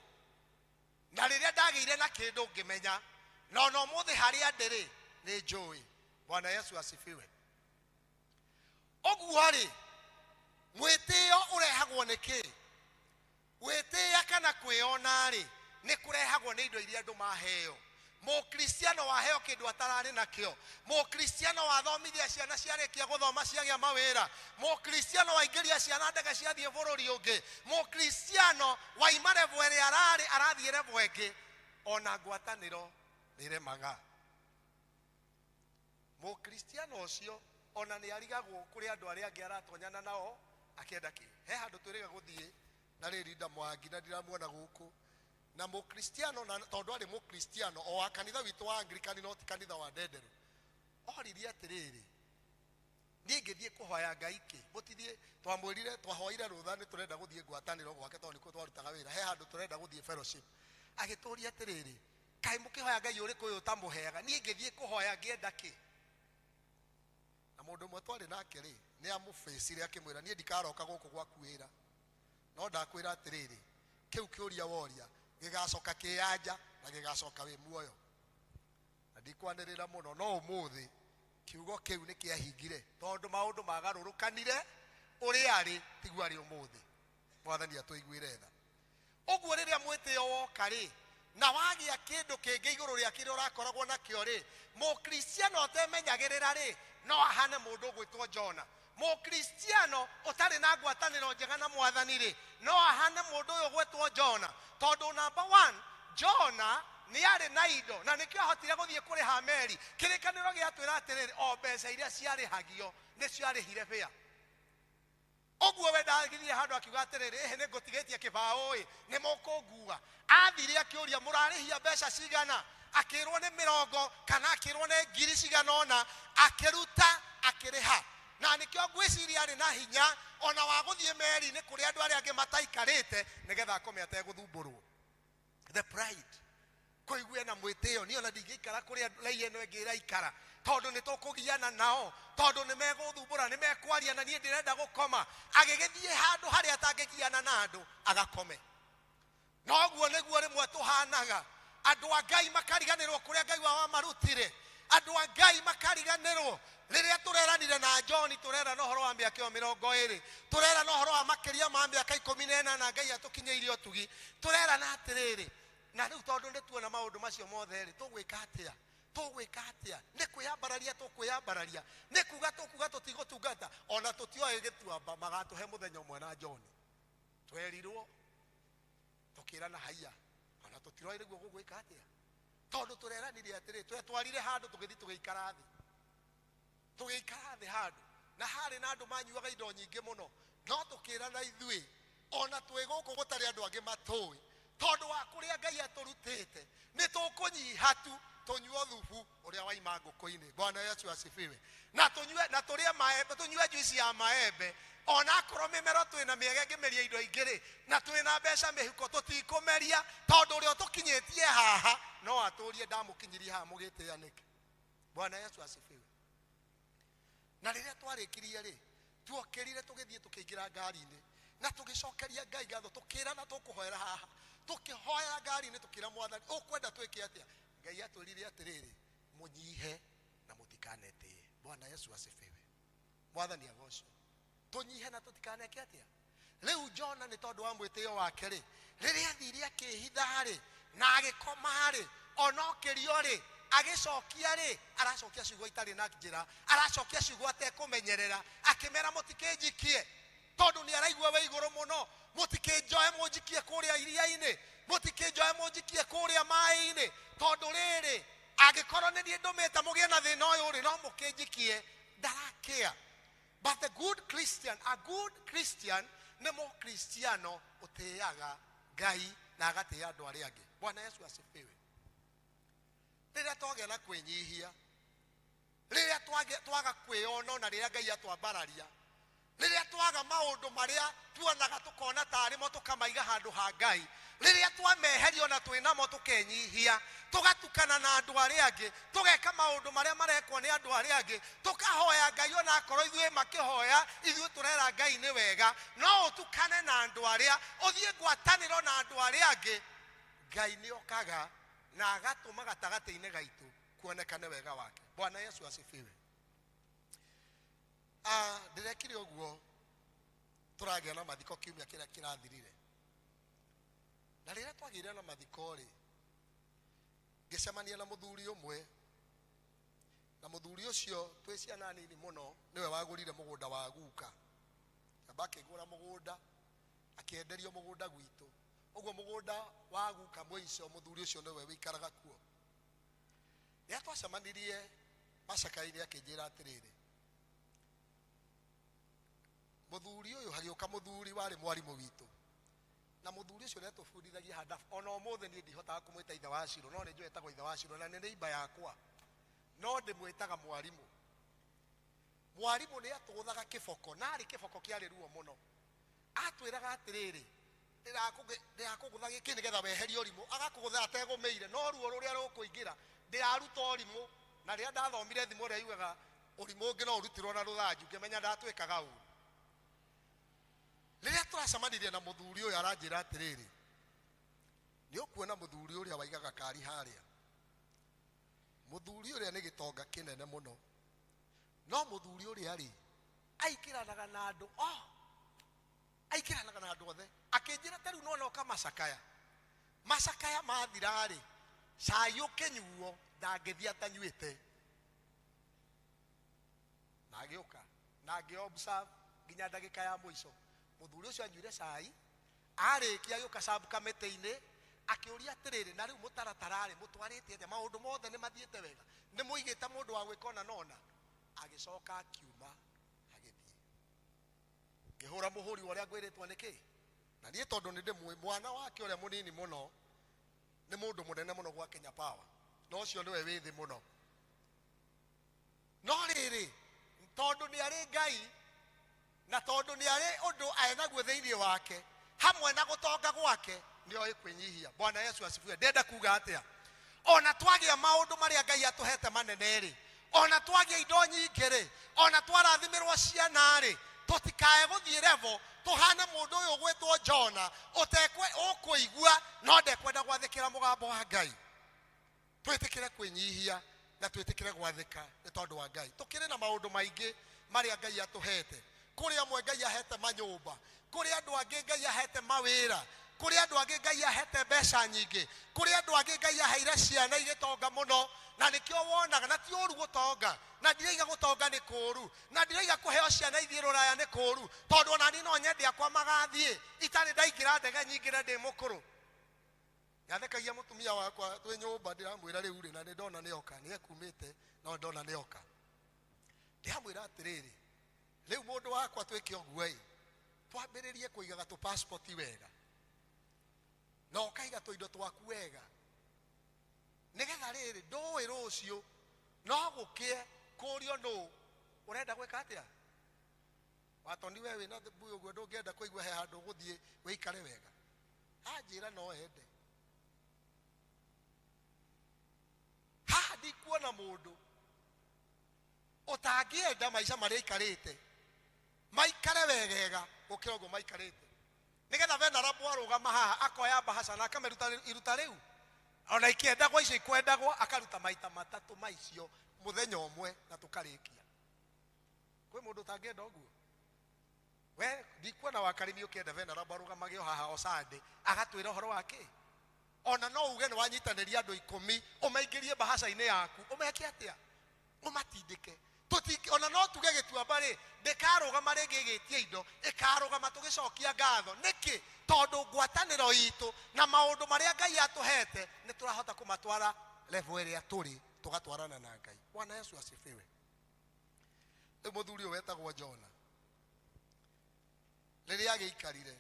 na rĩrĩa ndagĩire na kĩndũ ngĩmenya, na ona ũmũthĩ harĩa ndĩ rĩ, nĩ njũĩ. Bwana Yesu asifiwe. Ũguo rĩ, mwĩtĩo ũrehagwo nĩ kĩ? Gwĩtĩĩa kana kwĩona rĩ nĩ kũrehagwo nĩ indo iria andũ maheo. Mũkristiano waheo kĩndũ atararĩ nakĩo, mũkristiano wathomithia ciana ciarĩkia gũthoma ciagĩa mawĩra, mũkristiano waingĩria ciana ndege ciathiĩ bũrũri ũngĩ, mũkristiano waima revo ĩrĩa ararĩ arathiĩ revo ĩngĩ, ona ngwatanĩro nĩremaga. Mũkristiano ũcio ona nĩ arigagwo kũrĩ andũ arĩa angĩ aratonyana nao akĩenda kĩ. He handũ twĩrĩga gũthiĩ na rĩrĩ Linda Mwangi na ndiramuona gũkũ. Na mũkristiano na tondũ arĩ mũkristiano o wa kanitha witũ wa Anglican no ti kanitha wa Ndenderũ, oririe atĩrĩrĩ, niĩ ngĩthiĩ kũhoya Ngai kĩ? Mũtithiĩ, twamwĩrire twahoire rũtha nĩ tũrenda gũthiĩ ngwatanĩro gwake tondũ nĩkuo twarutaga wĩra, he handũ tũrenda gũthiĩ fellowship. Agĩtũria atĩrĩrĩ, kaĩ mũkĩhoya Ngai ũrĩkũ ũyũ ũtamũheaga? Niĩ ngĩthiĩ kũhoya ngĩenda kĩ? Na mũndũ ũmwe twarĩ nake rĩ, nĩ amũbĩcire akĩmwĩra, niĩ ndikaroka gũkũ gwaku wĩra, no ndakwĩra atĩrĩrĩ, kĩu kĩũria woria gĩgacoka kĩanja na gĩgacoka wĩ muoyo. Na ndikwanĩrĩra mũno, no ũmũthĩ kiugo kĩu nĩ kĩahingire tondũ maũndũ magarũrũkanire, ũrĩa arĩ tiguo arĩ ũmũthĩ. Mwathani atũiguĩre tha. Ũguo rĩrĩa mwĩtĩo woka rĩ, na wagĩa kĩndũ kĩngĩ igũrũ rĩa kĩrĩa ũrakoragwo nakĩo rĩ, mũkristiano ũtemenyagĩrĩra rĩ, no ahane mũndũ ũgwĩtwo Jona. Mũkristiano ũtarĩ na ngwatanĩro njega na mwathani rĩ, no ahane mũndũ ũyũ ũgwĩtwo Jona. Tondũ number 1, Jona nĩ arĩ na indo na nĩkĩo ahotire gũthiĩ kũrĩha meri. Kĩrĩkanĩro gĩatwĩra atĩrĩrĩ, o mbeca iria ciarĩhagio nĩcio arĩhire bĩa. Ũguo we ndagithire handũ akiuga atĩrĩrĩ, ĩhĩ nĩ ngũtigĩtie kĩbaũ ĩ, nĩ mũkũngua. Athire akĩũria mũrarĩhia mbeca cigana, akĩrwo nĩ mĩrongo kana akĩrwo nĩ ngiri cigana ũna, akĩruta akĩrĩha. Na nĩkĩo ngwĩciria arĩ na hinya ona wa gũthiĩ meri-inĩ kũrĩa andũ arĩa angĩ mataikarĩte nĩgetha akome ategũthumbũrwo. The pride, kũigua na mwĩtĩo, niĩ ona ndingĩikara kũrĩa raia ĩno ĩngĩ ĩraikara tondũ nĩ tũkũgiana nao, tondũ nĩ megũthumbũra, nĩ mekwaria na niĩ ndĩrenda gũkoma. Agĩgĩthiĩ handũ harĩa atangĩgiana na andũ agakome. Noguo nĩguo rĩmwe tũhanaga. Andũ a Ngai makariganĩrwo kũrĩa Ngai wao amarutire. Andũ a Ngai makariganĩrwo rĩrĩa tũreranire na John, tũrerana ũhoro wa mĩaka ĩyo 20, tũrerana ũhoro wa makĩria ma mĩaka 18 Ngai atũkinyĩirie ũtugi. Tũrerana atĩrĩrĩ, na rĩu tondũ nĩ tuona maũndũ macio mothe rĩ, tũgwĩka atĩa? Tũgwĩka atĩa? Nĩ kwĩyambararia tũkwĩyambararia, nĩ kuga tũkuga tũtigũtungata, ona tũtioĩ gĩtuamba magatũhe mũthenya ũmwe na John. Twerirwo tũkĩrana haiya, ona tũtiroĩ nĩguo gũgwĩka atĩa, tondũ tũreranire atĩrĩ, twetwarire handũ tũgĩthiĩ tũgĩikara thĩ, tũgĩikara thĩ handũ na harĩ na andũ manyuaga indo nyingĩ mũno, no tũkĩrana ithuĩ ona twĩ gũkũ gũtarĩ andũ angĩ matũĩ, tondũ wa kũrĩa Ngai atũrutĩte nĩ tũkũnyiha tu tũnyue thubu ũrĩa waima ngũkũ-inĩ. Bwana Yesu asifiwe. Na tũnyue, na tũrĩe maembe, tũnyue juice ya maembe, ona akorwo mĩmero twĩna mĩega ĩngĩmeria indo ingĩ rĩ, na twĩna mbeca mĩhuko tũtikũmeria, tondũ ũrĩa ũtũkinyĩtie haha no atũrie ndamũkinyirie haha mũgĩtĩĩa nĩkĩ. Bwana Yesu asifiwe. Na rĩrĩa twarĩkirie rĩ, tuokĩrire tũgĩthiĩ tũkĩingĩra ngari-inĩ na tũgĩcokeria Ngai ngatho, tũkĩrana tũkũhoera haha, tũkĩhoera ngari-inĩ tũkĩra mwathani ũkwenda twĩke atĩa. Ngai atwĩrire atĩrĩrĩ, mũnyihe na mũtikanetĩe. Bwana Yesu asifiwe. Mwathani agocwo. Tũnyihe na tũtikaneke atĩa. Rĩu Jona nĩ tondũ wa mwĩtĩo wake rĩ, rĩrĩa athire akĩhitha rĩ, na agĩkoma rĩ, ona okĩrio rĩ, agĩcokia rĩ, aracokia ciugo itarĩ na njĩra, aracokia ciugo atekũmenyerera, akĩmera mũtikĩnjikie, tondũ nĩ araigua wĩ igũrũ mũno, mũtikĩnjoe mũnjikie kũrĩa iria-inĩ, mũtikĩnjoe mũnjikie kũrĩa maĩ-inĩ, tondũ rĩrĩ angĩkorwo nĩ niĩ ndũmĩte mũgĩe na thĩna ũyũ rĩ, no mũkĩnjikie. Ndarakĩa. But a good Christian, a good Christian nĩ mũkristiano ũtĩaga Ngai na agatĩĩa andũ arĩa angĩ. Bwana Yesu asifiwe. Rĩrĩa twagĩa na kwĩnyihia, rĩrĩa twaga kwĩyona ona rĩrĩa Ngai atwambararia, rĩrĩa twaga maũndũ marĩa tuonaga tũkona tarĩ mo tũkamaiga handũ ha Ngai, rĩrĩa twameheria ona twĩnamo tũkenyihia, tũgatukana na andũ arĩa angĩ, tũgeka maũndũ marĩa marekwo nĩ andũ arĩa angĩ, tũkahoya Ngai ona akorwo ithuĩ makĩhoya ithuĩ tũrera Ngai nĩ wega, no ũtukane na andũ arĩa, ũthiĩ ngwatanĩro na andũ arĩa angĩ, Ngai nĩ okaga na agatũma gatagatĩ-inĩ gaitũ kuonekane wega wake. Bwana Yesu asifiwe. Ndĩrekire ũguo tũragĩa na mathiko kiumia kĩrĩa kĩrathirire. Na rĩrĩa twagĩire na mathiko rĩ, ngĩcemania na mũthuri ũmwe, na mũthuri ũcio twĩ ciana nini mũno nĩwe wagũrire mũgũnda wa guka. Amba akĩgũra mũgũnda, akĩenderio mũgũnda gwitũ. Ũguo mũgũnda wa guka mũico mũthuri ũcio nĩwe wĩikaraga kuo. Rĩrĩa twacemanirie macakainĩ akĩnjĩra atĩrĩrĩ, mũthuri ũyũ hagĩũka mũthuri warĩ mwarimũ witũ, na mũthuri ũcio nĩatũbundithagia handabu. Ona ũmũthĩ niĩ ndihotaga kũmwĩta ithe wa Ciro, no nĩ njũĩ etagwo ithe wa Ciro na nĩ neighbor yakwa, no ndĩmwĩtaga mwarimũ. Mwarimũ nĩ atũgũthaga kĩboko, na arĩ kĩboko kĩarĩ ruo mũno. Atwĩraga atĩrĩrĩ, ndĩrakũgũtha gĩkĩ nĩgetha weherie ũrimũ. Agakũgũtha ategũmĩire, no ruo rũrĩa rũkũingĩra ndĩraruta ũrimũ. Na rĩrĩa ndathomire thimo ĩrĩa yugaga ũrimũ ũngĩ no ũrutirwo na rũthanju, ngĩmenya ndatwĩkaga ũru. Rĩrĩa tũracemanirie na mũthuri ũyũ aranjĩra atĩrĩrĩ, nĩ ũkuona mũthuri ũrĩa waigaga kari harĩa. Mũthuri ũrĩa nĩ gĩtonga kĩnene mũno, no mũthuri ũrĩa rĩ aikĩranaga na andũ, aikĩranaga na andũ othe. Akĩnjĩra ta rĩu nona ũka macakaya, macakaya mathira rĩ, cai ũkĩnyuo ndangĩthiĩ atanyuĩte. Na agĩũka na ngĩ observe nginya ndagĩka ya mũico. Mũthuri ũcio anyuire cai, arĩkia agĩũka cabu kamĩtĩ-inĩ, akĩũria atĩrĩrĩ, na rĩu mũtaratara rĩ mũtwarĩte atĩa? Maũndũ mothe nĩ mathiĩte wega, nĩ mũigĩte mũndũ wa gwĩka ona nona. Agĩcoka akiuma agĩthiĩ. Ngĩhũra mũhũri wa ũrĩa ngwĩrĩtwo nĩ kĩ, na niĩ tondũ nĩ ndĩmũĩ mwana wake ũrĩa mũnini mũno nĩ mũndũ mũnene mũno gwa Kenya Power, na ũcio nĩwe wĩ thĩ mũno. No rĩrĩ, tondũ nĩ arĩ Ngai na tondũ nĩ arĩ ũndũ enaguo thĩinĩ wake hamwe na gũtonga gwake, nĩ oĩ kwĩnyihia. Bwana Yesu asifiwe. Ndenda kuga atĩa? Ona twagĩa maũndũ marĩa Ngai atũhete manene rĩ, ona twagĩa indo nyingĩ rĩ, ona twarathimĩrwo ciana rĩ, tũtikae gũthiĩ level tũhane mũndũ ũyũ ũgwĩtwo Jona, ũtekwe ũkũigua no ndekwenda gwathĩkĩra mũgambo wa Ngai. Twĩtĩkĩre kwĩnyihia na twĩtĩkĩre gwathĩka nĩ tondũ wa Ngai. Tũkĩrĩ na maũndũ maingĩ marĩa Ngai atũhete. Kũrĩ amwe Ngai ahete manyũmba, kũrĩ andũ angĩ Ngai ahete mawĩra, kũrĩ andũ angĩ Ngai ahete mbeca nyingĩ, kũrĩ andũ angĩ Ngai aheire ciana igĩtonga mũno. Na nĩkĩo wonaga, na ti ũru gũtonga, na ndiraiga gũtonga nĩ kũũru, na ndiraiga kũheo ciana ithiĩ rũraya nĩ kũũru, tondũ ona niĩ no nyende akwa magathiĩ itarĩ ndaingĩra ndege nyingĩre ndĩ mũkũrũ. Nyathekagia mũtumia wakwa twĩ nyũmba, ndĩramwĩra rĩu rĩ, na nĩ ndona nĩ oka, nĩ ekumĩte no ndona nĩ oka. Ndĩramwĩra atĩrĩrĩ, rĩu mũndũ wakwa twĩke ũguo ĩ, twambĩrĩrie kũigaga tũ passport wega, na ũkaiga tũindo twaku wega, nĩgetha rĩrĩ ndũĩ rũciũ no gũkĩe kũũrio nũ ũrenda gwĩka atĩa. Watoni we wĩna mbui ũguo ndũngĩenda kũigua he handũ ũgũthiĩ wĩikare wega. Anjĩra no ende. Haha ndikuona mũndũ ũtangĩenda maica marĩa aikarĩte maikare wegega gũkĩra ũguo maikarĩte, nĩgetha venerable arũgama haha akoya mbahaca na akamĩruta iruta rĩu, ona ikĩendagwo icio ikwendagwo akaruta maita matatũ maicio mũthenya ũmwe na tũkarĩkia. Kwĩ mũndũ ũtangĩenda ũguo? We ndikuona wakarimi ũkĩenda venerable arũgamage o haha o Sunday agatwĩra ũhoro wa kĩ. Ona no uge nĩ wanyitanĩria andũ 10 ũmaingĩrie mbahaca-inĩ yaku, ũmeke atĩa? Ũmatindĩke. Ona no tuge gĩtuamba rĩ, ndĩkarũgama rĩngĩ ĩgĩtie indo, ĩkarũgama tũgĩcokia ngatho. Nĩkĩ? Tondũ ngwatanĩro itũ na maũndũ marĩa Ngai atũhete nĩ tũrahota kũmatwara level ĩrĩa tũrĩ, tũgatwarana na Ngai. Bwana Yesu asifiwe. Rĩu mũthuri ũyũ wetagwo Jona, rĩrĩa agĩikarire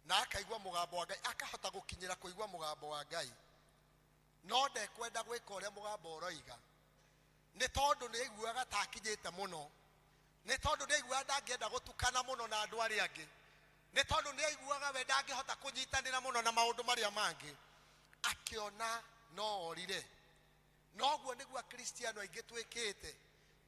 na akaigua mũgambo wa Ngai, akahota gũkinyĩra kũigua mũgambo wa Ngai, no ndekwenda gwĩka ũrĩa mũgambo ũroiga, nĩ tondũ nĩ aiguaga ta akinyĩte mũno, nĩ tondũ nĩ aiguaga ndangĩenda gũtukana mũno na andũ arĩa angĩ, nĩ tondũ nĩ aiguaga we ndangĩhota kũnyitanĩra mũno na maũndũ marĩa mangĩ, akĩona no orire. Noguo nĩguo Akristiano aingĩ twĩkĩte,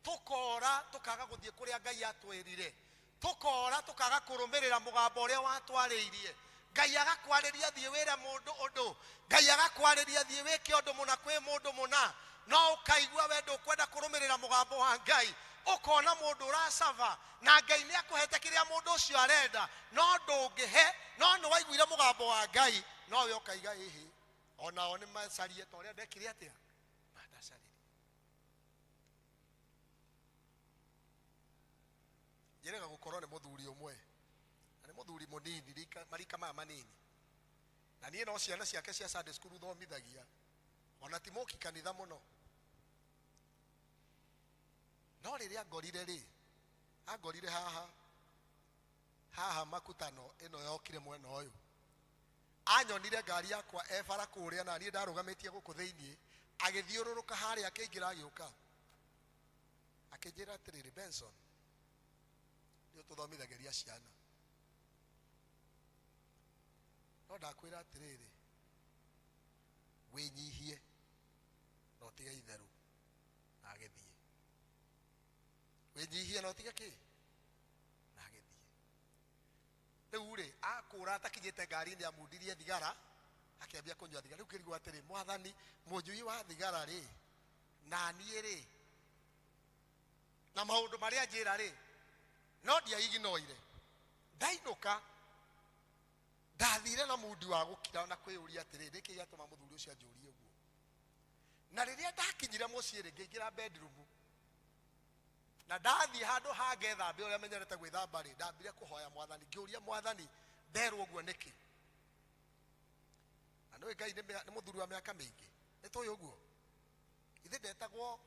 tũkora tũkaga gũthiĩ kũrĩa Ngai atwĩrire, tũkora tũkaga kũrũmĩrĩra mũgambo ũrĩa watwarĩirie. Ngai agakwarĩria thiĩ wĩre mũndũ ũndũ, Ngai agakwarĩria thiĩ wĩke ũndũ mũna kwĩ mũndũ mũna, no ũkaigua we ndũkwenda kũrũmĩrĩra mũgambo wa Ngai, ũkona mũndũ ũracaba na Ngai nĩ akũhete kĩrĩa mũndũ ũcio arenda, no ndũngĩhe No nĩ waiguire mũgambo wa Ngai no we ũkaiga ĩhĩ onao nĩ macarie ta ũrĩa ndekire atĩa mandacaririe. Njĩrĩga gũkorwo nĩ mũthuri ũmwe na nĩ mũthuri mũnini marika maya manini na niĩ no ciana ciake cia Sunday school thomithagia ona ti mũki kanitha mũno no rĩrĩa ngorire rĩ angorire haha haha makutano ĩno yokire mwena ũyũ anyonire ngari yakwa e bara kũrĩa na niĩ ndarũgamĩtie gũkũ thĩiniĩ agĩthiũrũrũka harĩa akĩingĩra agĩũka akĩnjĩra atĩrĩrĩ Benson nĩ ũtũthomithagĩria ciana no ndakwĩra atĩrĩrĩ wĩnyihie na ũtige itherũ na agĩthiĩ wĩnyihie na ũtige kĩ na agĩthiĩ rĩu rĩ akũra atakinyĩte ngari-inĩ amundirie thigara akĩambia kũnyua thigara rĩu kĩrigwo atĩrĩ mwathani mũnyui wa thigara rĩ na niĩ rĩ na maũndũ marĩa njĩra rĩ no ndiaiginoire ndainũka ndathire na mundi wa gũkira na kwĩyũria atĩrĩ nĩkĩ gĩatũma mũthuri ũcio anjũrie ũguo na rĩrĩa ndakinyire mũciĩ rĩ ngĩingĩra bedroom na ndathiĩ handũ hangethambe ũrĩa menyerete gwĩthamba rĩ ndambire kũhoya mwathani ngĩũria mwathani nderwo ũguo nĩkĩ na nĩũĩ Ngai nĩ mũthuri wa mĩaka mĩingĩ nĩ tũĩ ũguo ithe ndetagwo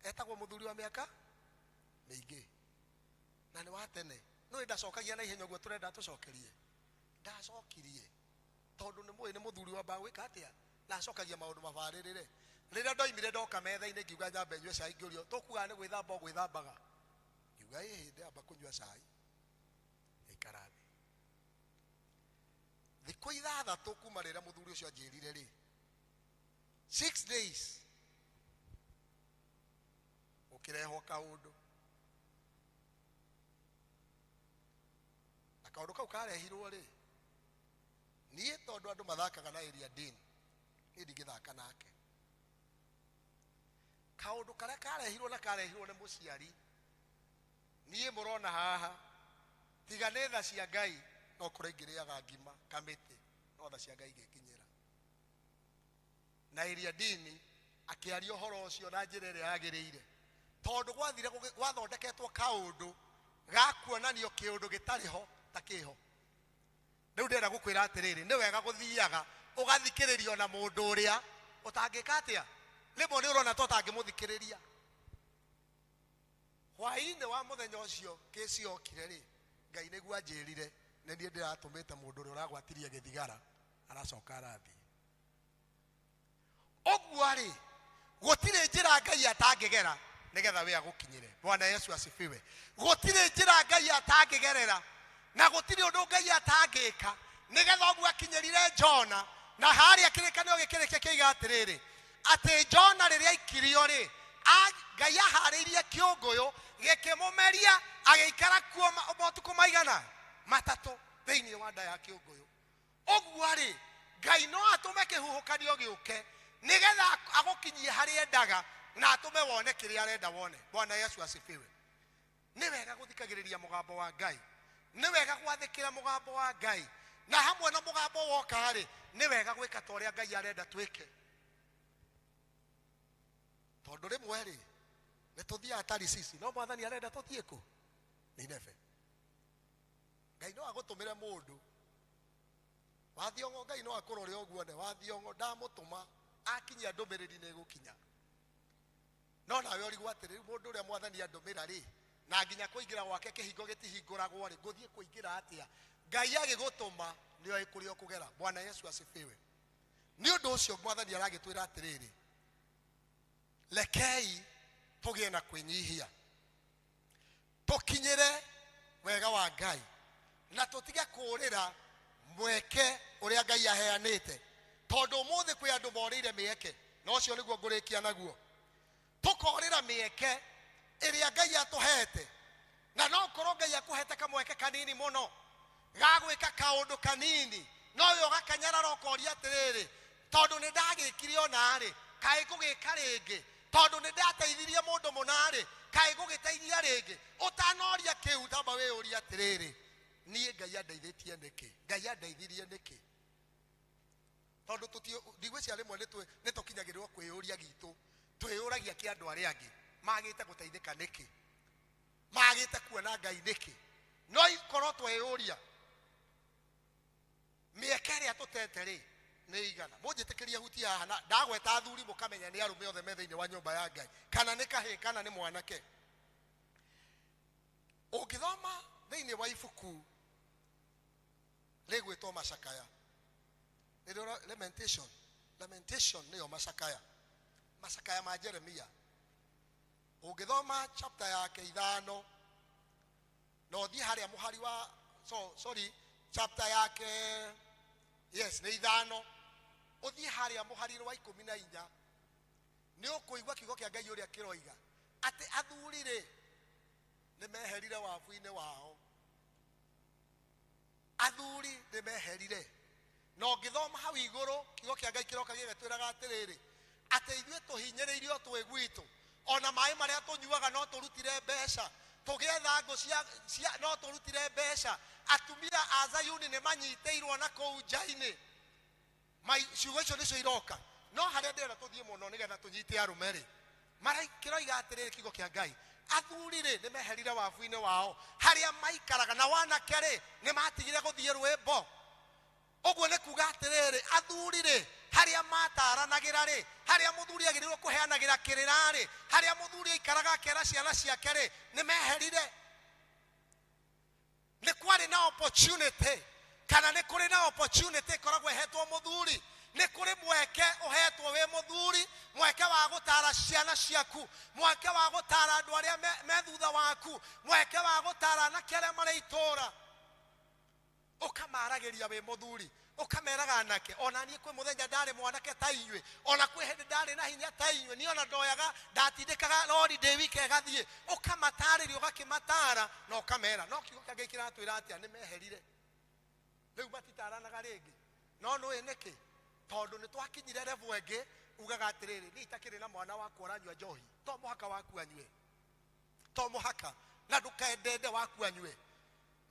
etagwo mũthuri wa mĩaka mĩingĩ na nĩ wa tene nĩũĩ ndacokagia na ihenya ũguo tũrenda tũcokerie ndacokirie tondũ nĩ mũĩ nĩ mũthuri wambaga gwĩka atĩa na acokagia maũndũ mabarĩrĩre rĩrĩa ndoimire ndoka metha-inĩ ngiuga nyambe nyue cai ngĩũrio tũkuaga nĩ gwĩthamba o gwĩthambaga ngiuga ĩhĩ ndĩamba kũnyua cai ngĩikara thĩ thikũ ithathatũ kuma rĩrĩa mũthuri ũcio anjĩrire rĩ 6 days gũkĩrehwo kaũndũ na kaũndũ kau karehirwo rĩ niĩ tondũ andũ mathakaga na area Dean niĩ ndingĩthaka nake kaũndũ karĩa karehirwo na karehirwo nĩ mũciari niĩ mũrona haha tiga nĩ tha cia Ngai no kũrĩa ingĩrĩaga ngima kamĩtĩ no tha cia Ngai ingĩkinyĩra na area Dean akĩaria ũhoro ũcio na njĩra ĩrĩa yagĩrĩire tondũ gwathire gwathondeketwo kaũndũ ga kuonanio kĩũndũ gĩtarĩ ho ta kĩho rĩu ndĩrenda gũkwĩra atĩrĩrĩ nĩ wega gũthiaga ũgathikĩrĩrio na mũndũ ũrĩa ũtangĩka atĩa rĩmwe nĩ ũrona ta ũtangĩmũthikĩrĩria hwaĩ-inĩ wa mũthenya ũcio kĩci okire rĩ Ngai nĩguo anjĩrire nĩ niĩ ndĩratũmĩte mũndũ ũrĩa ũragwatirie gĩthigara aracoka arathiĩ ũguo rĩ gũtirĩ njĩra Ngai atangĩgera nĩgetha we agũkinyĩre Bwana Yesu asifiwe gũtirĩ njĩra Ngai atangĩgerera na gũtirĩ ũndũ Ngai atangĩka nĩgetha ũguo akinyĩrire Jona na harĩa kĩrĩkanĩro gĩkĩrĩkia kĩiga atĩrĩrĩ atĩ Jona rĩrĩa aikirio rĩ Ngai aharĩirie kĩũngũyũ gĩkĩmũmeria agĩikara kuo motukũ maigana matatũ thĩinĩ wa nda ya kĩũngũyũ ũguo rĩ Ngai no atũme kĩhuhũkanio gĩũke nĩgetha agũkinyie harĩa endaga na atũme wone kĩrĩa arenda wone Bwana Yesu asifiwe nĩ wega gũthikagĩrĩria mũgambo wa Ngai nĩ wega gwathĩkĩra mũgambo wa Ngai na hamwe na mũgambo woka rĩ nĩ wega gwĩka ta ũrĩa Ngai arenda twĩke tondũ rĩmwe rĩ nĩ tũthiaga Tarisisi no mwathani arenda tũthiĩ kũ Nineve Ngai no agũtũmĩre mũndũ Wathiongo Ngai no akũrore ũguo ne Wathiongo ndamũtũma akinyia ndũmĩrĩri nĩ ĩgũkinya no nawe ũrigwo atĩrĩ mũndũ ũrĩa mwathani andũmĩra rĩ na nginya kũingĩra gwake kĩhingo gĩtihingũragwo rĩ ngũthiĩ kũingĩra atĩa Ngai agĩgũtũma nĩoĩ kũrĩa ũkũgera Bwana Yesu asifiwe nĩ ũndũ ũcio mwathani aragĩtwĩra atĩrĩrĩ rekei tũgĩe na kwĩnyihia tũkinyĩre wega wa Ngai na tũtige kũũrĩra mweke ũrĩa Ngai aheanĩte tondũ ũmũthĩ kwĩ andũ morĩire mĩeke na ũcio nĩguo ngũrĩkia naguo tũkorĩra mĩeke ĩrĩa Ngai atũhete na no korwo Ngai akũhete kamweke kanini mũno ga gwĩka kaũndũ kanini no we ũgakanyarara ũkoria atĩrĩrĩ tondũ nĩ ndagĩkire ona rĩ kaĩ ngũgĩka rĩngĩ tondũ nĩ ndateithirie mũndũ mũna rĩ kaĩ ngũgĩteithia rĩngĩ ũtanoria kĩu tamba wĩyũrie atĩrĩrĩ niĩ Ngai Ngai andeithĩtie nĩkĩ? Ngai andeithirie nĩkĩ? Tondũ ndigwĩciria rĩmwe nĩ tũkinyagĩrĩrwo kwĩyũria gitũ, twĩyũragia kĩ andũ arĩa angĩ magĩte gũteithĩka nĩkĩ, magĩte kuona Ngai nĩkĩ. No ikorwo tweyũria mĩeke ĩrĩa tũtete rĩ nĩ igana. Mũnjĩtĩkĩrie hutie haha na ndagweta athuri mũkamenya nĩ arũme othe me thĩinĩ wa nyũmba ya Ngai, kana nĩ kahĩĩ kana nĩ mwanake. Ũngĩthoma thĩinĩ wa ibuku rĩgwĩtwo Macakaya, nĩrĩo Lamentation, Lamentation nĩyo Macakaya, Macakaya ma Jeremia. Ũngĩthoma chapter yake 5 na ũthiĩ harĩa mũhari wa sorry chapter yake yes nĩ 5, ũthiĩ harĩa mũhari wa 14, nĩ ũkũigua kiugo kĩa Ngai ũrĩa kĩroiga atĩ athuri rĩ nĩ meherire wabu-inĩ wao. Athuri nĩ meherire. Na ũngĩthoma hau igũrũ kiugo kĩa Ngai kĩroka gĩgetwĩraga atĩrĩrĩ, atĩ ithuĩ tũhinyĩrĩirio twĩ gwitũ, ona maĩ marĩa tũnyuaga no tũrutire mbeca, tũgĩetha ngũ cia no tũrutire mbeca. Atumia a Zayuni nĩ manyitĩirwo na kũu nja-inĩ. Ciugo icio nĩcio iroka. No harĩa ndĩrenda tũthiĩ mũno nĩgetha tũnyite arũme rĩ, kĩroiga atĩrĩrĩ kiugo kĩa Ngai, athuri rĩ nĩ meherire wabu-inĩ wao harĩa maikaraga, na wanake rĩ nĩ matigire gũthiĩ rwĩmbo. Ũguo nĩ kuga atĩrĩrĩ, athuri rĩ harĩa mataranagĩra rĩ, harĩa mũthuri agĩrĩirwo kũheanagĩra kĩrĩra rĩ, harĩa mũthuri aikaraga akera ciana ciake rĩ, nĩ meherire. Nĩ kwarĩ na opportunity, kana nĩ kũrĩ na opportunity ĩkoragwo ĩhetwo mũthuri. Nĩ kũrĩ mweke ũhetwo wĩ mũthuri, mweke wa gũtara ciana ciaku, mweke wa gũtara andũ arĩa me thutha waku, mweke wa gũtara anake arĩa marĩ itũũra. Ũkamaragĩria wĩ mũthuri, ũkameraga anake, ona niĩ kwĩ mũthenya ndarĩ mwanake ta inyuĩ, ona kwĩ hĩndĩ ndarĩ na hinya ta inyuĩ, niĩ ona ndoyaga, ndatindĩkaga rori ndĩ wike ĩgathiĩ. Ũkamatarĩria, ũgakĩmatara na ũkamera. No kiugo kĩa Ngai kĩratwĩra atĩa? Nĩ meherire. Rĩu matitaranaga rĩngĩ. No nĩũĩ nĩkĩ? Tondũ nĩ twakinyire level ĩngĩ, ugaga atĩrĩrĩ, niĩ itakĩrĩ na mwana wakwa ũranyua njohi, to mũhaka waku anyue, to mũhaka, na ndũkendende waku anyue.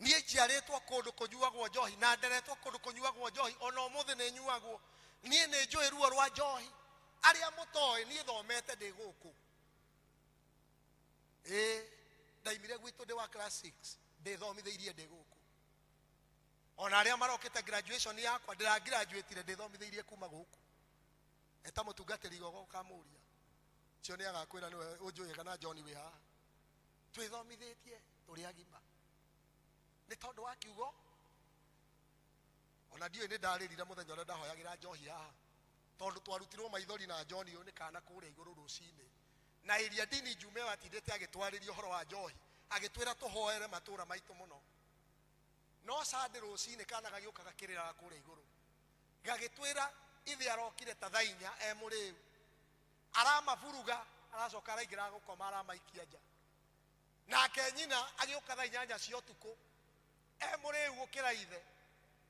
Niĩ njiarĩtwo kũndũ kũnyuagwo njohi, na nderetwo kũndũ kũnyuagwo njohi, ona ũmũthĩ nĩ nyuagwo. Niĩ nĩ njũĩ ruo rwa njohi. Arĩa mũtoĩ, niĩ thomete ndĩ gũkũ. Ĩĩ, ndaimire gwitũ ndĩ wa class 6, ndĩthomithĩirie ndĩ gũkũ. Ona arĩa marokĩte graduation yakwa, ndĩragraduatire ndĩthomithĩirie kuma gũkũ. Eta mũtungatĩri gogo ũkamũria, ũcio nĩ agakwĩra nĩwe ũnjũĩ kana John wĩ haha. Twĩthomithĩtie tũrĩ agima nĩ tondũ wa kiugo. Ona ndiũĩ nĩ ndarĩrire mũthenya ũrĩa ndahoyagĩra njohi haha, tondũ twarutirwo maithori na John ũyũ nĩ kana kũrĩa igũrũ rũcinĩ. Na ĩrĩa ndini njume watindĩte agĩtwarĩria ũhoro wa njohi, agĩtwĩra tũhoere matũũra maitũ mũno. No Sunday rũcinĩ kana gagĩũka gakĩrĩraga kũrĩa igũrũ, gagĩtwĩra ithe arokire ta thaa 4 e mũrĩu, aramaburuga, aracoka araingĩra gũkoma, aramaikia nja. Nake nyina agĩũka thaa 8 cia ũtukũ e mũrĩu gũkĩra ithe,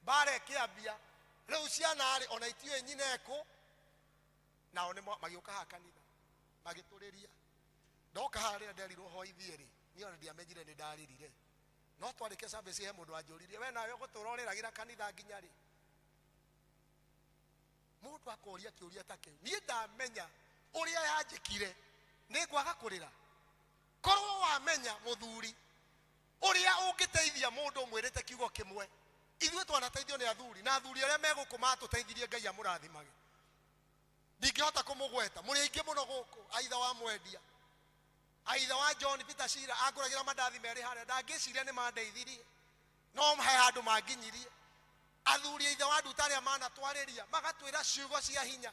mbara ĩkĩambia. Rĩu ciana rĩ ona itiũĩ nyina ekũ, nao nĩ magĩũka haha kanitha magĩtũrĩria. Ndoka haha rĩrĩa nderirwo hoithie rĩ, niĩ ona ndiamenyire nĩ ndarĩrire. No twarĩkia service he mũndũ wanjũririe, we nawe ũgũtũra ũrĩragĩra kanitha nginya rĩ? Mũndũ akoria kĩũria ta kĩu. Niĩ ndamenya ũrĩa yanjĩkire, nĩ ngwaga kũrĩra. Korwo wamenya mũthuri ũrĩa ũngĩteithia mũndũ ũmwĩrĩte kiugo kĩmwe. Ithuĩ twanateithio nĩ athuri, na athuri arĩa me gũkũ matũteithirie, Ngai amũrathimage. Ndingĩhota kũmũgweta, mũrĩ aingĩ mũno gũkũ, aitha wa mwendia, aitha wa John Peter Shira angũragĩra mandathi merĩ harĩa, ndangĩciria nĩ mandeithirie, no he handũ manginyirie. Athuri aitha wa nduta arĩa manatwarĩria magatwĩra ciugo cia hinya,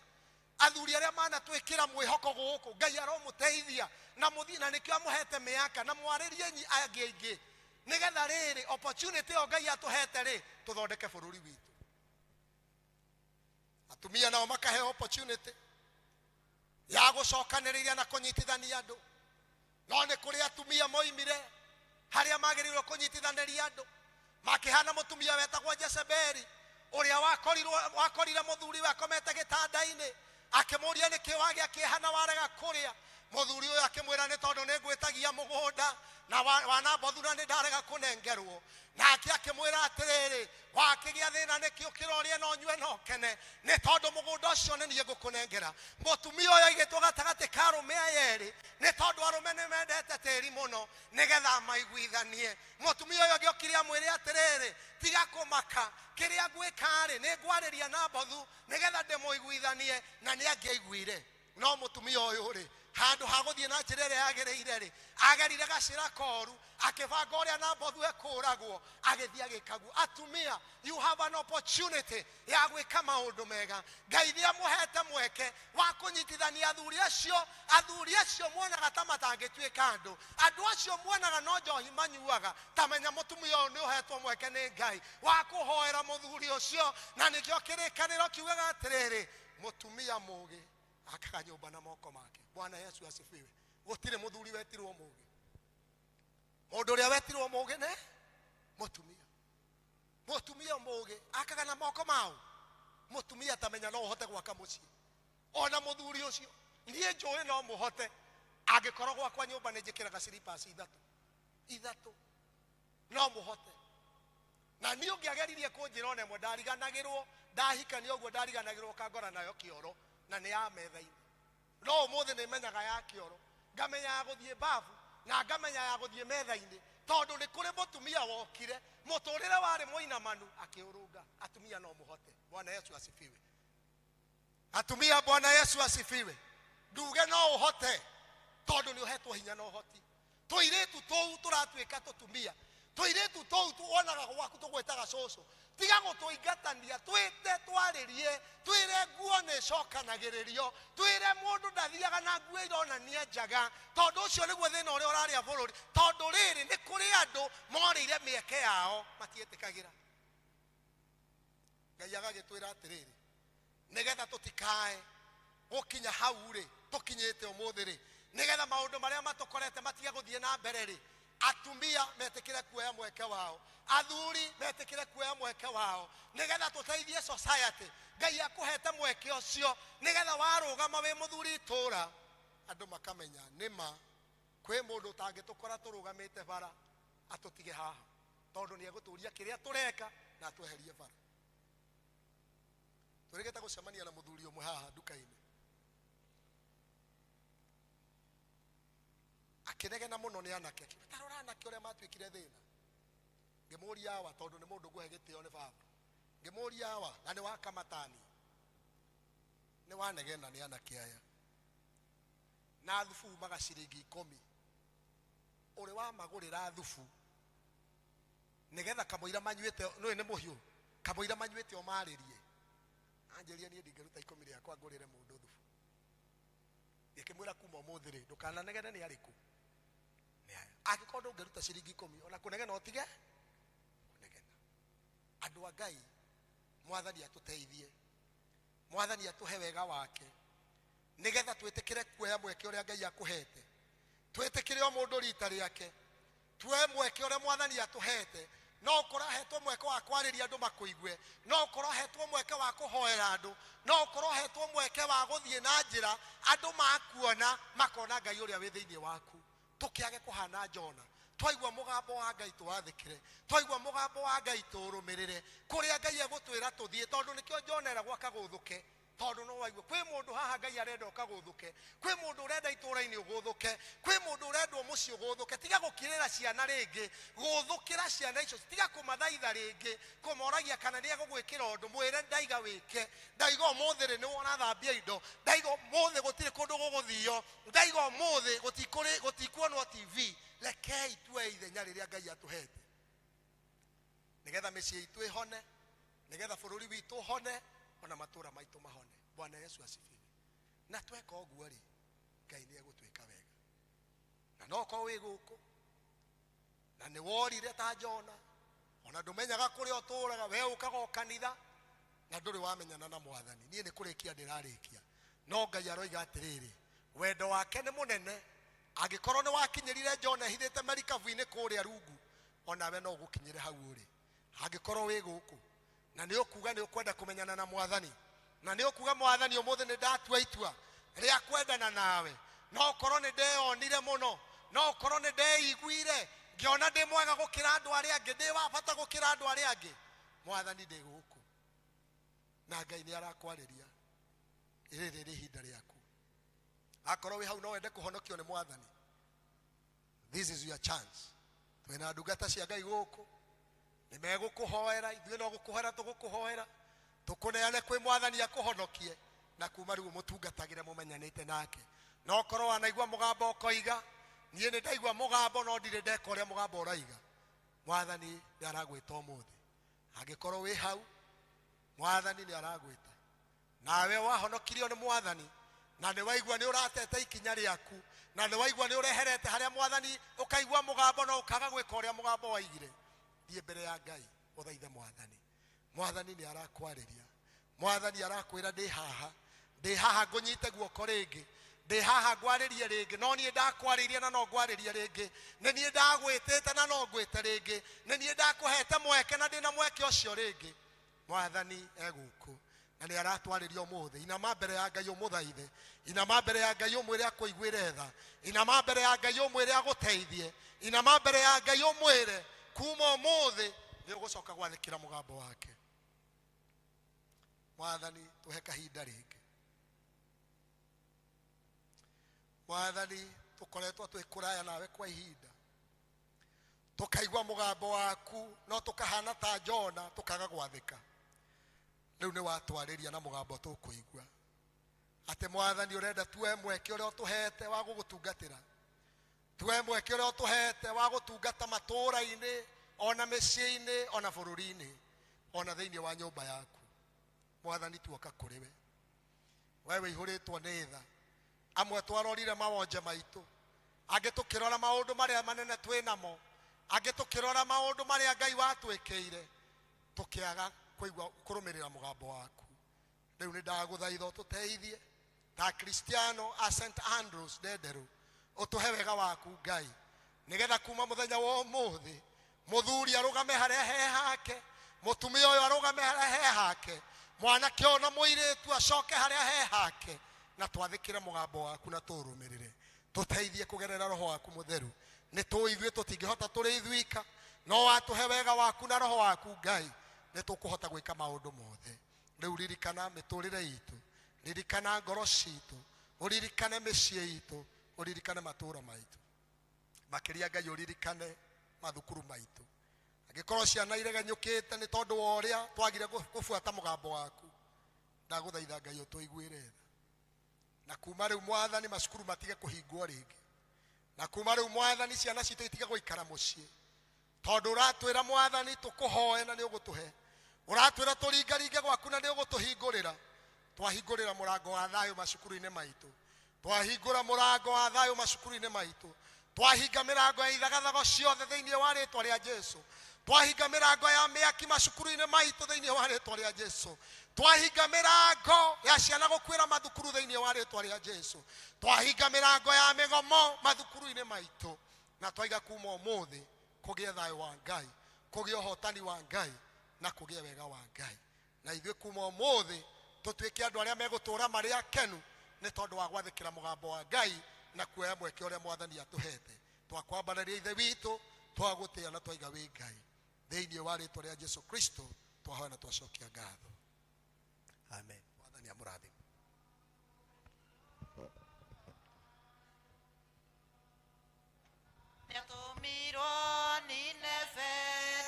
athuri arĩa manatwĩkĩra mwĩhoko gũkũ, Ngai aromũteithia na mũthiĩ, na nĩkĩo amũhete mĩaka, na mwarĩrie nyi angĩ aingĩ, nĩgetha rĩrĩ opportunity ĩyo Ngai atũhete rĩ, tũthondeke bũrũri witũ. Atumia nao makaheo opportunity ya gũcokanĩrĩria na kũnyitithania andũ. No nĩ kũrĩ atumia moimire harĩa magĩrĩirwo kũnyitithanĩria andũ, makĩhana mũtumia wetagwo Jezebeli, ũrĩa wakorire mũthuri we akomete gĩtanda-inĩ, akĩmũria nĩkĩ wagĩa kĩeha na warega kũrĩa. Mũthuri ũyũ akĩmwĩra nĩ tondũ nĩ ngwĩtagia mũgũnda na wa Nabothu na nĩ ndarega kũnengerwo. Nake akĩmwĩra atĩrĩrĩ, Wakĩgĩa thĩna nĩkĩ ũkĩra ũrĩe na ũnyue na ũkene, nĩ tondũ mũgũnda ũcio nĩ niĩ ngũkũnengera. Mũtumia ũyũ aigĩtwo gatagatĩ ka arũme aya erĩ, nĩ tondũ arũme nĩ mendete tĩri mũno, nĩgetha maiguithanie. Mũtumia ũyũ angĩokire amwĩre atĩrĩrĩ, tiga kũmaka, kĩrĩa ngwĩka-rĩ, nĩ ngwarĩria Nabothu nĩgetha ndĩmũiguithanie, na nĩ angĩaiguire. No mũtumia ũyũ rĩ, handũ ha gũthiĩ na njĩra ĩrĩa yagĩrĩire rĩ, agerire gacĩra koru, akĩbanga ũrĩa Nabothu ekũragwo, agĩthiĩ agĩkaguo. Atumia, you have an opportunity ya gwĩka maũndũ mega. Ngai nĩ amũhete mweke wa kũnyitithania athuri acio. Athuri acio muonaga ta matangĩtuĩka andũ, andũ acio muonaga no njohi manyuaga, ta menya mũtumia ũyũ nĩ ũhetwo mweke nĩ Ngai wa kũhoera mũthuri ũcio. Na nĩkĩo kĩrĩkanĩro kiugaga atĩrĩrĩ, mũtumia mũgĩ akaga nyũmba na moko make. Bwana Yesu asifiwe. Gũtirĩ mũthuri wetirwo mũgĩ, mũndũ ũrĩa wetirwo mũgĩ nĩ mũtumia. Mũtumia mũgĩ akaga na moko mao. Mũtumia tamenya no ũhote gwaka mũciĩ, ona mũthuri ũcio niĩ njũĩ no mũhote. Angĩkorwo gwakwa nyũmba nĩ njĩkĩraga slippers ithatũ, no mũhote. Na niĩ ũngĩageririe kũnjĩra ona ĩmwe, ndariganagĩrwo, ndahikania ũguo ndariganagĩrwo kangora nayo kĩoro, na nĩ ya metha-inĩ. No ũmũthĩ nĩ menyaga ya kĩoro, ngamenya ya gũthiĩ babu, na ngamenya ya gũthiĩ metha-inĩ, tondũ nĩ kũrĩ mũtumia wokire, mũtũrĩre warĩ mũinamanu, akĩũrũnga. Atumia no mũhote. Bwana Yesu asifiwe. Atumia, Bwana Yesu asifiwe. Nduge no ũhote, tondũ nĩ ũhetwo hinya na ũhoti. Tũirĩtu tũu tũratuĩka tũtumia, tũirĩtu tũu tuonaga gwaku tũgwĩtaga cũcũ, tiga gũtũingatania, twĩte twarĩrie, twĩre nguo nĩ ĩcokanagĩrĩrio, twĩre mũndũ ndathiaga na nguo ironania njaga, tondũ ũcio nĩguo thĩna ũrĩa ũrarĩa bũrũri. Tondũ rĩrĩ, nĩ kũrĩ andũ morĩire mĩeke yao matiĩtĩkagĩra. Ngai agagĩtwĩra atĩrĩrĩ, nĩgetha tũtikae gũkinya hau rĩ tũkinyĩte ũmũthĩ rĩ, nĩgetha maũndũ marĩa matũkorete matige gũthiĩ na mbere rĩ, atumia metĩkĩre kuoya mweke wao, athuri metĩkĩre kuoya mweke wao, nĩgetha tũteithie society. Ngai akũhete mweke ũcio nĩgetha warũgama wĩ mũthuri itũra, andũ makamenya nĩma kwĩ mũndũ ũtangĩtũkora tũrũgamĩte bara atũtige haha, tondũ nĩ egũtũria kĩrĩa tũreka na atweherie bara. Tũrĩgĩte gũcemania na mũthuri ũmwe haha nduka-inĩ, akĩnegena mũno nĩ anake, akiuga, ta rora anake ũrĩa matuĩkire thĩna. Ngĩmũria awa, tondũ nĩ mũndũ ngũhe gĩtĩo nĩ baba, ngĩmũria awa, na nĩ wa kamatani, nĩ wanegena nĩ anake aya na thubu umaga ciringi 10, ũrĩ wamagũrĩra thubu nĩgetha kamũira manyuĩte, nĩũĩ nĩ mũhiũ, kamũira manyuĩte ũmarĩrie. Anjĩrie niĩ ndingĩruta 10 rĩakwa ngũrĩre mũndũ thubu. Ngĩkĩmwĩra kuma ũmũthĩ rĩ, ndũkananegene nĩ arĩkũ, nĩ aya. Angĩkorwo ndũngĩruta ciringi 10, ona kũnegena ũtige kũnegena. Andũ a Ngai, Mwathani atũteithie, Mwathani atũhe wega wake, nĩgetha twĩtĩkĩre kuoya mweke ũrĩa Ngai akũhete, twĩtĩkĩre o mũndũ rita rĩake, tuoe mweke ũrĩa Mwathani atũhete. No ũkorwo ahetwo mweke wa kwarĩria andũ makũigue, no ũkorwo ahetwo mweke wa kũhoera andũ, no ũkorwo ahetwo mweke wa gũthiĩ na njĩra andũ makuona makona Ngai ũrĩa wĩ thĩinĩ waku. Tũkĩage kũhana Jona, twaigua mũgambo wa Ngai tũwathĩkĩre, twaigua mũgambo wa Ngai tũũrũmĩrĩre kũrĩa Ngai egũtwĩra tũthiĩ, tondũ nĩkĩo Jona eragwo akagũthũke. Tondũ no waigue kwĩ mũndũ haha Ngai arenda ũkagũthũke, kwĩ mũndũ ũrenda itũũra-inĩ ũgũthũke, kwĩ mũndũ ũrendwo mũciĩ ũgũthũke. Tiga gũkirĩra ciana rĩngĩ, gũthũkĩra ciana icio, tiga kũmathaitha rĩngĩ, kũmoragia kana nĩ egũgwĩkĩra ũndũ, mwĩre ndaiga wĩke, ndaiga ũmũthĩ rĩ nĩ ũrathambia indo, ndaiga ũmũthĩ gũtirĩ kũndũ gũgũthio, ndaiga ũmũthĩ gũtikuonwo TV. Rekei tuoe ithenya rĩrĩa Ngai atũhete, nĩgetha mĩciĩ itũ ĩhone, nĩgetha bũrũri witũ ũhone, ona matũra maitũ mahone. Bwana Yesu asifiwe. Na tweka ũguo rĩ, Ngai nĩ egũtwĩka wega. Na no ũkorwo wĩ gũkũ na nĩ worire ta Jona, ona ndũmenyaga kũrĩa ũtũraga, we ũkaga o kanitha na ndũrĩ wamenyana na Mwathani. Niĩ nĩ kũrĩkia ndĩrarĩkia, no Ngai aroiga atĩrĩrĩ, wendo wake nĩ mũnene. Angĩkorwo nĩ wakinyĩrire Jona ehithĩte marikabu-inĩ kũrĩa rungu, onawe no ũgũkinyĩre hau ũrĩ. Angĩkorwo wĩ gũkũ na nĩ ũkuga nĩ ũkwenda kũmenyana na Mwathani, na nĩ ũkuga Mwathani ũmũthĩ nĩ ndatua itua rĩa kwendana nawe, no ũkorwo nĩ ndeyonire mũno, no ũkorwo nĩ ndeiguire ngĩona ndĩ mwega gũkĩra andũ arĩa angĩ, ndĩ wa bata gũkĩra andũ arĩa angĩ, Mwathani ndĩ gũkũ, na Ngai nĩ arakwarĩria. Rĩrĩ rĩ ihinda rĩaku. Akorwo wĩ hau no wende kũhonokio nĩ Mwathani, this is your chance. Twĩna ndungata cia Ngai gũkũ, nĩ megũkũhoera. Ithuĩ no gũkũhoera tũgũkũhoera, tũkũneane kwĩ Mwathani akũhonokie, na kuma rĩu mũtungatagĩre mũmenyanĩte nake. No korwo wanaigua mũgambo ũkoiga, niĩ nĩ ndaigua mũgambo no ndirĩ ndeka ũrĩa mũgambo ũraiga, Mwathani nĩ aragwĩta ũmũthĩ. Angĩkorwo wĩ hau, Mwathani nĩ aragwĩta. Nawe wahonokirio nĩ Mwathani, na nĩ waigua nĩ ũratete ikinya rĩaku, na nĩ waigua nĩ ũreherete harĩa Mwathani, ũkaigua mũgambo no ũkaga gwĩka ũrĩa mũgambo waigire, thiĩ mbere ya Ngai ũthaithe Mwathani. Mwathani nĩ arakwarĩria. Mwathani arakwĩra, ndĩ haha, ndĩ haha ngũnyite guoko rĩngĩ, ndĩ haha ngwarĩrie rĩngĩ. No niĩ ndakwarĩirie na no ngwarĩrie rĩngĩ, nĩ niĩ ndagwĩtĩte na no ngwĩte rĩngĩ, nĩ niĩ ndakũhete mweke na ndĩna mweke ũcio rĩngĩ. Mwathani egũkũ na nĩ aratwarĩria ũmũthĩ. Inama mbere ya Ngai ũmũthaithe, inama mbere ya Ngai ũmwĩre akũiguĩre tha, inama mbere ya Ngai ũmwĩre agũteithie, inama mbere ya Ngai ũmwĩre kuma ũmũthĩ nĩ ũgũcoka gwathĩkĩra mũgambo wake. Mwathani, tũhe kahinda rĩngĩ. Mwathani, tũkoretwo twĩ kũraya nawe kwa ihinda, tũkaigua mũgambo waku no tũkahana ta Jona, tũkaga gwathĩka. Rĩu nĩ watwarĩria na mũgambo tũkũigua atĩ Mwathani ũrenda tuoe mweke ũrĩa ũtũhete wa gũgũtungatĩra, tuoe mweke ũrĩa ũtũhete wa gũtungata matũũra-inĩ, ona mĩciĩ-inĩ, ona bũrũri-inĩ, ona thĩinĩ wa nyũmba yaku. Mwathani, tuoka kũrĩ we, we wĩihũrĩtwo nĩ tha. Amwe twarorire mawonje maitũ, angĩ tũkĩrora maũndũ marĩa manene twĩ namo, angĩ tũkĩrora maũndũ marĩa Ngai watwĩkĩire, tũkĩaga kũigua kũrũmĩrĩra mũgambo waku. Rĩu nĩ ndagũthaitha ũtũteithie ta Kristiano a St Andrews Ndenderũ, ũtũhe wega waku Ngai, nĩgetha kuma mũthenya wa ũmũthĩ mũthuri arũgame harĩa he hake, mũtumia ũyũ arũgame harĩa he hake, mwanake ũyũ na mũirĩtu acoke harĩa he hake, na twathĩkĩre mũgambo waku na tũũrũmĩrĩre. Tũteithie kũgerera Roho waku Mũtheru. Nĩ tũĩ ithuĩ tũtingĩhota tũrĩ ithuika, no watũhe wega waku na Roho waku Ngai, nĩ tũkũhota gwĩka maũndũ mothe. Rĩu ririkana mĩtũrĩre itũ, ririkana ngoro citũ, ũririkane mĩciĩ itũ, ũririkane matũũra maitũ, makĩria Ngai ũririkane mathukuru maitũ. Angĩkorwo ciana iregenyũkĩte nĩ tondũ wa ũrĩa twagire gũbuata mũgambo waku, ndagũthaitha Ngai ũtũiguĩre tha. Na kuma rĩu Mwathani, macukuru matige kũhingwo rĩngĩ, na kuma rĩu Mwathani, ciana citũ itige gũikara mũciĩ, tondũ ũratwĩra Mwathani tũkũhoe na nĩ ũgũtũhe, ũratwĩra tũringaringe gwaku na nĩ ũgũtũhingũrĩra. Twahingũrĩra mũrango wa thayũ macukuru-inĩ maitũ, twahingũra mũrango wa thayũ macukuru-inĩ maitũ, twahinga mĩrango ya ithagathago ciothe thĩinĩ wa rĩtwa rĩa Jesu, twahinga mĩrango ya mĩaki macukuru-inĩ maitũ thĩinĩ wa rĩtwa rĩa Jesu, twahinga mĩrango ya ciana gũkuĩra mathukuru thĩinĩ wa rĩtwa rĩa Jesu, twahinga mĩrango ya mĩgomo mathukuru-inĩ maitũ, na twaiga kuma ũmũthĩ kũgĩe thayũ wa Ngai, kũgĩe ũhotani wa Ngai, na kũgĩe wega wa Ngai. Na ithuĩ kuma ũmũthĩ tũtuĩke andũ arĩa megũtũũra marĩ akenu nĩ tondũ wa gwathĩkĩra mũgambo wa Ngai na kuoya mweke ũrĩa Mwathani atũhete. Twakwambararia Ithe witũ, twagũtĩa na twaiga wĩ Ngai. Thĩinĩ wa rĩtwa rĩa Jesu Kristo twahoya na twacokia ngatho, amen. Mwathani amũrathime. Nĩatũmirwo Nineve,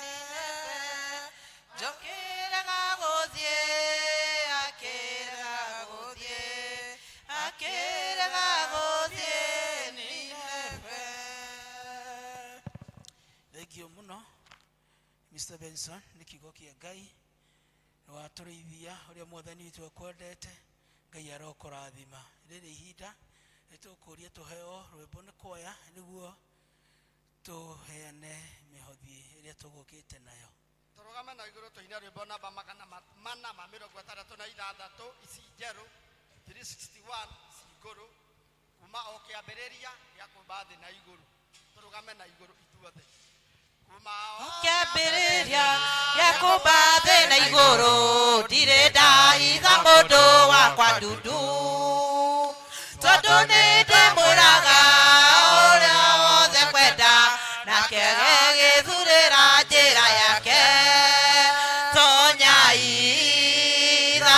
Nineve, njũkĩrega gũthiĩ, akĩrega gũthiĩ, akĩrega gũthiĩ Nineve. Thengio mũno Mr Benson nĩ kiugo kĩa Ngai. Nĩ watũrĩithia ũrĩa Mwathani witũ akwendete. Ngai arokũrathima. Rĩrĩ ihinda nĩ tũkũria tũheo rwĩmbo nĩ kwaya nĩguo tũheane mĩhothi ĩrĩa tũgũkĩte nayo. Tũrũgame na igũrũ tũine rwĩmbo namba 466, ici njerũ, 361, ici ngũrũ, kuma o kĩambĩrĩria gĩa kũmba thĩ na igũrũ. Tũrũgame na igũrũ ithuothe. Kuma o Kĩambĩrĩria gĩa kũmba thĩ na igũrũ, ndirĩ ndahitha mũndũ wakwa ndundu, tondũ nĩ ndĩmwĩraga ũrĩa wothe kwenda, nake agĩgĩthurĩra njĩra yake.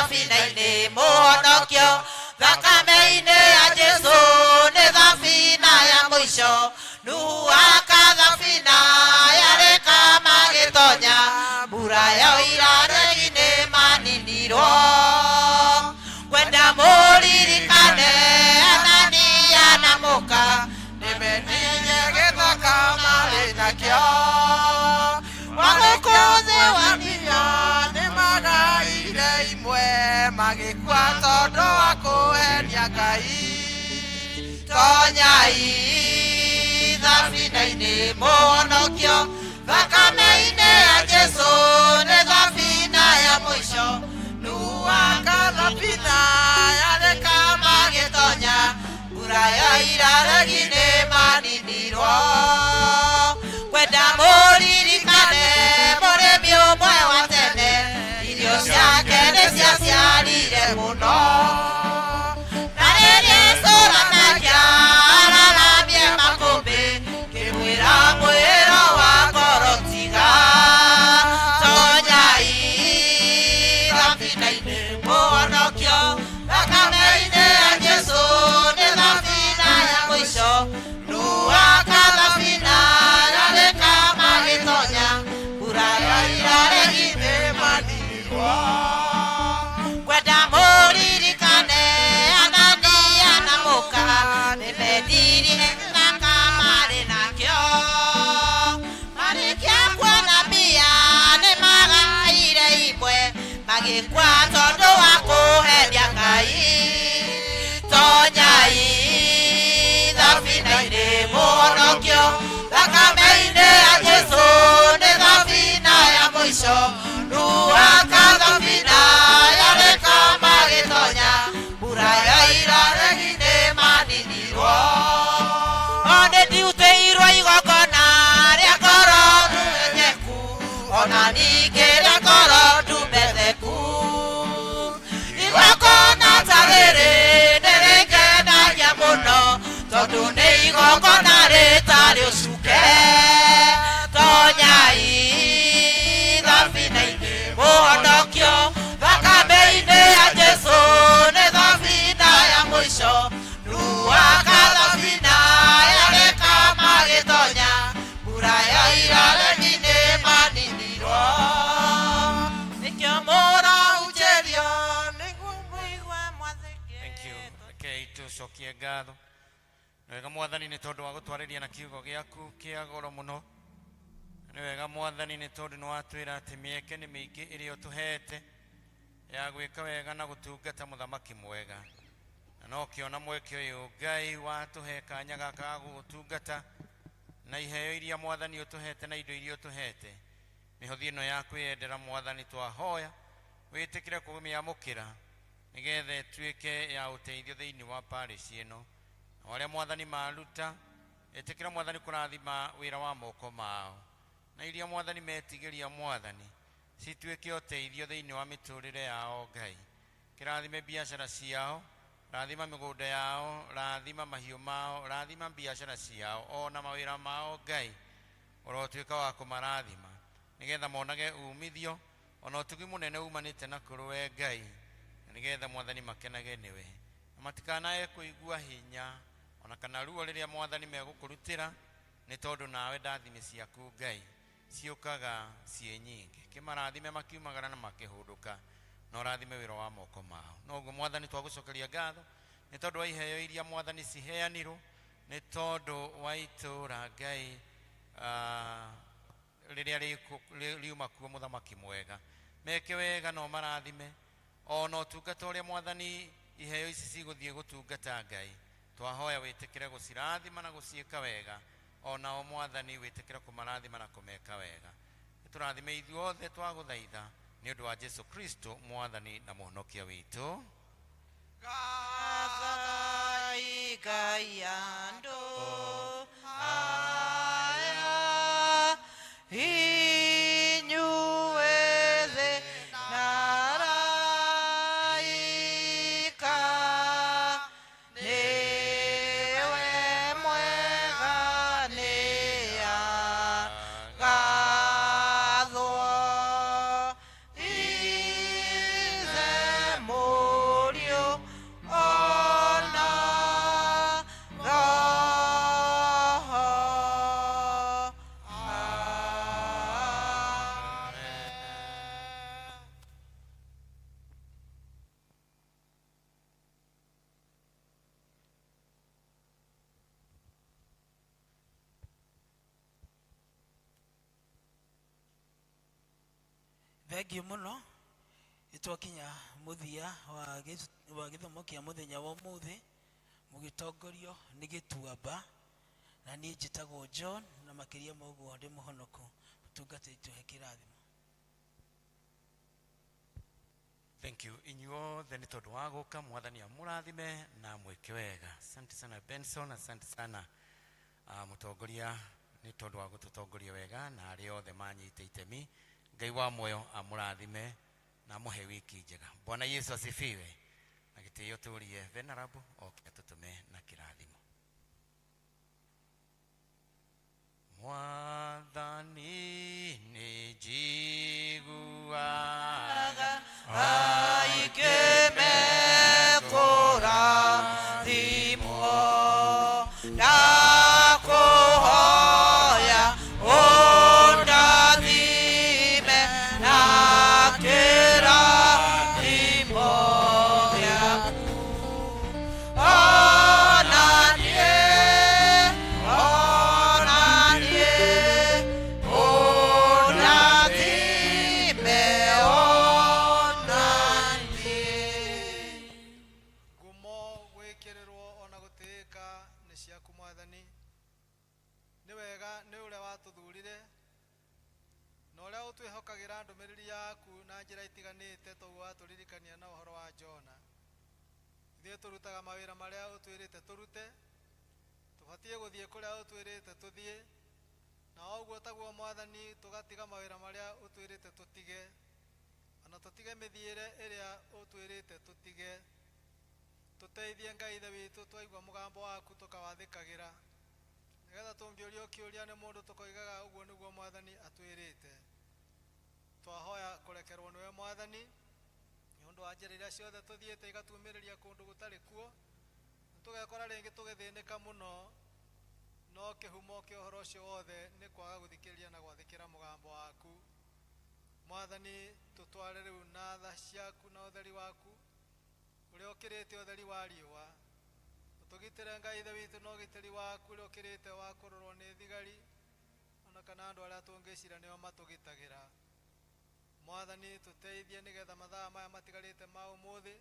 thabina-inĩ mũhonokio thakame-inĩ ya Jesũ nĩ thabina ya mũico. Nuhu aka thabina yarĩka magĩtonya mbura yoira regi nĩ maninirwo. Ngwenda mũririkane Anania na mũka nĩmendirie gĩthaka marĩ nakĩo. Wagũkũ thĩ wa Nia nĩmagaire imwe magĩkua tondũ wa kũhenia Ngai. Tonyai thabina-inĩ mũhonokio thakame-inĩ ya Jesũ nĩ thabina ya mũico. Nuhu aka Thabina yarĩka magĩtonya mbura yoira regi nĩ maninirwo. Ngwenda mũririkane mũrĩmi ũmwe wa tene irio ciake nĩ ciaciarire mũno. Na rĩrĩa ecũranagia araramie makũmbĩ kĩmwĩra mwĩro wa ngoro tiga. Tonyai thabina-inĩ mũhonokio thakame-inĩ ya Jesũ nĩ thabina ya mũico. Nuhu aka thabina yarĩka magĩtonya mbura yoira regi nĩ maninirwo. Ngwenda mũririkane Anania na mũka nĩmendirie gĩthaka marĩ nakĩo. Marĩkia kuona mbia nĩmagaire imwe magĩkua tondũ wa kũhenia Ngai. Tonyai thabina-inĩ mũhonokio thakame-inĩ ya Jesũ nĩ thabina ya mũico. Nuhu aka thabina yarĩka magĩtonya mbura yoira regi nĩ maninirwo. O nĩ ndiutĩirwo igongona rĩa ngoro nyeku ona ningĩ rĩa ngoro ndumetheku. Igongona ta rĩrĩ nĩ rĩngenagia mũno tondũ nĩ igongona rĩtarĩ ũcuke. Tonyai thabina-inĩ mũhonokio thakame-inĩ ya Jesũ nĩ thabina ya mũico. Nuhu aka thabina yarĩka magĩtonya mbura yoira regi nĩ maninirwo. Nĩkĩo mũrahunjĩrio nĩguo mũigue mwathĩke. Thank you. Rekei tũcokie ngatho. Nĩ wega mwathani nĩ tondũ wa gũtwarĩria na kiugo gĩaku kĩa goro mũno. Nĩ wega mwathani nĩ tondũ nĩ watwĩra atĩ mĩeke nĩ mĩingĩ ĩrĩa ũtũhete ya gwĩka wega na gũtungata mũthamaki mwega. Na no kĩona mweke ũyũ Ngai watũhe kanya gaka ga gũgũtungata na iheo iria mwathani ũtũhete na indo iria ũtũhete. Mĩhothi ĩno ya kwĩyendera mwathani twahoya wĩtĩkĩre kũmĩamũkĩra nĩgetha ĩtuĩke ya ũteithio thĩinĩ wa parish ĩno. Na arĩa mwathani maruta ĩtĩkĩra mwathani kũrathima wĩra wa moko mao na iria mwathani metigĩria mwathani cituĩke ũteithio thĩinĩ wa mĩtũrĩre yao Ngai. Kĩrathime biacara ciao, rathima mĩgũnda yao, rathima mahiũ mao, rathima biacara ciao ona mawĩra mao Ngai. Ũrotuĩka wa kũmarathima nĩgetha monage umithio ona ũtugi mũnene umanĩte na kũrĩ we Ngai, na nĩgetha mwathani makenage nĩwe na matikanae kũigua hinya ona kana ruo rĩrĩa mwathani megũkũrutĩra nĩ tondũ nawe ndathimi ciaku Ngai ciũkaga ciĩ nyingĩ. Kĩmarathime makiumagara na makĩhũndũka na ũrathime wĩra wa moko mao. Noguo mwathani twagũcokeria ngatho nĩ tondũ wa iheo iria mwathani ciheanirwo nĩ tondũ wa itũũra Ngai rĩrĩa riuma kuo mũthamaki mwega. Meke wega no marathime ona ũtungata ũrĩa mwathani iheo ici cigũthiĩ gũtungata Ngai. Twahoya wĩtĩkĩre gũcirathima na gũciĩka wega onao mwathani wĩtĩkĩre kũmarathima na kũmeka wega. Tũrathime ithuothe twagũthaitha nĩ ũndũ wa Jesu Kristo mwathani na mũhonokia witũ. Gathai Ngai andũ aya inyuĩ thĩ na araika nĩwe mwega nĩagathwo Ithe Thengiũ mũno. Nĩtwakinya mũthia wa gĩthomo kĩa mũthenya wa ũmũthĩ, mũgĩtongorio nĩ Gĩtuamba, na niĩ njĩtagwo John, na makĩria ma ũguo ndĩ mũhonoku. Mũtungatĩri, tũhe kĩrathimo. Thank you inyuothe nĩ tondũ wa gũka. Mwathani amũrathime na mwĩke wega. Asante sana Benson, asante sana mũtongoria nĩ tondũ wa gũtũtongoria wega, na arĩa othe manyite itemi, Ngai wa muoyo amũrathime na amũhe wiki njega. Bwana Yesu asifiwe. Na gĩtĩo tũrie Venerable oke atũtũme na kĩrathimo. Mwathani nĩ njiguaga aingĩ mekũrathimwo, ndakũhoya ũndathime na kĩrathimo gĩaku, ona niĩ, ona niĩ ũndathime, ona niĩ. Ngumo, gwĩkĩrĩrwo ona gũtĩĩka nĩ ciaku Mwathani. Nĩ wega nĩ ũrĩa watũthurire na ũrĩa ũtwĩhokagĩra ndũmĩrĩri yaku na njĩra itiganĩte, toguo watũririkania na ũhoro wa Jona. Ithuĩ tũrutaga mawĩra marĩa ũtwĩrĩte tũrute, tũbatiĩ gũthiĩ kũrĩa ũtwĩrĩte tũthiĩ, na ũguo taguo Mwathani tũgatiga mawĩra marĩa ũtwĩrĩte tũtige, ona tũtige mĩthiĩre ĩrĩa ũtwĩrĩte tũtige. Tũteithie Ngai Ithe witũ, twaigua mũgambo waku tũkawathĩkagĩra, nĩgetha tũngĩũrio kĩũria nĩ mũndũ tũkoigaga ũguo nĩguo Mwathani atwĩrĩte. Twahoya kũrekerwo nĩwe Mwathani nĩ ũndũ wa njĩra iria ciothe tũthiĩte igatumĩrĩria kũndũ gũtarĩ kuo, na tũgekora rĩngĩ tũgĩthĩnĩka mũno, no kĩhumo kĩa ũhoro ũcio wothe nĩ kwaga gũthikĩrĩria na gwathĩkĩra mũgambo waku. Mwathani, tũtware rĩu na tha ciaku na ũtheri waku ũrĩa ũkĩrĩte ũtheri wa riũa. Ũtũgitĩre Ngai Ithe witũ na ũgitĩri waku ũrĩa ũkĩrĩte wa kũrorwo nĩ thigari ona kana andũ arĩa tũngĩcira nĩo matũgitagĩra. Mwathani, tũteithie nĩgetha mathaa maya matigarĩte ma ũmũthĩ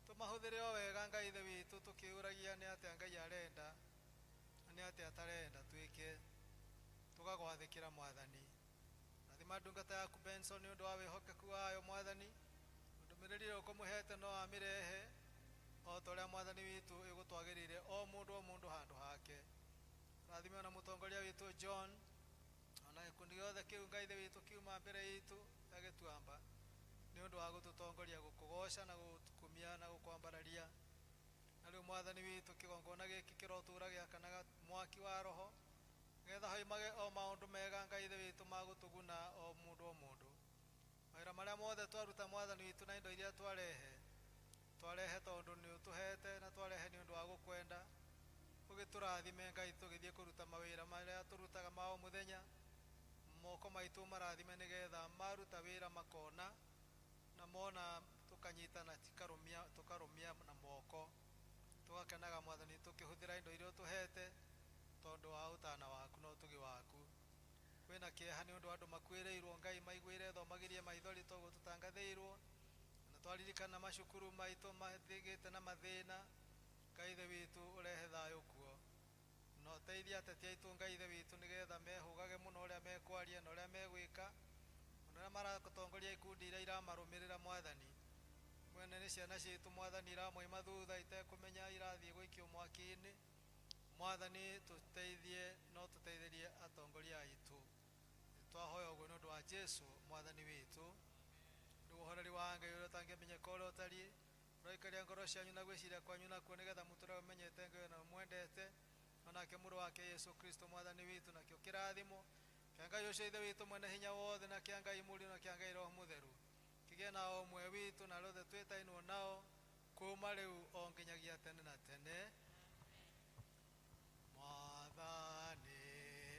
tũmahũthĩre o wega Ngai Ithe witũ, tũkĩũragia nĩ atĩa Ngai arenda na nĩ atĩa atarenda twĩke, tũgagwathĩkĩra Mwathani. Rathima ndungata yaku Benson nĩ ũndũ wa wĩhokeku wayo Mwathani. Ndũmĩrĩri ĩrĩa ũkũmũhete no amĩrehe o ta ũrĩa Mwathani witũ ĩgũtwagĩrĩire, o mũndũ o mũndũ handũ hake. Rathime ona mũtongoria witũ John, ona gĩkundi gĩothe kĩu Ngai Ithe witũ kiuma mbere itũ ya Gĩtuamba nĩ ũndũ wa gũtũtongoria gũkũgoca na gũkumia na gũkwambararia. Na rĩu Mwathani witũ, kĩgongona gĩkĩ kĩrotũra gĩakanaga mwaki wa roho, nĩgetha hoimage o maũndũ mega Ngai Ithe witũ ma gũtũguna o mũndũ o mũndũ. Mawĩra marĩa mothe twaruta Mwathani witũ na indo iria twarehe, twarehe tondũ nĩ ũtũhete na twarehe nĩ ũndũ wa gũkwenda. Ũgĩtũrathime Ngai tũgĩthiĩ kũruta mawĩra marĩa tũrutaga ma o mũthenya. Moko maitũ marathime nĩgetha maruta wĩra makona, na mona tũkanyitana tikarũmia, tũkarũmia na moko, tũgakenaga Mwathani tũkĩhũthĩra indo iria ũtũhete tondũ wa ũtana waku na ũtugi waku. Kwĩna kĩeha nĩ ũndũ wa andũ makuĩrĩirwo Ngai, maiguĩre tho, magirie maithori toguo tũtangathĩirwo, na twaririkana macukuru maitũ mathigĩte na mathĩna. Ngai Ithe witũ, ũrehe thayũ kuo, na ũteithie ateti aitũ Ngai Ithe witũ nĩgetha mehũgage mũno ũrĩa mekwaria na ũrĩa megwĩka, ona ũrĩa maratongoria ikundi iria iramarũmĩrĩra Mwathani. Mwene nĩ ciana citũ Mwathani iramoima thutha itekũmenya irathiĩ gũikio mwaki-inĩ. Mwathani, tũteithie no tũteithĩrie atongoria aitũ. Twahoya ũguo nĩ ũndũ wa Jesu Mwathani witũ. Rĩu ũhoreri wa Ngai ũrĩa ũtangĩmenyeka ũrĩa ũtariĩ ũraikaria ngoro cianyu na gwĩciria kwanyu nakuo, nĩgetha mũtũre ũmenyete Ngai na ũmwendete, onake mũrũ wake Yesu Kristo Mwathani witũ. Nakĩo kĩrathimo kĩa Ngai ũcio Ithe witũ mwene hinya wothe, na kĩa Ngai Mũriũ, na kĩa Ngai Roho Mũtheru kĩgĩe na o ũmwe witũ na arĩa othe twĩtainwo nao kuma rĩu o nginyagia tene na tene. Mwathani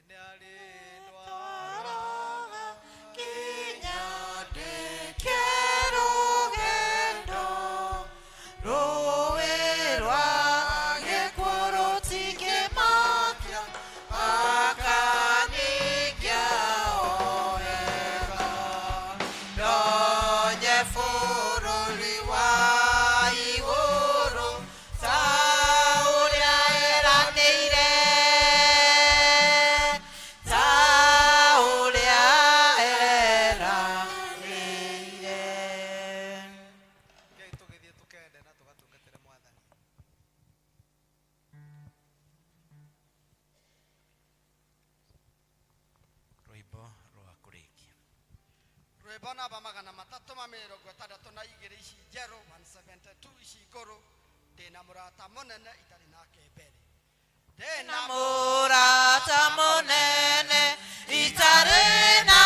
nĩarĩndwaraga nginya ndĩkie rũgendo, rũĩ rwa gĩkuũ rũtingĩmakia, akanikia o wega. Bũrũri wa igũrũ ta ũrĩa eranĩire, ta ũrĩa eranĩire. Ngai tũgĩthiĩ tũkende na tũgatungatĩre mwathani. Rwĩmbo rwa kũrĩkia. Rwĩmbo namba 362 ici njerũ, 172 ici ngũrũ, ndĩna mũrata mũnene itarĩ nake mbere. Ndĩna Mũrata mũnene itarĩ na